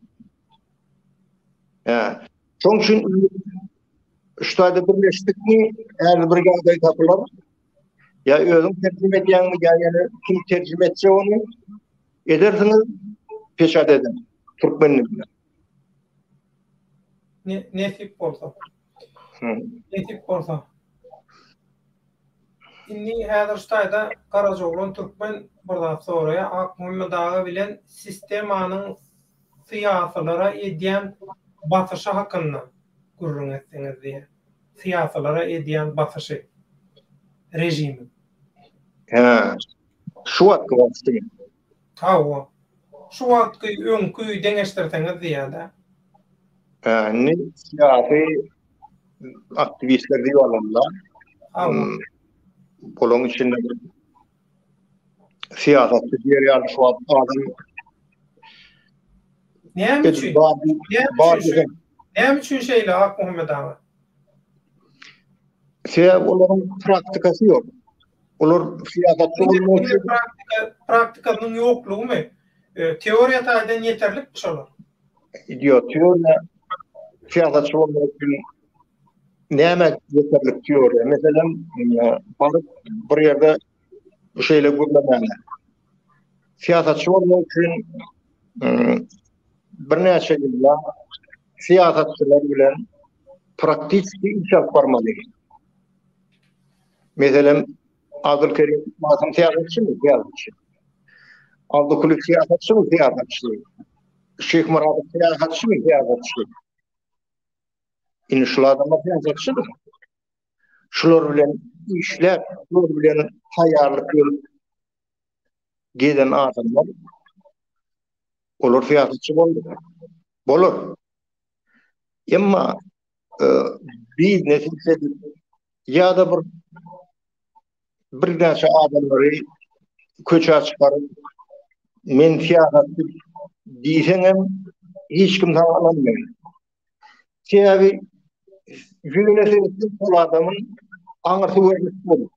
Hä. Şoň üçin şu taýda birleşdikmi, häzir bir ýagdaý tapylar. Ýa özüň terjime edýäňmi, ýa ýene kim terjime etse ony edersiňiz, peçat eder türkmen dilinde. Ne, nesip bolsa. Nesip bolsa. Indi häzir şu taýda Garajaoglan Türkmen bir zat soraýar. Akmuhammet aga bilen sistemanyň syýasylara edýän basyşy hakynda gürrüň etseňiz diýýär. Syýasylara edýän basyşy režimiň. Hä. Şu wagtky basyşy. Hawa. Şu wagtky öňki deňeşdirseňiz diýýär-dä. Hä, indi syýasy aktiwistler diýip alanda. Hawa. Olaryň içinde bir syýasatçy diýer ýaly şu wagt adam Näme üçin? Näme üçin şeýle Akmuhammet aga? Sebäbi olaryň praktikasy ýok. Olar syýasatçy bolmak üçin praktika praktikasynyň ýoklugymy? Teoriýa taýdan ýeterlikmi şolar? Ýok, teoriýa syýasatçy bolmak üçin näme ýeterlik teoriýa? Meselem, baryp bir ýerde şeýle gürlemäne. Syýasatçy bolmak üçin birnäçe ýyllap syýasatçylar bilen praktiki iş alyp barmaly. Meselem, Abdulkerim Masym syýasatçymy? Syýasatçy. Abdukuly syýasatçymy? Syýasatçy. Şeýh Myradow syýasatçymy? Syýasatçy. Indi şul adamlar syýasatçydyr. Şular bilen işläp, şular bilen taýýarlyk görüp gezen adamlar olar syýasatçy boldy. Bolar. Emma e, biznes edip ýa-da bir birnäçe adamlary köçä çykaryp men syýasatçy diýseňem hiç kim saňa ynanmaýar. Sebäbi ýüzüne seretseň şol adamyň aňyrsy görnüp dur.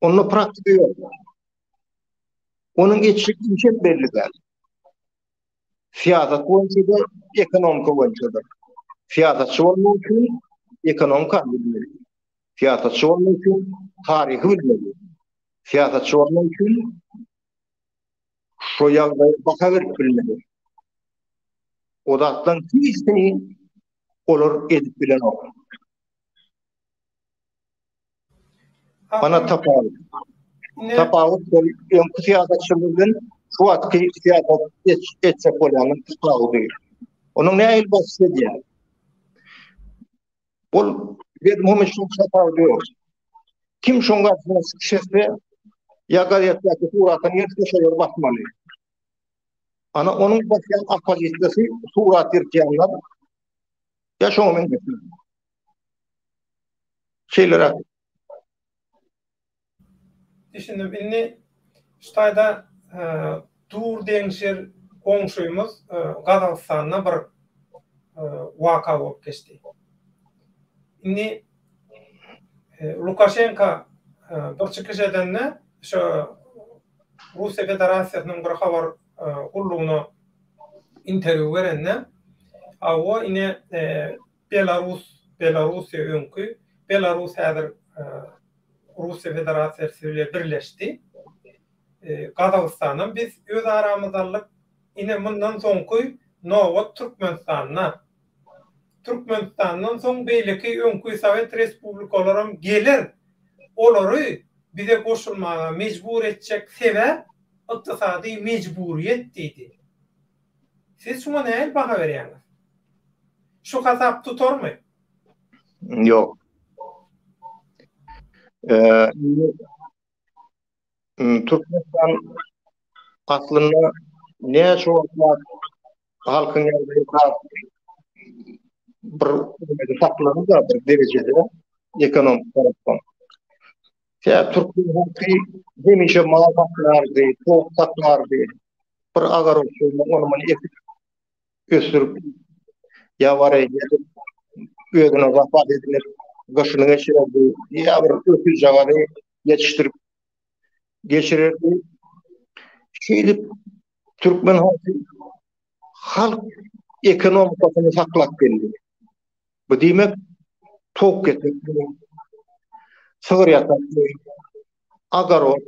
Onda praktika ýok. Onuň etjek işi hem belli däl. Syýasat boýunça-da, ekonomika boýunça-da. Syýasatçy bolmak üçin ekonomikany bilmeli. Syýasatçy bolmak üçin taryhy bilmeli. Syýasatçy bolmak üçin şo ýagdaýa baha berip bilmeli. O zatlaryň hiçbiri olar edip bilenok. Ana tapawut. Tapawut şol öňki syýasatçylar bilen şu wagtky syýasat etjek bolýanyň tapawudy. Onuň nähili basyş edýär? Ol Berdimuhamedowyň tapawudy ýok. Kim şoň garşysyna çykyş etse, ýa gazetdäki suratyny ýyrtsa şolary basmaly. Ana onuň basýan oppozisiýasy surat ýyrtýanlar ýa şoňa meňzeşler. Şeýleräk. Düşündim. Indi şu taýda dur deňşir goňşymyz Gazagystanda bir waka bolup geçdi. Indi Lukaşenko bir çykyş edende şu Russiýa Federasiýasynyň bir habar gullugyna interwýu berende, hawa ine. Belarus, Belarussiýa öňki, Belarus häzir Russiýa Federasiýasy bilen birleşdi. Gazagystanam biz öz aramyzda aldyk. Ine mundan soňky nobat Türkmenistanda. Türkmenistandan soň beýleki öňki sowet respublikalaram geler. Olary bize goşulmaga mejbur etjek sebäp ykdysady mejburyýet diýdi. Siz şuňa nähili baha berýäňiz? Şu hasap tutarmy? Ýok. Türkmenistan aslynda näçe wagtlap halkyň ýagdaýy bir saklandy bir derejede ekonomik tarapdan. Ýa türkmen halky hemişe mal saklardy, towuk saklardy. Bir agar olsun, ony muny ekip ösdürip ýa wareýe edip özüne zapas edinip gyşyny geçirerdi. Ýa bir öküzjagazy ýetişdirip geçirerdi. Şeýdip türkmen halky halk ekonomikasyny saklap geldi. Bu diýmek towuk getirip, sygyr ýatak, agarot,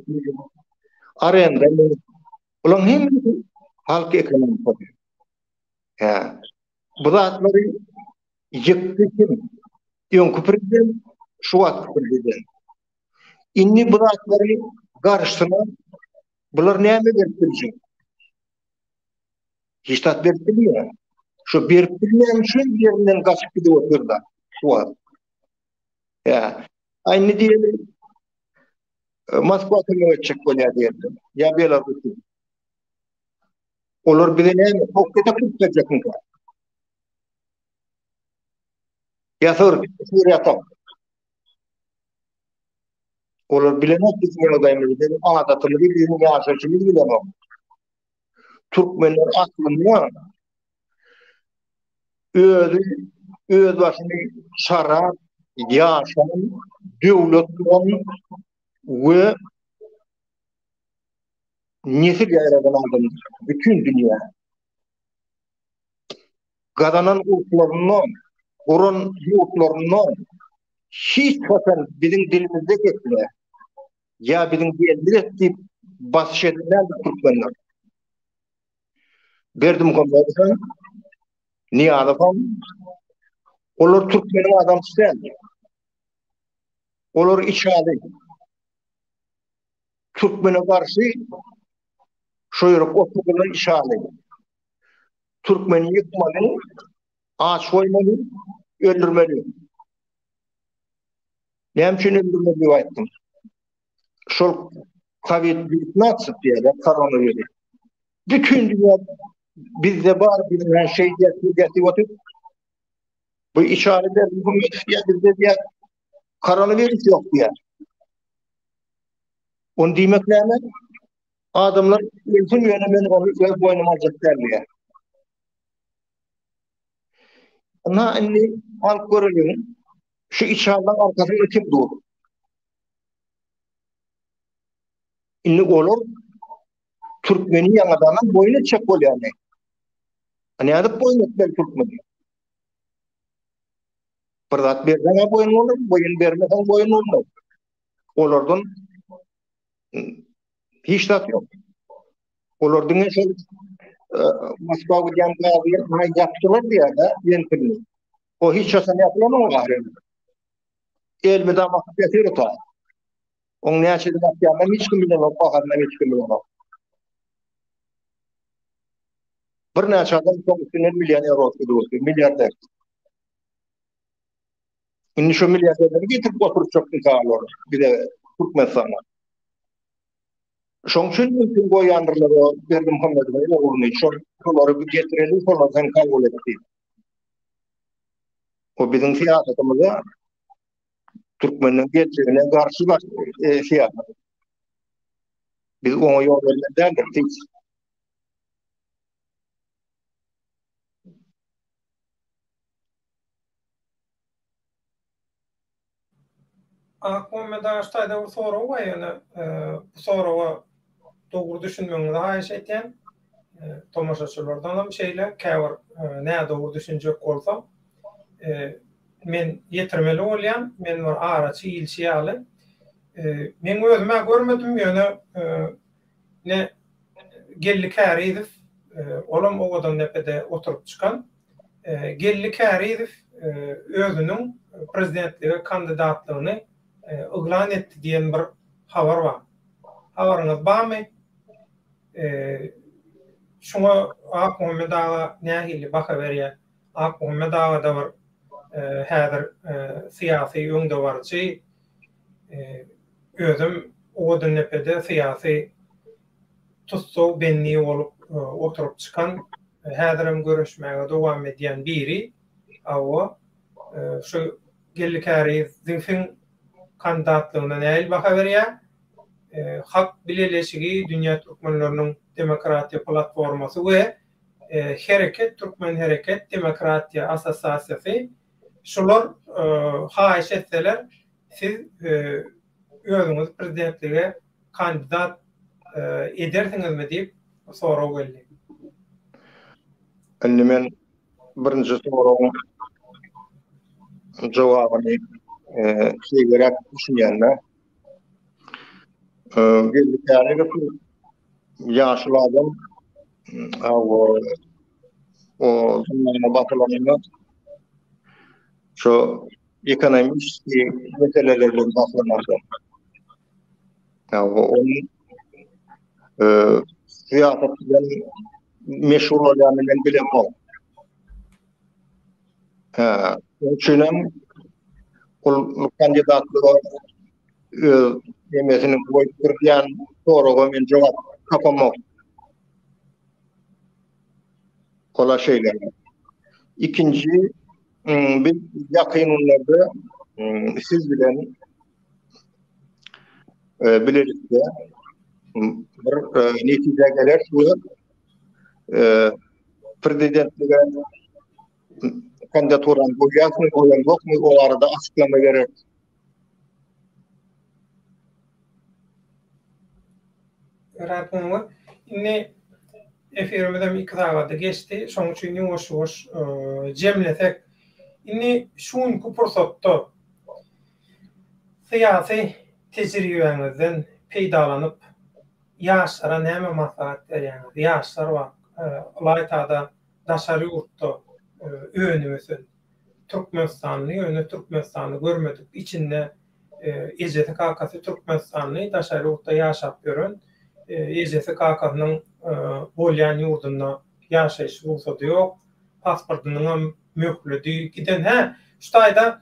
arenda, bularyň hemmesi halk ekonomikasy. Hä. Bu zatlary ýykdy kim? Öňki prezident, şu wagtky prezident. Indi bu zatlary garşysyna bular näme berip biljek? Hiç zat berip bilmeýär. Şu berip bilmeýän üçin ýerinden gaçyp gidip otyrlar şu wagt. Ýa, indi diýeli e, Moskwa kömek etjek bolýar diýeli. Ýa Belarus. Olar bize näme hokkeýde tutup berjekmikä? Ýa syr, syr ýatak. Olar bilenok biziň ýagdaýymyzy, biziň adatymyzy, biziň ýaşaýşymyzy bilenok. Türkmenler aslynda özi öz başyny çarap ýaşan döwlet guran we nesil ýaradan adamdyr. Bütün dünýä. Gazanan uruşlaryndan, guran ýurtlaryndan hiç haçan biziň dilimizde geple ýa biziň diýenimizi et diýip basyş eden däldir türkmenler. Berdimuhamedow hem, Nyýazow hem olar türkmeniň adamsy däl. Olar içaly. Türkmene garşy şo ýere oturdylan içaly. Türkmeni ýykmaly, aç goýmaly, öldürmeli. Näme üçin öldürmeli diýip aýtdym. Şol COVID-19 diýýärler, koronawirus. Bütün dünýä bizde bar, biziň şey diýýär, diýýär diýip otyr. Bu içaly Berdimuhamedow diýýär, bizde diýýär, koronawirus ýok diýýär. Ony diýmek näme? Adamlar ölsün ýöne men ony öz boýnuma aljak däl diýýär. Ynha indi alyp göreliň. Şu içalylaryň arkasynda kim dur? Indi olar türkmeni ýaňadanam boýun etjek bolýarlar. Nädip boýun etmeli türkmeni? Bir zat berseň boýun bolar, boýun bermeseň boýun bolmaz. Olardan hiç zat ýok. Olar diňe şol e, Moskwa gidýän gazy ýapdylar diýýär-de, ýentilini. O hiç haçan ýapylanok ahyryn. Elmydama akyp ýatyr o ta. Oň näçe ýyl akýanynam hiç kim bilenok, baharynam hiç kim bilenok. Birnäçe adam şoň üstünden millioner bolup gidip otyr, milliarder. Indi şu milliarderleri getirip oturtjak olar bize Türkmenistana. Şoň üçin mümkin goýýandyrlar o Berdimuhamedowyň ogluny, şol şolary bir getireli, şolar sen kabul et diýip. O biziň syýasatymyza türkmeniň geljegine garşy baş e, syýasat. Biz oňa ýol bermeli däldir hiç. Akmuhammet aga şu taýda bir sorag bar ýöne bu soraga dogry düşünmegiňizi haýyş etýän. Tomaşaçylardanam şeýle käbir nädogry düşünjek bolsa. Men ýetirmeli bolýan, men bir araçy, ilçi ýaly. Meň özüm-ä görmedim, ýöne ine Geldi Kärizow, olam Owadandepede oturyp çykan. Geldi Kärizow özüniň prezidentlige kandidatlygyny yglan etdi diýen bir habar bar. Habaryňyz barmy? Şuňa Akmuhammet aga nähili baha berýär? Akmuhammet aga-da bir häzir syýasy öňdebaryjy, özem Owadandepede syýasy tussag, bendi bolup oturyp çykan, häzirem göreşmäge dowam edýän biri. Hawa, şu Geldi Kärizowyň kandidatlygyna nähili baha berýär? Halk bileleşigi, Dünýä türkmenleriniň demokratiýa platformasy we Hereket, Türkmen Hereket demokratiýa assosiasiýasy şular haýyş etseler, siz özüňizi prezidentlige kandidat edersiňizmi diýip sorag geldi. Indi men birinji soragyň jogabyny şeýleräk düşünýän-de. Geldi Kärizow ýaşuly adam o zyndana basylanynda şu ekonomiski meseleler bilen basylan adam. Onuň syýasat bilen meşgul bolýanyny men bilemok. Hä, onuň üçin hem ol kandidatlyga öz nemesini goýup durýan soraga men jogap tapamok. Ola şeýle. Ikinji, biz ýakyn günlerde siz bilen bilelikde bir netijä geleris we prezidentlige kandidaturany goýýasmy, goýamzokmy, o barada açyklama bereris. Örän oňat. Indi efirimizem 2 sagady geçdi. Şonuň üçin ýuwaş-ýuwaş jemlesek. Indi şu günki pursatda syýasy tejribäňizden peýdalanyp, ýaşlara näme maslahat berýäňiz? Ýaşlar bar, ylaýta-da daşary ýurtda önüp ösen türkmenistanly, ýöne Türkmenistany görmedik, içinde ejesi kakasy türkmenistanly, daşary ýurtda ýaşap ýören, ejesi kakasynyň bolýan ýurdunda ýaşaýyş rugsady ýok, pasportynyňam möhledi giden. Hä, şu taýda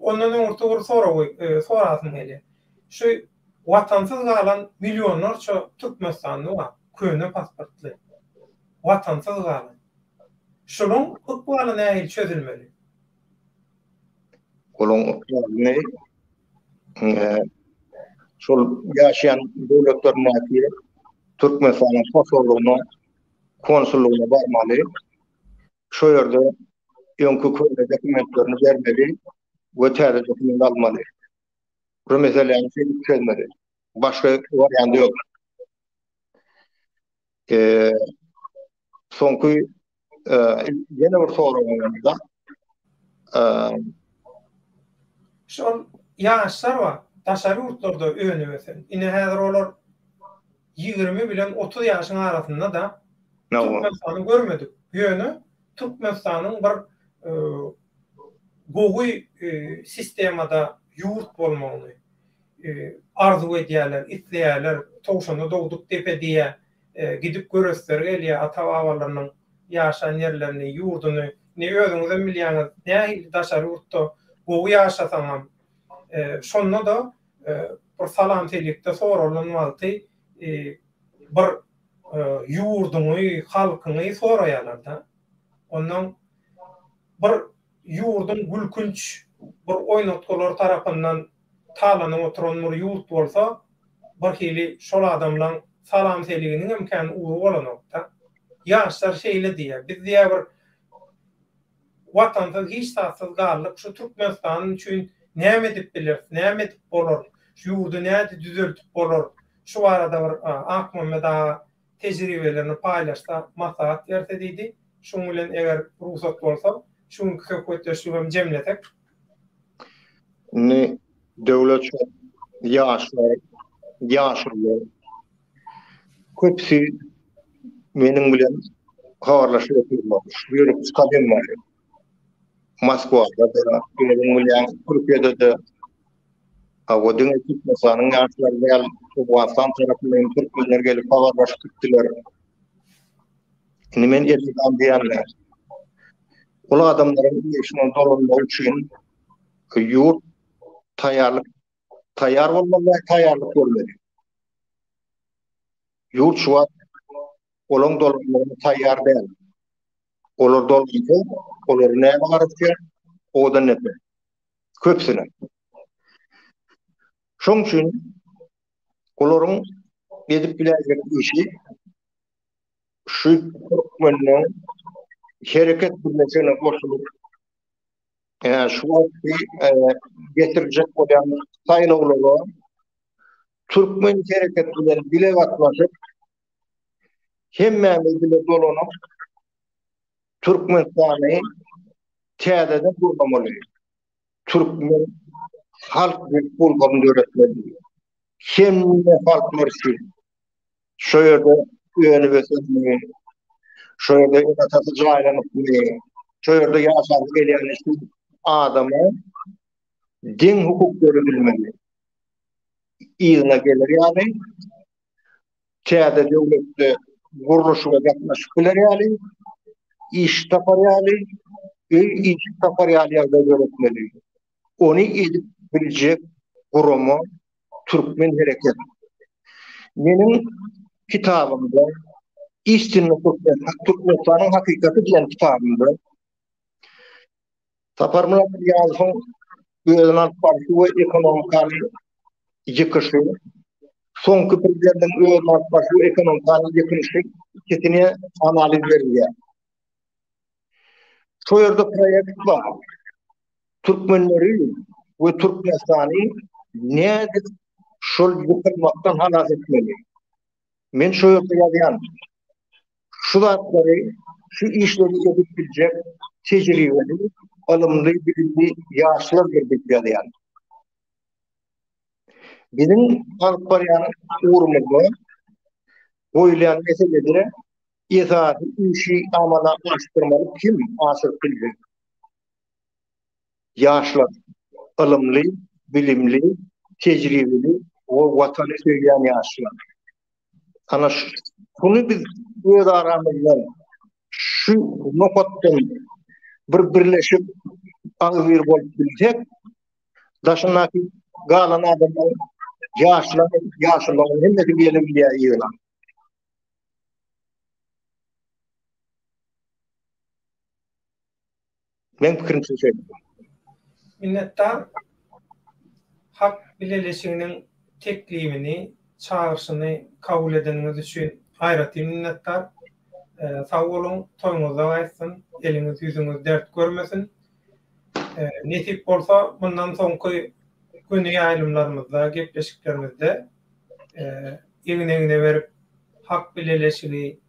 ondan öňürti bir soragy sorasym gelýär. Şu watansyz galan millionlarça türkmenistanly bar, köne pasportly, watansyz galan. Şolaň ykbaly nähili çözülmeli? Olaň ykbalyny şol ýaşaýan döwletlerindäki Türkmenistanyň posollygyna, konsullygyna barmaly. Şo ýerde öňki köne dokumentlerini bermeli we täze dokument almaly. Bu meseläni şeýdip çözmeli. Başga warianty ýok. Eee soňky ýene bir soragyň bar. Eee Şol ýaşlar bar, daşary ýurtlarda önüp ösen. Ine häzir olar 20 bilen 30 ýaşyň arasynda-da Türkmenistany görmedik. Ýöne Türkmenistanyň bir gowy sistemada ýurt bolmagyny arzuw edýärler, isleýärler. Towşanda dogduk depe diýýär. Gidip göresleri gelýär ata-babalarynyň ýaşan ýerlerini, ýurduny. Indi özüňizem bilýäňiz, nähili daşary ýurtda gowy ýaşasaňam, şonda-da bir salam-selikde soralan wagty bir ýurduňy, halkyňy soraýarlar-da. Onnoň bir ýurduň gülkünç bir oýnatgylar tarapyndan talanyp oturan bir ýurt bolsa, birhili şol adamlaň salam-seliginiňem kän ugry bolanok-da. Ýaşlar şeýle diýýär, biz diýýär bir Watansyz hiç zatsyz galdyk, şu Türkmenistan üçin näme edip bileris, näme edip bolar, şu ýurdy nädip düzeldip bolar, şu barada bir Akmämmet aga tejribelerini paýlaşsa, maslahat berse diýdi. Şuň bilen eger rugsat bolsa. Şu günki söhbetdeşligem jemlesek. Indi döwlet şu ýaşlar, ýaşulular köpüsi meniň bilen habarlaşyp otyrlar. Şu ýörük çykalyň bäri. Moskwada-da, özüň bilýäň, Türkiýede-de Hawa, diňe Türkmenistanyň ýaşlary däl, Owganystan tarapyndan hem türkmenler gelip habarlaşyp gitdiler. Indi men elmydam diýýän Ol adamlaryň işine dolanmagy üçin ýurt taýýarlyk taýýar bolmaly we taýýarlyk görmeli. Ýurt şu wagt olaň dolanmagyna taýýar däl. Olar dolansa, olara näme garaşýar? Owadan depe. Köpüsine. Şoň üçin olaryň edip biläýjek işi şu türkmeniň hereket birleşigine goşulyp, şu wagtky geçiriljek bolýan saýlawlara türkmen hereket bilen bile gatnaşyp, hemmämiz bile dolanyp, Türkmenistany täzeden gurnamaly. Türkmen halk respublikasyny döretmeli. Hemme halklar üçin. Şo ýerde önüp ösenmi, şo ýerde ene-atasy jaýlanypmy, şo ýerde ýaşasy gelýän üçin adama deň hukuk döredilmeli. Yzyna geler ýaly, täze döwletde gurluşyga gatnaşyp biler ýaly, iş tapar ýaly, öý işik tapar ýaly ýagdaý döretmeli. Ony edip biljek gurama Türkmen hereket. Meniň kitabymda Istinny Türkmen, Türkmenistanyň hakykaty diýen kitabymda Saparmyrat Nyýazowyň özüni alyp barşy we ekonomikany ýykyşy, soňky prezidentiň özüni alyp barşy we ekonomikany ýykylyşy ikisine analiz berilýär. Şo ýerde proýekt bar. Türkmenleri we Türkmenistany nädip şol ýykylmakdan halas etmeli? Men şo ýerde ýazýan. Şu zatlary, şu işleri edip biljek tejribeli, ylymly, bilimli ýaşlardyr diýip ýazýan. Biziň alyp barýan ugrumyzda goýulýan meselede esasy işi amala aşyrmaly kim aşyryp biljek? Ýaşlar, ylymly, bilimli, tejribeli we watany söýýän ýaşlar. Ana şuny biz öz aramyzda şu nokatdan bir birleşip agzybir bolup bilsek, daşyndaky galan adamlar ýaşlar, ýaşulularyň hemmesi gelebilýär ýygyna. Meň pikirimçe şeýle. Minnetdar. Halk bileleşiginiň teklibini, çagyryşyny kabul edeniňiz üçin aýratyn minnetdar. Sag boluň, toýuňyzda gaýtsyn, eliňiz ýüzüňiz dert görmesin. Nesip bolsa mundan soňky göni ýaýlymlarymyzda, gepleşiklerimizde egin-egne berip Halk bileleşigi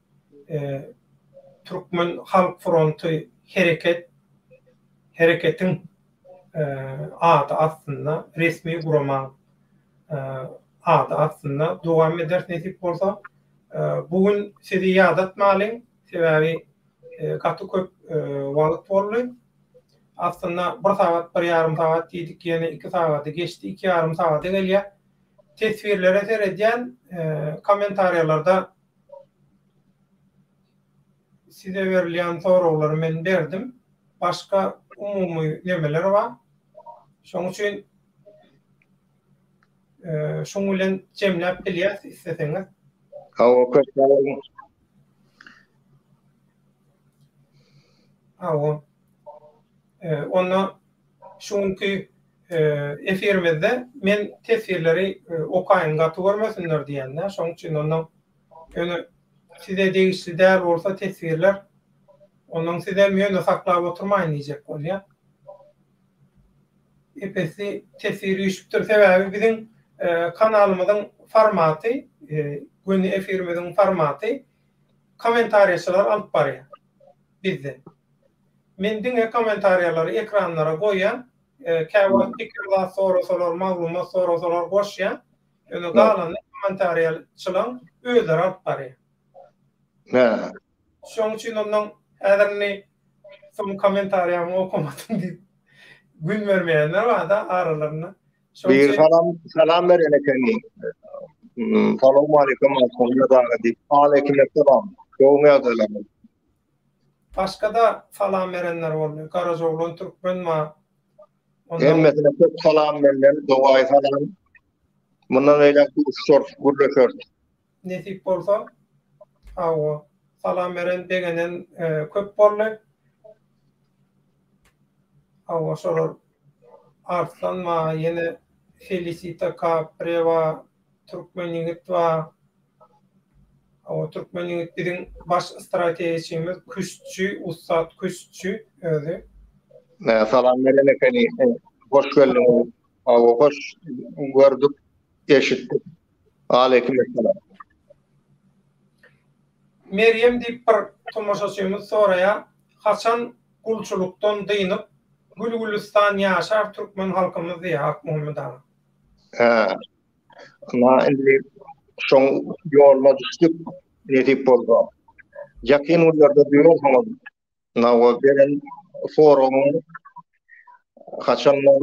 Türkmen halk fronty hereket hereketiň ady astynda resmi guramaň ady astynda dowam ederis nesip bolsa. Bu gün sizi ýadatmalyň, sebäbi gaty köp wagt boldy. Aslynda bir sagat, bir ýarym sagat diýdik, ýene iki sagady geçdi, iki ýarym sagada gelýär. Teswirlere seredýän, kommentariýalarda Size berilýän soraglary men berdim. Başga umumy nemeler bar. Şoň üçin şuň bilen jemläp bilýäs isleseňiz. Hawa, köp sag boluň. Hawa. Onda şu günki efirimizde men teswirleri okaýyn gaty görmesinler diýende, şoň üçin onda Ýöne size degişli däl bolsa teswirler, ondan sizem ýöne saklap oturmaýyn diýjek bolýan. Epesli teswir üýşüpdir. Sebäbi biziň kanalymyzyň formaty, göni efirimiziň formaty kommentariýaçylar alyp barýar bizde. Men diňe kommentariýalary ekranlara goýýan. Käwagt pikir zat sorasalar, maglumat sorasalar goşýan. Ýöne galanyny kommentariýaçylaň özleri alyp barýar. Hä. Şoň üçin ondan häzir indi soň kommentariýamy okamadym diýip gün bermeýänler bar-da aralarynda. Biri salam salam beren ekeni. Hmm, Salowmaleýkim Akmuhammet aga diýip. Aleýkimessalam. Gowymy ýagdaýlaryňyz? Başga-da salam berenler boldy. Garajaoglan Türkmen bar. Ondan Hemmesine köp salam menden, dogaýy salam. Mundan beýläk duşuşarys, gürleşeris. Nesip bolsa. Hawa. Salam beren, begenen köp boldy. Hawa, şolar Arslan bar, ýene Felisita Kapre bar, Türkmen ýigit bar. Hawa, Türkmen ýigit biziň baş strategiçimiz, küştçi, ussat küştçi özi. Salam beren ekeni. Hoş geldiňiz. Hawa, hoş gördük, eşitdik. Aleýkum essalam. Merýem diýip bir tomaşaçymyz soraýar, haçan gulçulykdan dynyp, gül-gülüstan ýaşar türkmen halkymyz diýýär Akmuhammet aga. Hä. Ynha indi şoň ýoluna düşdük, nesip bolsa. Ýakyn günlerde duýarsyňyz. Nawa beren soragyň haçanda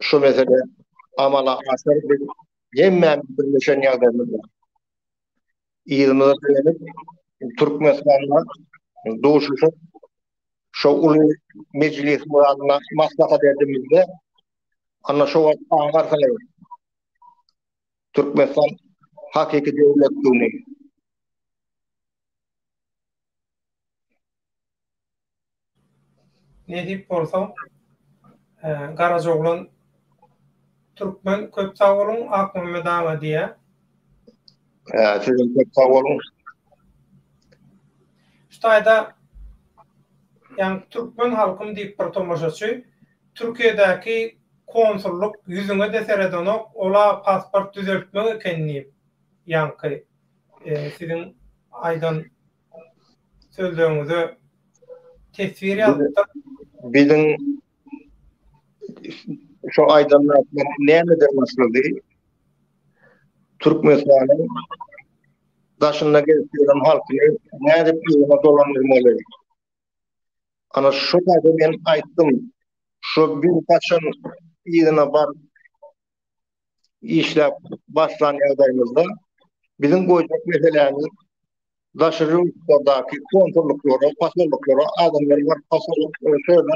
şu mesele amala aşar biz hemmämiz birleşen ýagdaýymyzda yzymyza dönüp Türkmenistanda duşuşyp şo uly mejlis muralynda maslahat edimizde ana şo wagt aňarsyňyz Türkmenistan hakyky döwletdigini. Nesip bolsa Garajaoglan Türkmen köp sag boluň Akmuhammet aga diýä. Hä sizem köp sag boluň. Şu taýda ýaňky türkmen halkym diýip bir tomaşaçy Türkiýedäki konsullyk ýüzüňe-de seredenok ola pasport düzeltmek eken diýip ýaňky siziň aýdan sözleriňize teswir ýazypdyr. Biziň şo aýdan zatlar nämeden başlady? Türkmenistanyň daşynda gezip ýören halkyny nädip yzyna dolandyrmaly? Ana şo taýda men aýtdym. Şo bir haçan yzyna baryp işläp başlan ýagdaýymyzda biziň goýjak meselämiz daşary ýurtlardaky konsullyklara, posollyklara adamlar baryp posollyk şöyle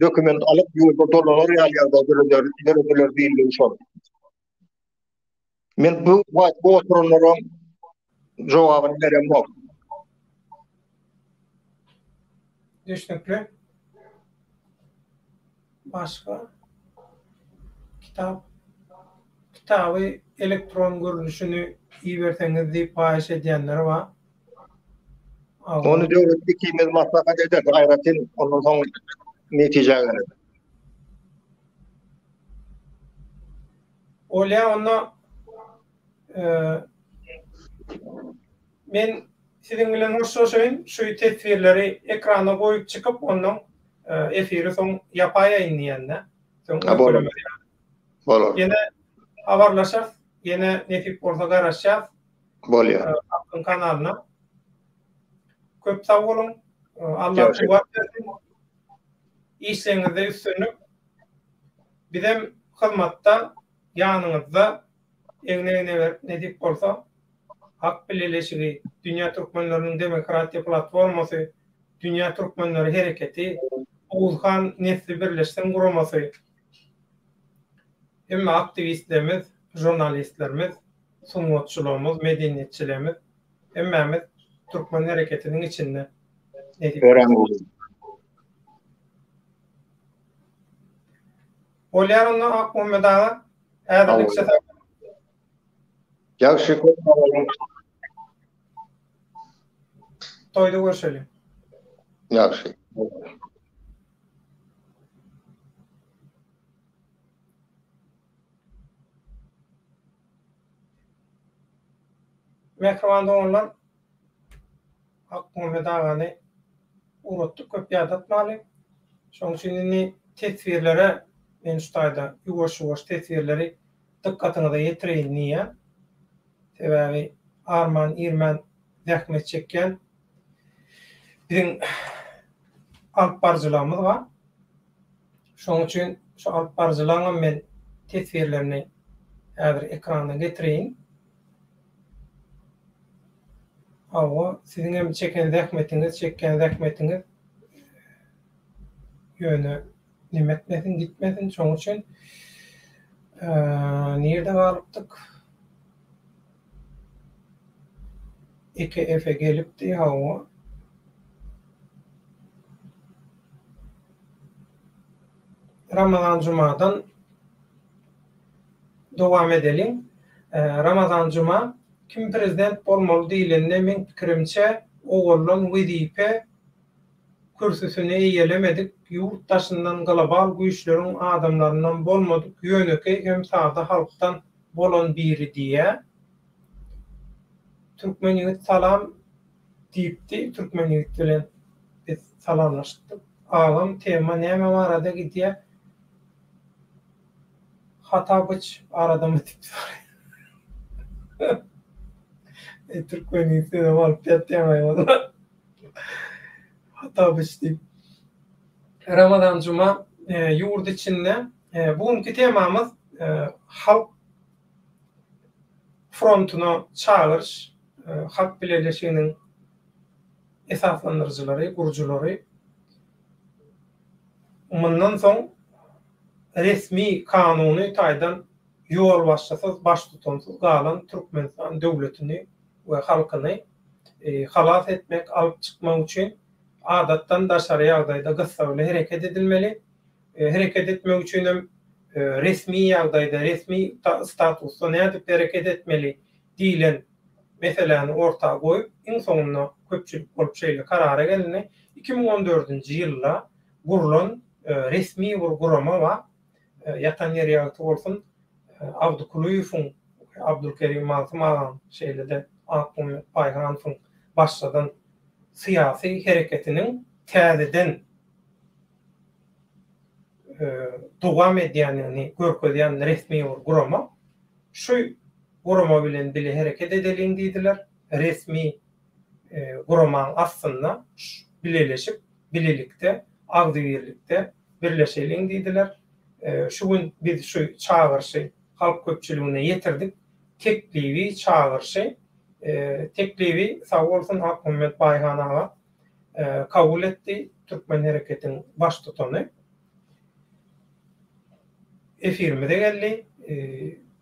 dokument alyp ýurda dolanar ýaly ýagdaý döreder, dörediler diýildi şol. Men bu wagt bu oturanlara jogabyny beremok. Düşnükli. Başga kitap kitaby elektron görnüşini iberseňiz diýip haýyş edýänler bar. Ony döwlet ikimiz maslahat ederis aýratyn ondan soň netijä geler. Bolýar onda men siziň bilen hoşlaşaýyn şu teswirleri ekrana goýup çykyp ondan efiri soň ýapaýaýyn diýende. Soň öýkelemez ýaly. Bolar. Ýene habarlaşarys. Ýene nesip bolsa garaşýas. Bolýar. Halkyň kanalyna. Köp sag boluň. Allah kuwwat bersin. Işleriňizde üstünlik. Bizem hyzmatda ýanyňyzda egne-egne berip nesip bolsa Hak bileleşigi, Dünýä Türkmenleriniň Demokratiýa Platformasy, Dünýä Türkmenleri Hereketi, Oguzhan Nesli Birleşsin guramasy, hemme aktiwistlerimiz, žurnalistlerimiz, sungatçylarymyz, medeniýetçilerimiz hemmämiz türkmen hereketiniň içinde nesip Örän gowy. Bolýar onda Akmuhammet aga. Häzirlikçe sag boluň. Ýagşy köp sag boluň. Toýda görşeliň. Ýagşy. Mähriban doganlar, Akmuhammet agany. Ugratdyk köp ýadatmaly. Şonuň üçin indi teswirlere men şu taýda ýuwaş-ýuwaş teswirleri dykgatyňyza ýetireýin diýýän. Sebäbi arman-irmän zähmet çekýän biziň alyp baryjylarymyz bar. Şonuň üçin şu alyp baryjylaryňam men teswirlerini häzir ekrana getireýin. Hawa, siziň hem çeken zähmetiňiz, çekýän zähmetiňiz ýöne neme etmesin, gitmesin. Şonuň üçin nirde galypdyk? Eke Efe gelipdi, hawa. Ramazan Jumadan dowam edeliň. Ramazan Juma kim prezident bolmaly diýlende meň pikirimçe owaldan wezipe kürsüsini eýelemedik, ýurt daşyndan global güýçleriň adamlaryndan bolmadyk ýönekeý hem sada halkdan bolan biri diýýä. Türkmen ýigit salam diýipdi. Türkmen ýigit bilen biz salamlaşypdyk. Agam tema näme barada gidýä? Hatabyç aradamy diýip soraýar. Eý türkmen ýigit senem alyp ýatýaňaý walla. Hatabyç diýip. Ramazan Juma ýurt içinde bu günki temamyz halk frontuna çagyryş, halk bileleşiginiň esaslandyryjylary, gurujylary. Mundan soň resmi kanuny taýdan ýolbaşçysyz, baştutansyz galan Türkmenistan döwletini we halkyny halas etmek, alyp çykmak üçin adatdan daşary ýagdaýda gyssagly hereket edilmeli. Hereket etmek üçin hem resmi ýagdaýda, resmi statusda nädip hereket etmeli diýlen meseläni orta goýup, iň soňunda köpçülik bolup şeýle karara gelindi. 2014-nji ýylda gurlan resmi bir gurama bar. Ýatan ýeri ýagty bolsun, Abdy Kulyýewiň, Abdulkerim Magtym agaň, şeýle-de Akmuhammet Baýhanowyň başladan syýasy hereketiniň täzeden dowam edýändigini görkezýän resmi bir gurama. Şu gurama bilen bile hereket edeliň diýdiler. Resmi guramaň astynda bileleşip, bilelikde, agzybirlikde birleşeliň diýdiler. Şu gün biz şu çagyryşy halk köpçüligine ýetirdik. Teklibi, çagyryşy, teklibi sag bolsun Akmuhammet Baýhan aga kabul etdi, Türkmen hereketiň baştutany. Efirimize geldi,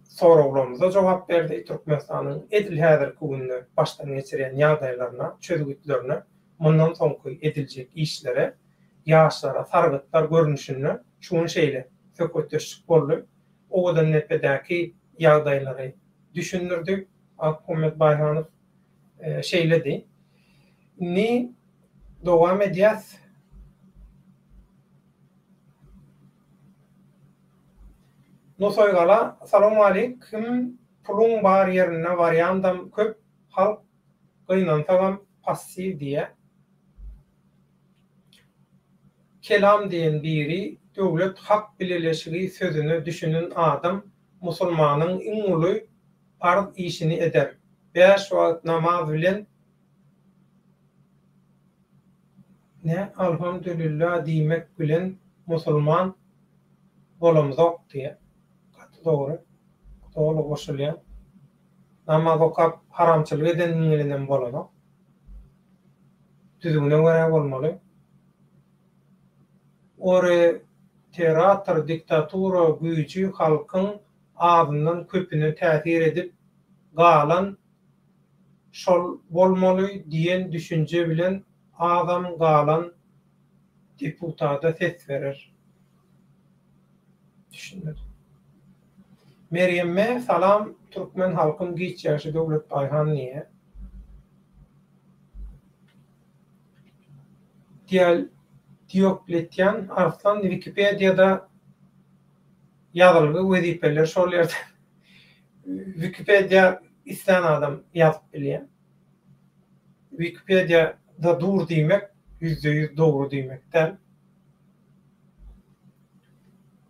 soraglarymyza jogap berdi, Türkmenistanyň edil häzirki günde başdan geçirýän ýagdaýlaryna, çözgütlerine, mundan soňky ediljek işlere, ýaşlara sargytlar görnüşinde şu gün şeýle söhbetdeşlik boldy. Owadandepedäki ýagdaýlary düşündirdi Akmuhammet Baýhanow şeýledi. Indi dowam edýäs. Nusaýgala salowmaleýkim puluň bar ýerinde barýandam köp halk gynansagam passiw diýýä. Kelam diýen biri döwlet hak bileleşigi sözüne düşünen adam musulmanyň iň uly parz işini eder. Bäş wagt namaz bilen Ne Alhamdülillah diýmek bilen musulman bolamzok diýýär. Gaty dogry. Doly goşulýan. Namaz okap haramçylyk edeniň bilenem bolanok. Düzgüne görä bolmaly. Oreterator diktatura güýji halkyň azyndan köpüne täsir edip galan şol bolmaly diýen düşünje bilen azam galan deputada ses berer. Düşünmedim. Meryem M salam Türkmen halkym giç ýagşy Döwlet Baýhan diýýär. Diýal Diokletýan Arslan Wikipediýada ýazylgy wezipeler şol ýerde Wikipediýa islän adam ýazyp bilýär. Wikipediýada dur diýmek. 100% dogry diýmek däl.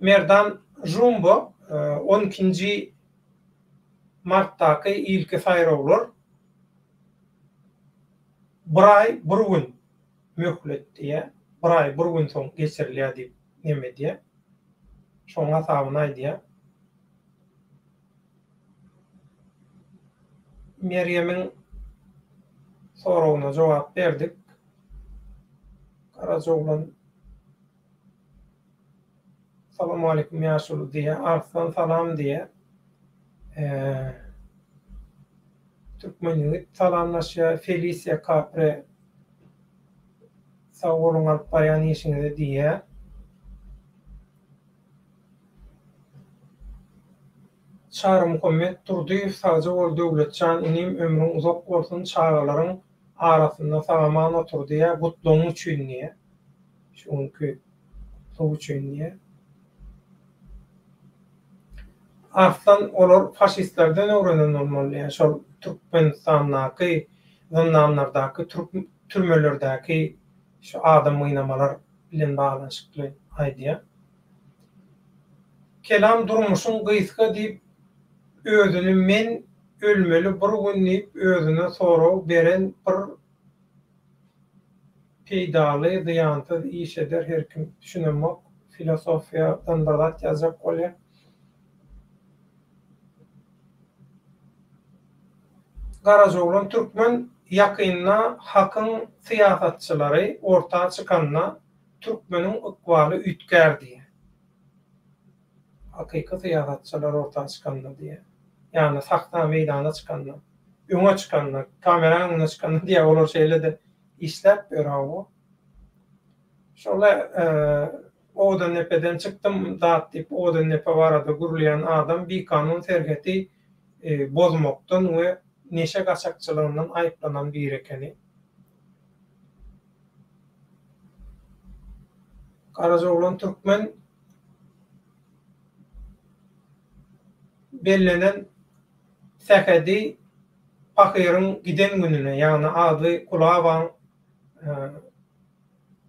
Merdan Jumbo 12-nji martdaky ilki saýlawlar bir aý bir gün möhlet diýýär. Bir aý bir gün soň geçirilýär diýip neme edýär. Şoň hasabyny aýdýar. Merýemiň soragyna jogap berdik. Garajaoglan Salamaleýkum ýaşuly diýýär. Arslan salam diýýär. Türkmen ýigit salamlaşýar. Felisiýa Kapre sag boluň alyp barýan işiňize diýýär. Çarymuhammet Durdyýew sagja bol Döwletjan inim ömrüň uzak bolsun çagalaryň arasynda sagaman otur diýýär gutlagyň üçin diýýär. Şu günki gutlag üçin diýýär. Arslan olar faşistlerden öwrenen bolmaly diýýär. Şol Türkmenistandaky zyndanlardaky türk türmelerdäki şu adam gynamalar bilen baglanyşykly aýdýar. Kelam durmuşyň gysga diýip özüni men ölmeli bir gün diýip özüne sorag beren bir peýdaly zyýansyz iş eder her kim düşünemok filosofiýadan bir zat ýazjak bolýa. Garajaoglan türkmen ýakynda hakyň syýasatçylary orta çykanda türkmeniň ykbaly üýtgär diýýär. Hakyky syýasatçylar orta çykanda diýýär. Ýagny sahna meýdana çykanda, öňe çykanda, kameraň öňüne çykanda diýýär. Olar şeýle-de işläp ýör hawa. Şola Owadandepeden çykdym zat diýip Owadandepe barada gürleýän adam bikanun serheti bozmakdan we neşe gaçakçylygyndan aýyplanan biri ekeni. Garajaoglan Türkmen bellenen sähedi pahyryň giden gününe, ýagny Ady Kulabaň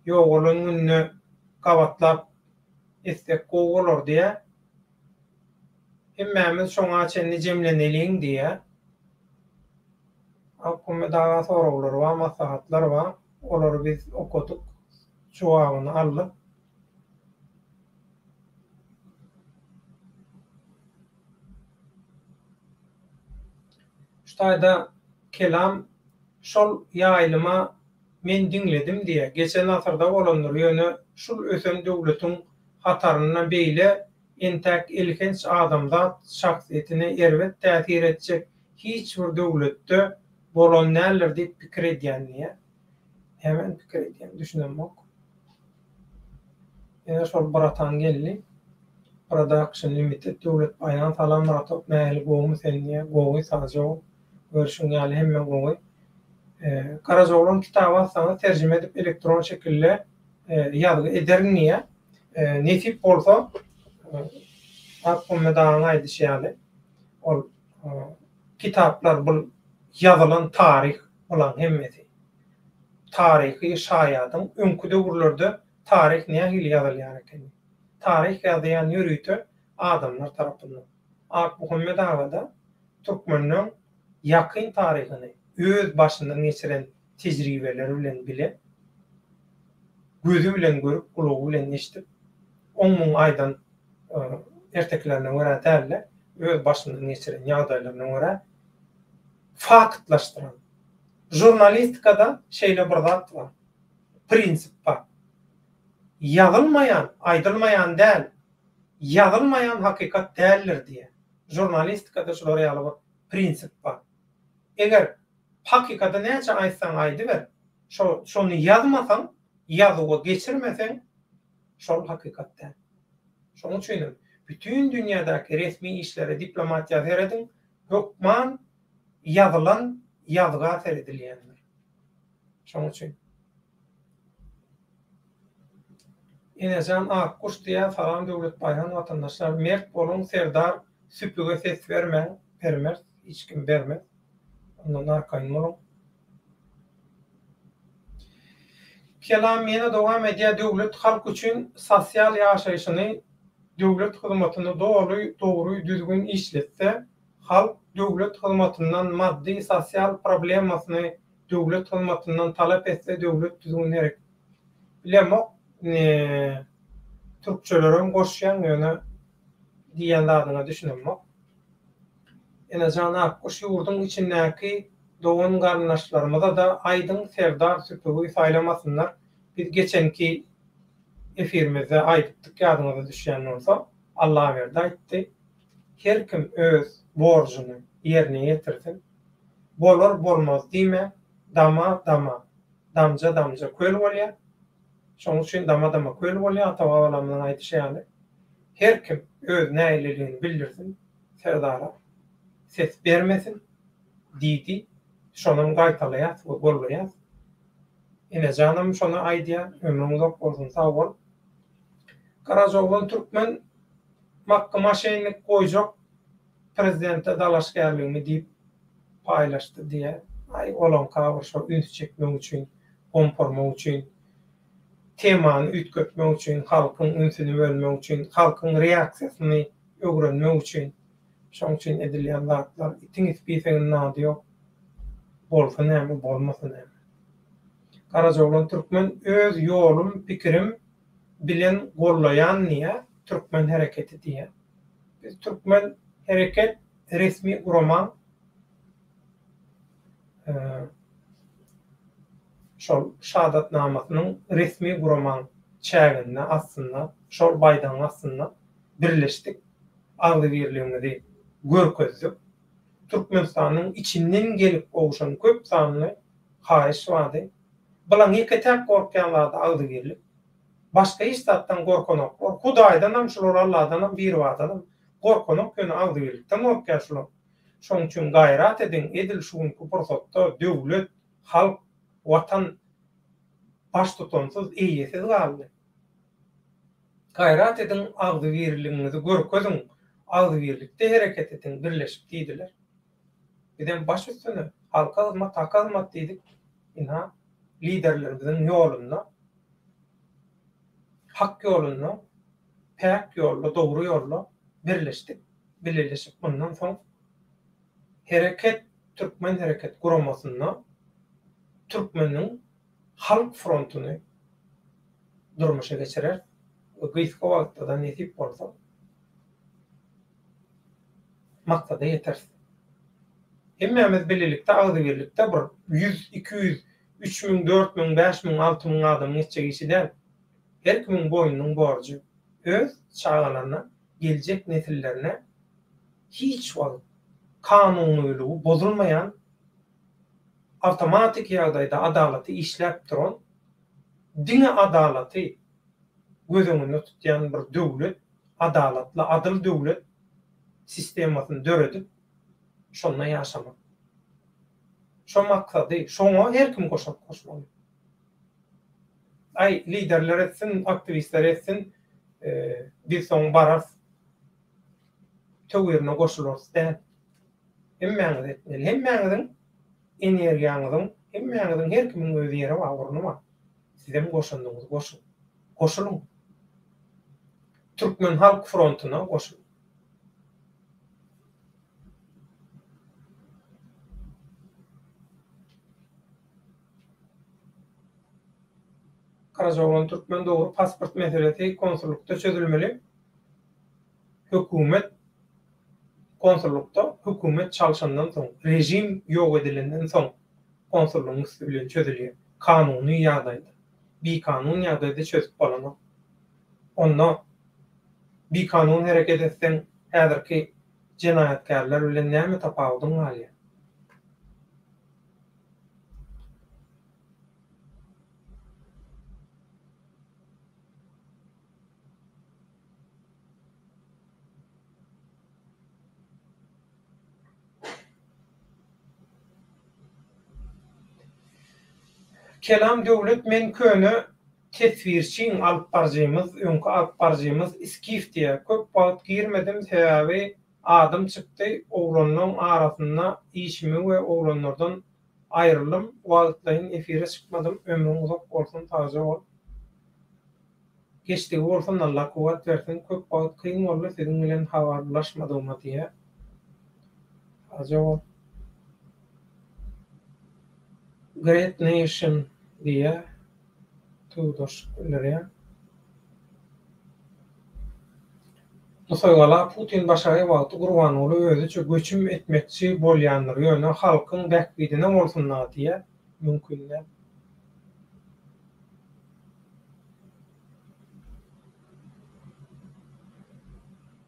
ýogalan gününe gabatlap etsek gowy bolar diýýär. Hemmämiz şoňa çenli jemleneliň diýýär. Akmuhammet aga soraglar bar, maslahatlar bar. Olary biz okadyk, jogabyny aldyk. Şu taýda kelam şol ýaýlyma men diňledim diýýär. Geçen asyrda bolandyr, ýöne şul ösen döwletiň hatarynda beýle entäk elhenç adamzat şahsyýetine erbet täsir etjek hiç bir döwletde bolan däldir diýip pikir edýän diýýär. Nämäni pikir edýän düşünemok. Ýene şol bratan geldi. Production Limited Döwlet Baýan salam bratok nähili gowumy sen diýýär. Gowy sagja bol. Görşüň ýaly hemme gowy. Garajaoglan kitaby alsaňyz terjime edip elektron şekilde ýazgy ederin diýýär. Nesip bolsa Akmuhammet agaň aýdyşy ýaly ol kitaplar bul ýazylan taryh bulaň hemmesi. Taryhy şaýadyň öňki döwürlerde taryh nähili ýazylýar ekeni. Taryh ýazýan ýörite adamlar tarapyndan. Akmuhammet agada türkmenleň ýakyn taryhyny öz başyndan geçiren tejribeleri bilen bile, gözi bilen görüp, gulagy bilen eşidip, oň-muň aýdan ertekilerine görä däl-de, öz başyndan geçiren ýagdaýlaryna görä faktlaşdyran. Žurnalistikada şeýle bir zat bar, prinsip bar. Ýazylmaýan, aýdylmaýan däl, ýazylmaýan hakykat däldir diýýär. Žurnalistikada şular ýaly bir prinsip bar. Eger hakykady näçe aýtsaň aýdyber, şo şony ýazmasaň, ýazuwa geçirmeseň, şol hakykat däl. Şonuň üçin hem bütin dünýädäki resmi işlere, diplomatiýa serediň, hökman ýazylan ýazga seredilýändir. Şonuň üçin. Enejan Akguş diýýär, Salam Döwlet Baýhan watandaşlar, mert boluň Serdar süpüge ses bermäň, bermers, hiç kim bermez. Ondan arkaýyn boluň. Kelam ýene dowam edýär, Döwlet halk üçin sosial ýaşaýşyny, döwlet hyzmatyny doly, dogry, düzgün işletse, halk döwlet hyzmatyndan maddy, sosial problemasyny döwlet hyzmatyndan talap etse döwlet düzgün hereket Bilemok ne türkçelerem goşýaň ýöne diýýän zadyňa düşünemok. Enejan Akguş ýurduň içindäki dogan garyndaşlarymyzada aýdyň Serdar süpügi saýlamasynlar biz geçenki efirimizde aýdypdyk ýadyňyza düşýän bolsa Allaberdi aýtdy her kim öz borjuny ýerine ýetirsin bolar bolmaz diýme dama dama damja damja köl bolýar şonuň üçin dama dama köl bolýar ata babalarymyzyň aýdyşy ýaly her kim öz nägileligini bildirsin Serdara ses bermesin diýdi. Şonam gaýtalaýas we gollaýas. Enejanam şony aýdýar. Ömrüň uzak bolsun sag bol. Garajaoglan türkmen makgy maşennik goýjak prezidente dalaşgärligimi diýip paýlaşdy diýýär. Aý olaňka bir şo üns çekmek üçin, gomparmak üçin, temany üýtgetmek üçin, halkyň ünsüni bölmek üçin, halkyň reaksiýasyny öwrenmek üçin şoň üçin edilýän zatlar itiň ispiseginiň ady ýok bolsa näme bolmasa näme. Garajaoglan türkmen öz ýolum pikirim bilen gollaýan diýýä türkmen hereketi diýýä. Biz türkmen hereket resmi guramaň şol şahadatnamasynyň resmi guramaň çäginde astynda şol baýdagyň astynda birleşdik, agzybirligimizi görkezdik. Türkmenistanyň içinden gelip gowşan köp sanly haýyş bardy. Bulaň ýeke-täk gorkýan zady agzybirlik. Başga hiç zatdan gorkanoklar. Hudaýdanam şular, Alladanam, Biribardanam gorkanok, ýöne agzybirlikden gorkýar şular. Şonuň üçin gaýrat ediň, edil şu günki pursatda döwlet, halk, Watan baştutansyz, eýesiz galdy. Gaýrat ediň agzybirligiňizi görkeziň, agzybirlikde hereket ediň, birleşip diýdiler. Bizem baş üstüne, halka hyzmat haka hyzmat diýdik. Ynha, liderlerimiziň ýolunda, hak ýolunda, päk ýolda, dogry ýolda birleşdik, bileleşip mundan soň Hereket Türkmen Hereket guramasynda türkmeniň Halk frontuny durmuşa geçireris we gysga wagtda-da nesip bolsa maksada ýeteris. Hemmämiz bilelikde agzybirlikde bir ýüz, 200, 3000, 4000, 5000, 6000 adamyň etjek işi däl. Her kimiň boýnunyň borjy öz çagalaryna, geljek nesillerine hiç wagt kanunylygy bozulmaýan awtomatiki ýagdaýda adalaty işläp duran, diňe adalaty göz öňünde tutýan bir döwlet, adalatly, adyl döwlet sistemasyny döredip, şonda ýaşamak. Şo maksady, şoňa her kim goşant goşmaly. Aý, liderler etsin, aktiwistler etsin, biz soň bararys, töwirine goşularys däl. Hemmäňiz etmeli. Hemmäňiziň energiýaňyzyň, hemmäňiziň her kimiň öz ýeri bar, orny bar. Sizem goşandyňyzy goşuň. Goşulyň. Türkmen halk frontuna goşulyň. Garajaoglan Türkmen dogry pasport meselesi konsullukda çözülmeli. Hökümet konsullukda hökümet çalşandan soň, režim ýok edilenden soň konsullygyň üsti bilen çözülýär. Kanuny ýagdaýda. Bikanun ýagdaýda çözüp bolanok. Onda bikanun hereket etseň häzirki jenaýatkärler bilen näme tapawudyň galýar? Kelam Döwlet men köne teswirçiň alyp baryjymyz öňki alyp baryjymyz Iskif diýä köp wagt girmedim sebäbi adym çykdy oglanlaň arasynda işimi we oglanlardan. Aýryldym, wagtlaýyn efire çykmadym, ömrüň uzak bolsun sagja bol. Geçdigi bolsun Allah kuwwat bersin, köp wagt kyn boldy siziň bilen habarlaşmadygyma diýýär. Sagja bol. Great Nation diýýär. Duýgudaşlyk bildirýär. Nusaýgala Putin başagaý wagty Gurbanguly özüçe göçüm etmekçi bolýandyr, ýöne halkyň bähbidine bolsun-da diýýär. Mümkin däl.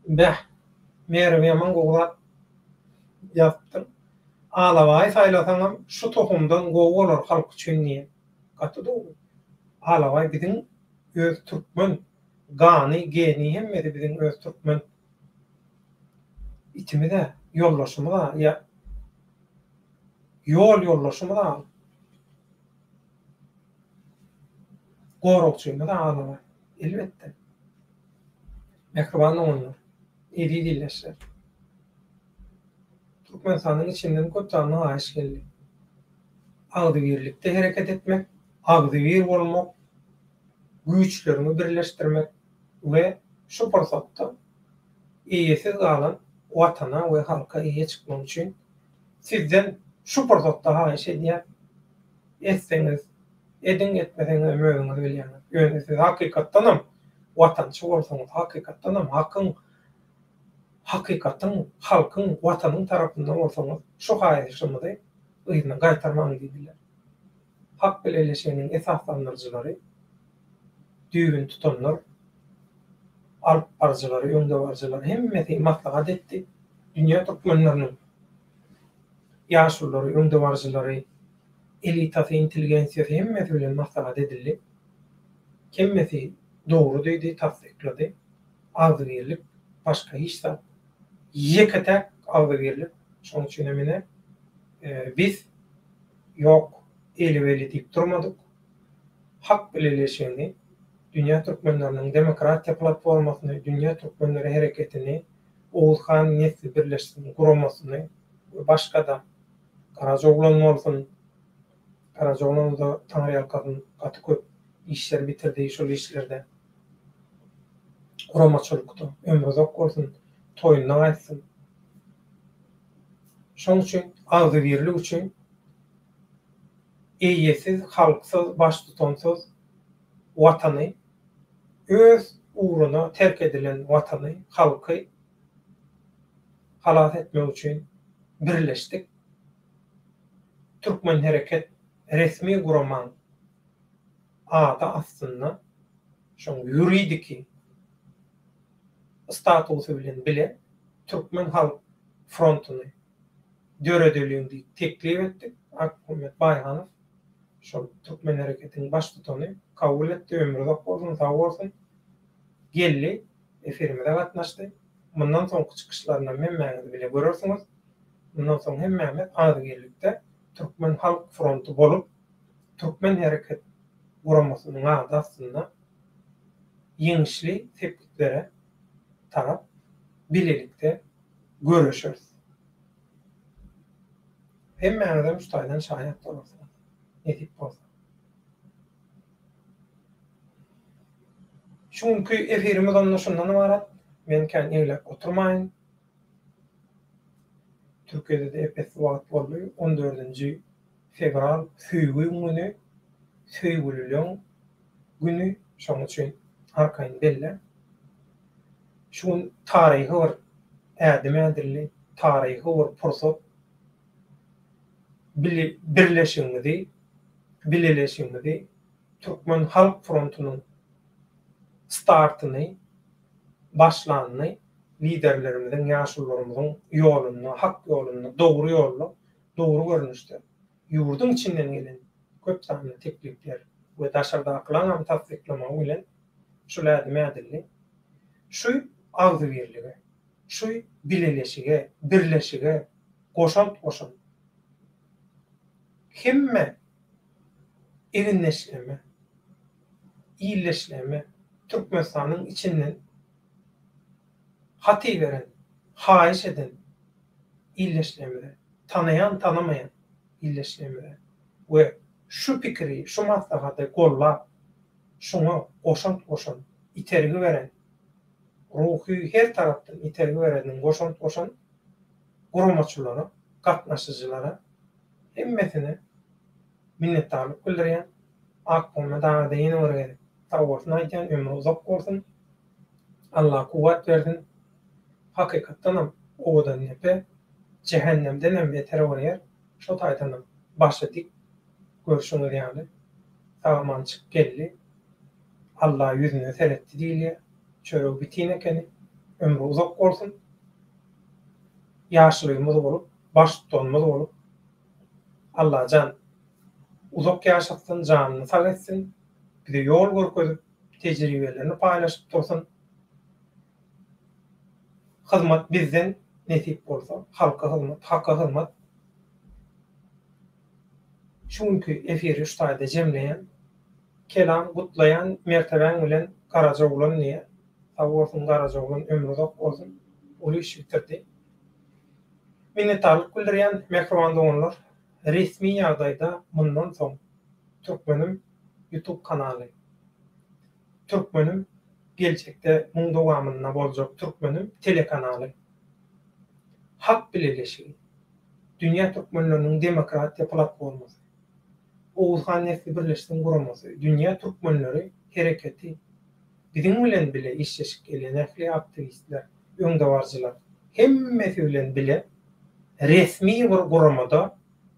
Bäh, Merw ýaman gowy zat ýazypdyr. Alabaýy saýlasaňam şu tohumdan gowy bolar halk üçin diýen. Gaty dogry. Alabaý biziň öz türkmen gany, geni hemmesi biziň öz türkmen itimiz-ä, ýoldaşymyz-a ýa ýol ýoldaşymyz-a. Goragçymyz-a alabaý. Elbetde. Mähriban doganlar, eziz ildeşler. Türkmenistanyň içinden köp sanly haýyş geldi. Agzybirlikde hereket etmek, agzybir bolmak, güýçleriňi birleşdirmek we şu pursatda eýesiz galan Watana we halka eýe çykmak üçin sizden şu pursatda haýyş edýän, etseňiz ediň, etmeseňizem özüňiz bilýäňiz. Ýöne siz hakykatdanam watançy bolsaňyz, hakykatdanam hakyň hakykatyň, halkyň, Watanyň tarapynda bolsaňyz, şu haýyşymyzy yzyna gaýtarmaň diýdiler. Hak bileleşiginiň esaslandyryjylary, düýbüni tutanlar, alyp baryjylary, öňdebaryjylary hemmesi maslahat etdi. Dünýä türkmenleriniň ýaşululary, öňdebaryjylary, elitasy, intelligensiýasy hemmesi bilen maslahat edildi. Hemmesi dogry diýdi, tassyklady. Agzybirlik, başga hiç zat. Ýeke-täk agzybirlik. Şonuň üçin hem ine, biz ýok, eli-beli diýip durmadyk. Hak bileleşigini, Dünýä türkmenleriniň demokratiýa platformasyny, Dünýä türkmenleri hereketini, Oguz han nesli birleşsin guramasyny we başga-da Garajaoglan bolsun, Garajaoglan-da Taňryýalkasyn gaty köp işler bitirdi şol işlerde. Guramaçylykda ömri uzak bolsun, toýunda gaýtsyn. Şoň üçin agzybirlik üçin eýesiz, halksyz, baştutansyz Watany, öz ugruna terk edilen Watany, halky halas etmek üçin birleşdik. Türkmenhereket resmi guramaň ady astynda şoň ýuridiki statusy bilen bile Türkmen halk frontuny döredeliň diýip teklip etdik. Akmuhammet Baýhanow şol Türkmen hereketiniň baştutany kabul etdi, ömri uzak bolsun, sag bolsun. Geldi, efirimize gatnaşdy. Mundan soňky çykyşlarynam hemmäňiz bile görersiňiz. Mundan soň hemmämiz agzybirlikde Türkmen halk fronty bolup, Türkmen hereket guramasynyň ady astynda ýeňişli sepgitlere tarap bilelikde göreşeris. Hemmäňizem şu taýdan şaýat bolarsyňyz. Nesip bolsa. Şu günki efirimiz onda şundan ybarat. Men kän egläp oturmaýyn. Türkiýede-de ep-esli wagt boldy. On dördünji fewral söýgi güni, söýgülileň güni, şonuň üçin arkaýyn belläň. Şu gün taryhy bir ädim ädildi, taryhy bir pursat. Birleşigimizi, bileleşigimizi, Türkmen halk frontunyň startyny, başlanyny liderlerimiziň, ýaşulularymyzyň ýolunda, hak ýolunda, dogry ýolda, dogry görnüşde ýurduň içinden gelen köp sanly teklipler we daşardakylaryňam tassyklamagy bilen şul ädim ädildi. Şu agzybirlige, şu bileleşige, birleşige goşant goşan hemme egindeşlerime, ildeşlerime Türkmenistanyň içinden hat iberen, haýyş eden ildeşlerimize, tanaýan, tanamaýan. Ildeşlerimize we şu pikiri, şu maslahaty gollap, şuňa goşant goşan, itergi beren, ruhy her tarapdan itergi bereniň goşant goşan guramaçylara, gatnaşyjylara hemmesine minnetdarlyk bildirýän. Akmuhammet aga-da ýene bir gezek sag bolsun aýdýan, ömri uzak bolsun. Allah kuwwat bersin. Hakykatdanam Owadandepe jähennemdenem beter bir ýer. Şo taýdanam başy dik görşüňiz ýaly sag-aman çykyp geldi. Alla ýüzüne seretdi diýilýär. Çöregi bitin ekeni. Ömri uzak bolsun. Ýaşulymyz bolup, baştutanymyz bolup Allajan uzak ýaşatsyn, janyny sag etsin, bize ýol görkezip, tejribelerini paýlaşyp dursun. Hyzmat bizden nesip bolsa, halka hyzmat, haka hyzmat. Şu günki efiri şu taýda jemleýän. Kelam gutlaýan mertebäň bilen Garajaoglan diýýär. Sag bolsun Garajaoglan ömri uzak bolsun. Uly iş bitirdi. Minnetdarlyk bildirýän mähriban doganlar. Resmi ýagdaýda mundan soň Türkmenim YouTube kanaly Türkmenim geljekde muň dowamynda boljak Türkmenim telekanaly Halk bileleşigi Dünýä türkmenleriniň demokratiýa platformasy Oguzhan nesli birleşsin guramasy Dünýä türkmenleri hereketi biziň bilen bile işleşip gelýän ähli aktiwistler öňdebaryjylar hemmesi bilen bile resmi bir guramada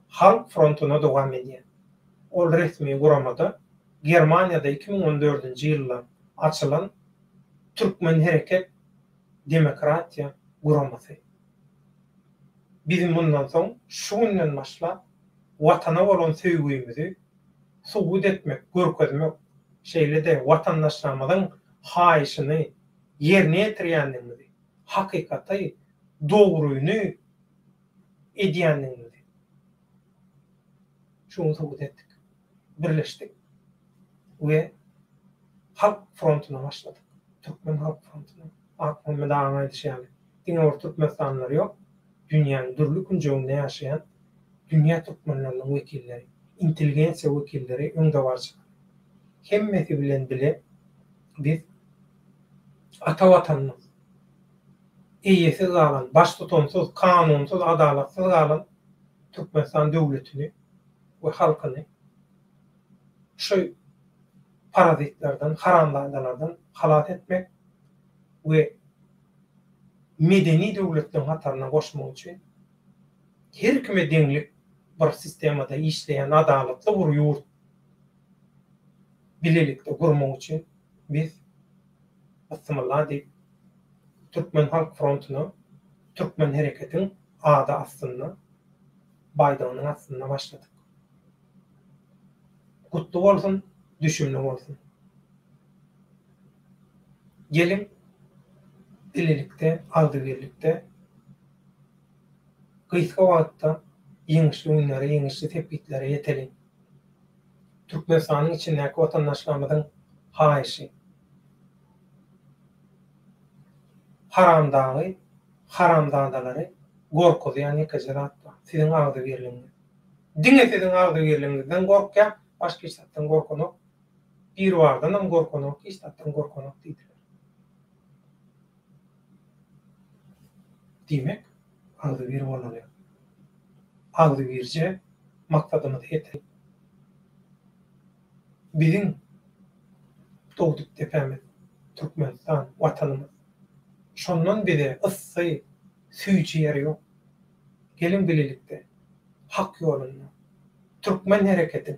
Halk frontuna dowam edýär. Ol resmi guramada Germaniýada 2014-nji ýylda açylan Türkmen hereket demokratiýa guramasy. Biz mundan soň şu günden başlap Watana bolan söýgimizi subut etmek, görkezmek, şeýle-de watandaşlarymyzyň haýyşyny ýerine ýetirýändigimizi, hakykaty, dogryny edýändigimizi şu gün subut etdik. Birleşdik we Halk frontuna başladyk. Türkmen Halk frontuna. Akmuhammet agaň aýdyşy ýaly, diňe bir türkmenistanlylar ýok, dünýäniň dürli künjeginde ýaşaýan dünýä türkmenleriniň wekilleri, intelligensiýa wekilleri, öňdebaryjylar. Hemmesi bilen bile biz ata Watanymyz eýesiz galan, baştutansyz, kanunsyz, adalatsyz galan Türkmenistan döwletini we halkyny şu parazitlerden, haramzadalardan halas etmek we medeni döwletleriň hataryna goşmak üçin her kime deňlik bir sistemada işleýän adalatly bir ýurt bilelikde gurmak üçin biz Bismillah diýip Türkmen Halk Frontuna Türkmen Hereketiň ady astynda baýdagynyň astynda başladyk. Gutly bolsun, düşümli bolsun. Geliň bilelikde, agzybirlikde gysga wagtda ýeňişli günlere, ýeňişli sepgitlere ýeteliň. Türkmenistanyň içindäki watandaşlarymyzyň haýyşy. Haramdagy, haramzadalary gorkuzýan ýekeje zat bar, siziň agzybirligiňiz. Diňe siziň agzybirligiňizden gorkýar, başga hiç zatdan gorkanok. Biribardanam gorkanok, hiç zatdan gorkanok diýdiler. Diýmek, agzybir bolalyň. Agzybirje maksadymyza ýeteliň. Biziň dogduk depämiz, Türkmenistan, Watanymyz. Şondan bize yssy, süýji ýer ýok. Geliň bilelikde Hak ýolunda, türkmen hereketiň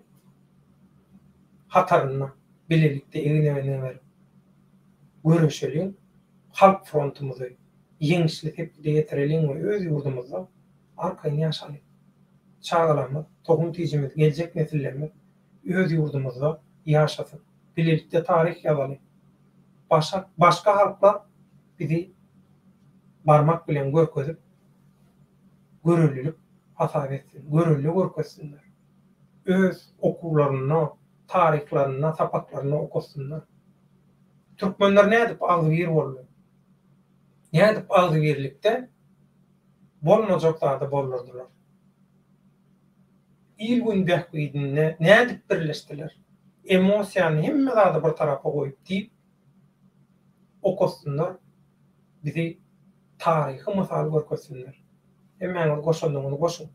hatarynda bilelikde egin-egne berip göreşeliň, Halk frontumyzy ýeňişli sepgide ýetireliň we öz ýurdumyzda arkaýyn ýaşalyň. Çagalarymyz, tohum-tijimiz, geljek nesillerimiz öz ýurdumyzda ýaşasyn. Bilelikde taryh ýazalyň. Başa başga halklar bizi barmak bilen görkezip, görelilik hasap etsin, görelde görkezsinler. Öz okuwlarynda, taryhlarynda, sapaklarynda okatsynlar. Türkmenler nädip agzybir boldy? Nädip agzybirlikde bolmajak zady boldurdylar? Il-gün bähbidinde nädip birleşdiler? Emosiýany hemme zady bir tarapa goýup diýip okatsynlar, bizi taryhy mysal görkezsinler. Hemmäňiz goşandyňyzy goşuň.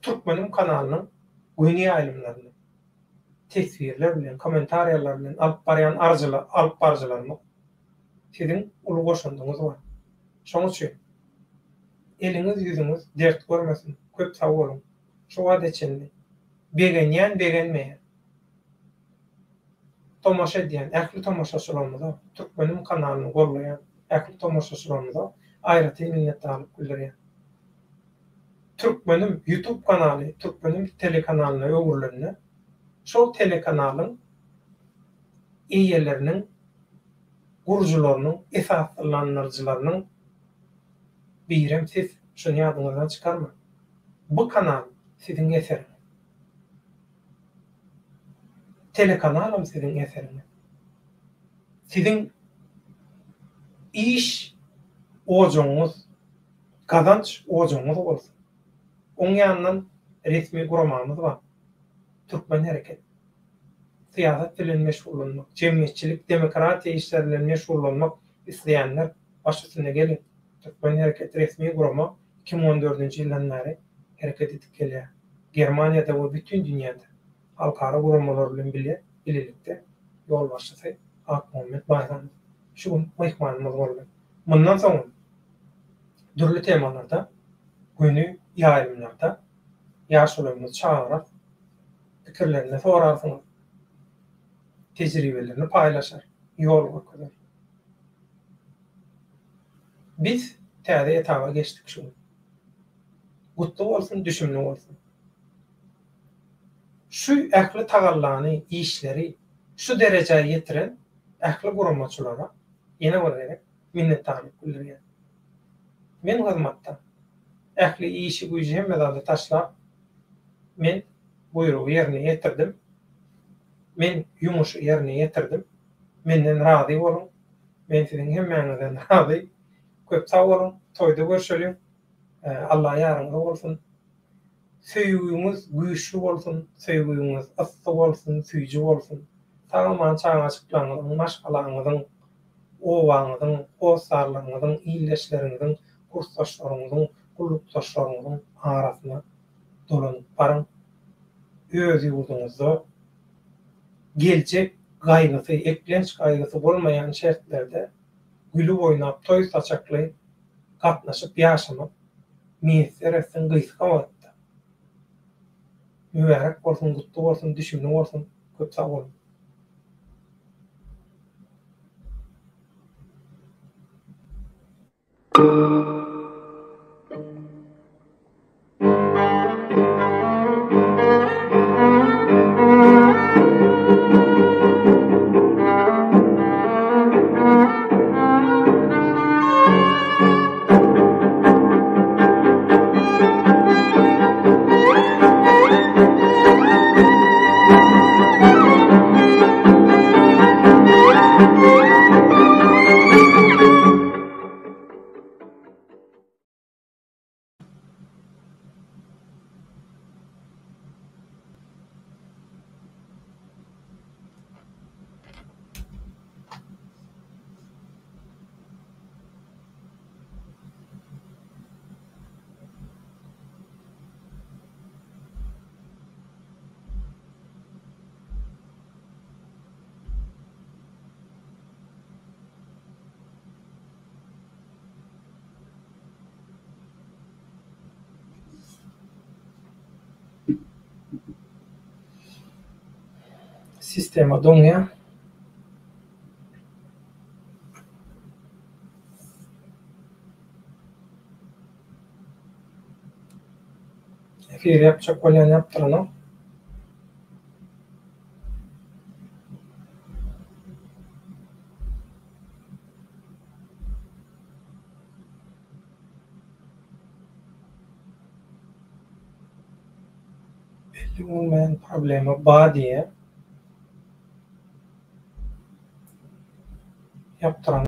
Türkmenim kanalynyň göni ýaýlymlaryny teswirler bilen, kommentariýalar bilen alyp barýan alyp baryjylarymyz siziň uly goşandyňyz bar. Şoň üçin eliňiz ýüzüňiz dert görmesin. Köp sag boluň. Şu wagta çenli begenýän begenmeýän tomaşa edýän ähli tomaşaçylarymyza Türkmenim kanalyny gollaýan ähli tomaşaçylarymyza aýratyn minnetdarlyk bildirýän. Türkmenim YouTube kanaly Türkmenim telekanalyna öwrülende şol telekanalyň eýeleriniň gurujylarynyň esaslandyryjylarynyň birem siz şuny ýadyňyzdan çykarmaň. Bu kanal siziň eseriňiz. Telekanalam siziň eseriňiz. Siziň iş ojagyňyz, gazanç ojagyňyz bolsun. Oň ýanyndan resmi guramamyz bar. Türkmen hereket. Syýasat bilen meşgullanmak, jemgyýetçilik, demokratiýa işleri bilen meşgullanmak isleýänler baş üstüne geliň. Türkmen hereket resmi gurama 2014-nji ýyldan bäri hereket edip gelýär. Germaniýada we bütin dünýäde halkara guramalar bilen bile bilelikde ýolbaşçysy Akmuhammet Baýranow şu gün myhmanymyz boldy. Mundan soňam dürli temalarda göni ýaýlymlarda ýaşulymyzy çagyryp pikirlerini sorarsyňyz, tejribelerini paýlaşar, ýol görkezer. Biz täze etaba geçdik şu gün. Gutly bolsun, düşümli bolsun. Şu ähli tagallany, işleri şu derejä ýetiren ähli guramaçylara ýene bir gezek minnetdarlyk bildirýän. Men hyzmatda. Ähli işi-güýji hemme zady taşlap, men buýrugy ýerine ýetirdim. Men ýumuşy ýerine ýetirdim. Menden razy boluň. Men siziň hemmäňizden razy. Köp sag boluň. Toýda görşeliň. Alla ýaryňyz bolsun. Söýgüňiz güýçli bolsun, söýgüňiz yssy bolsun, süýji bolsun. Sag-aman çagajyklaryňyzyň, maşgalaňyzyň, obaňyzyň, hossarlaryňyzyň, ildeşleriňiziň, kursdaşlaryňyzyň, gullukdaşlaryňyzyň arasyna dolanyp baryň. Öz ýurduňyzda geljek gaýgysy, eklenç gaýgysy bolmaýan şertlerde gülüp oýnap, toý saçakly gatnaşyp ýaşamak miýesser etsin gysga wagtda. Mübärek bolsun, gutly bolsun, düşümli bolsun, köp sag boluň. Sistema doňýar. Efir ýapjak bolýan ýapdyranok. Belli bolmaýan problema bar diýýär. Ýapdyran.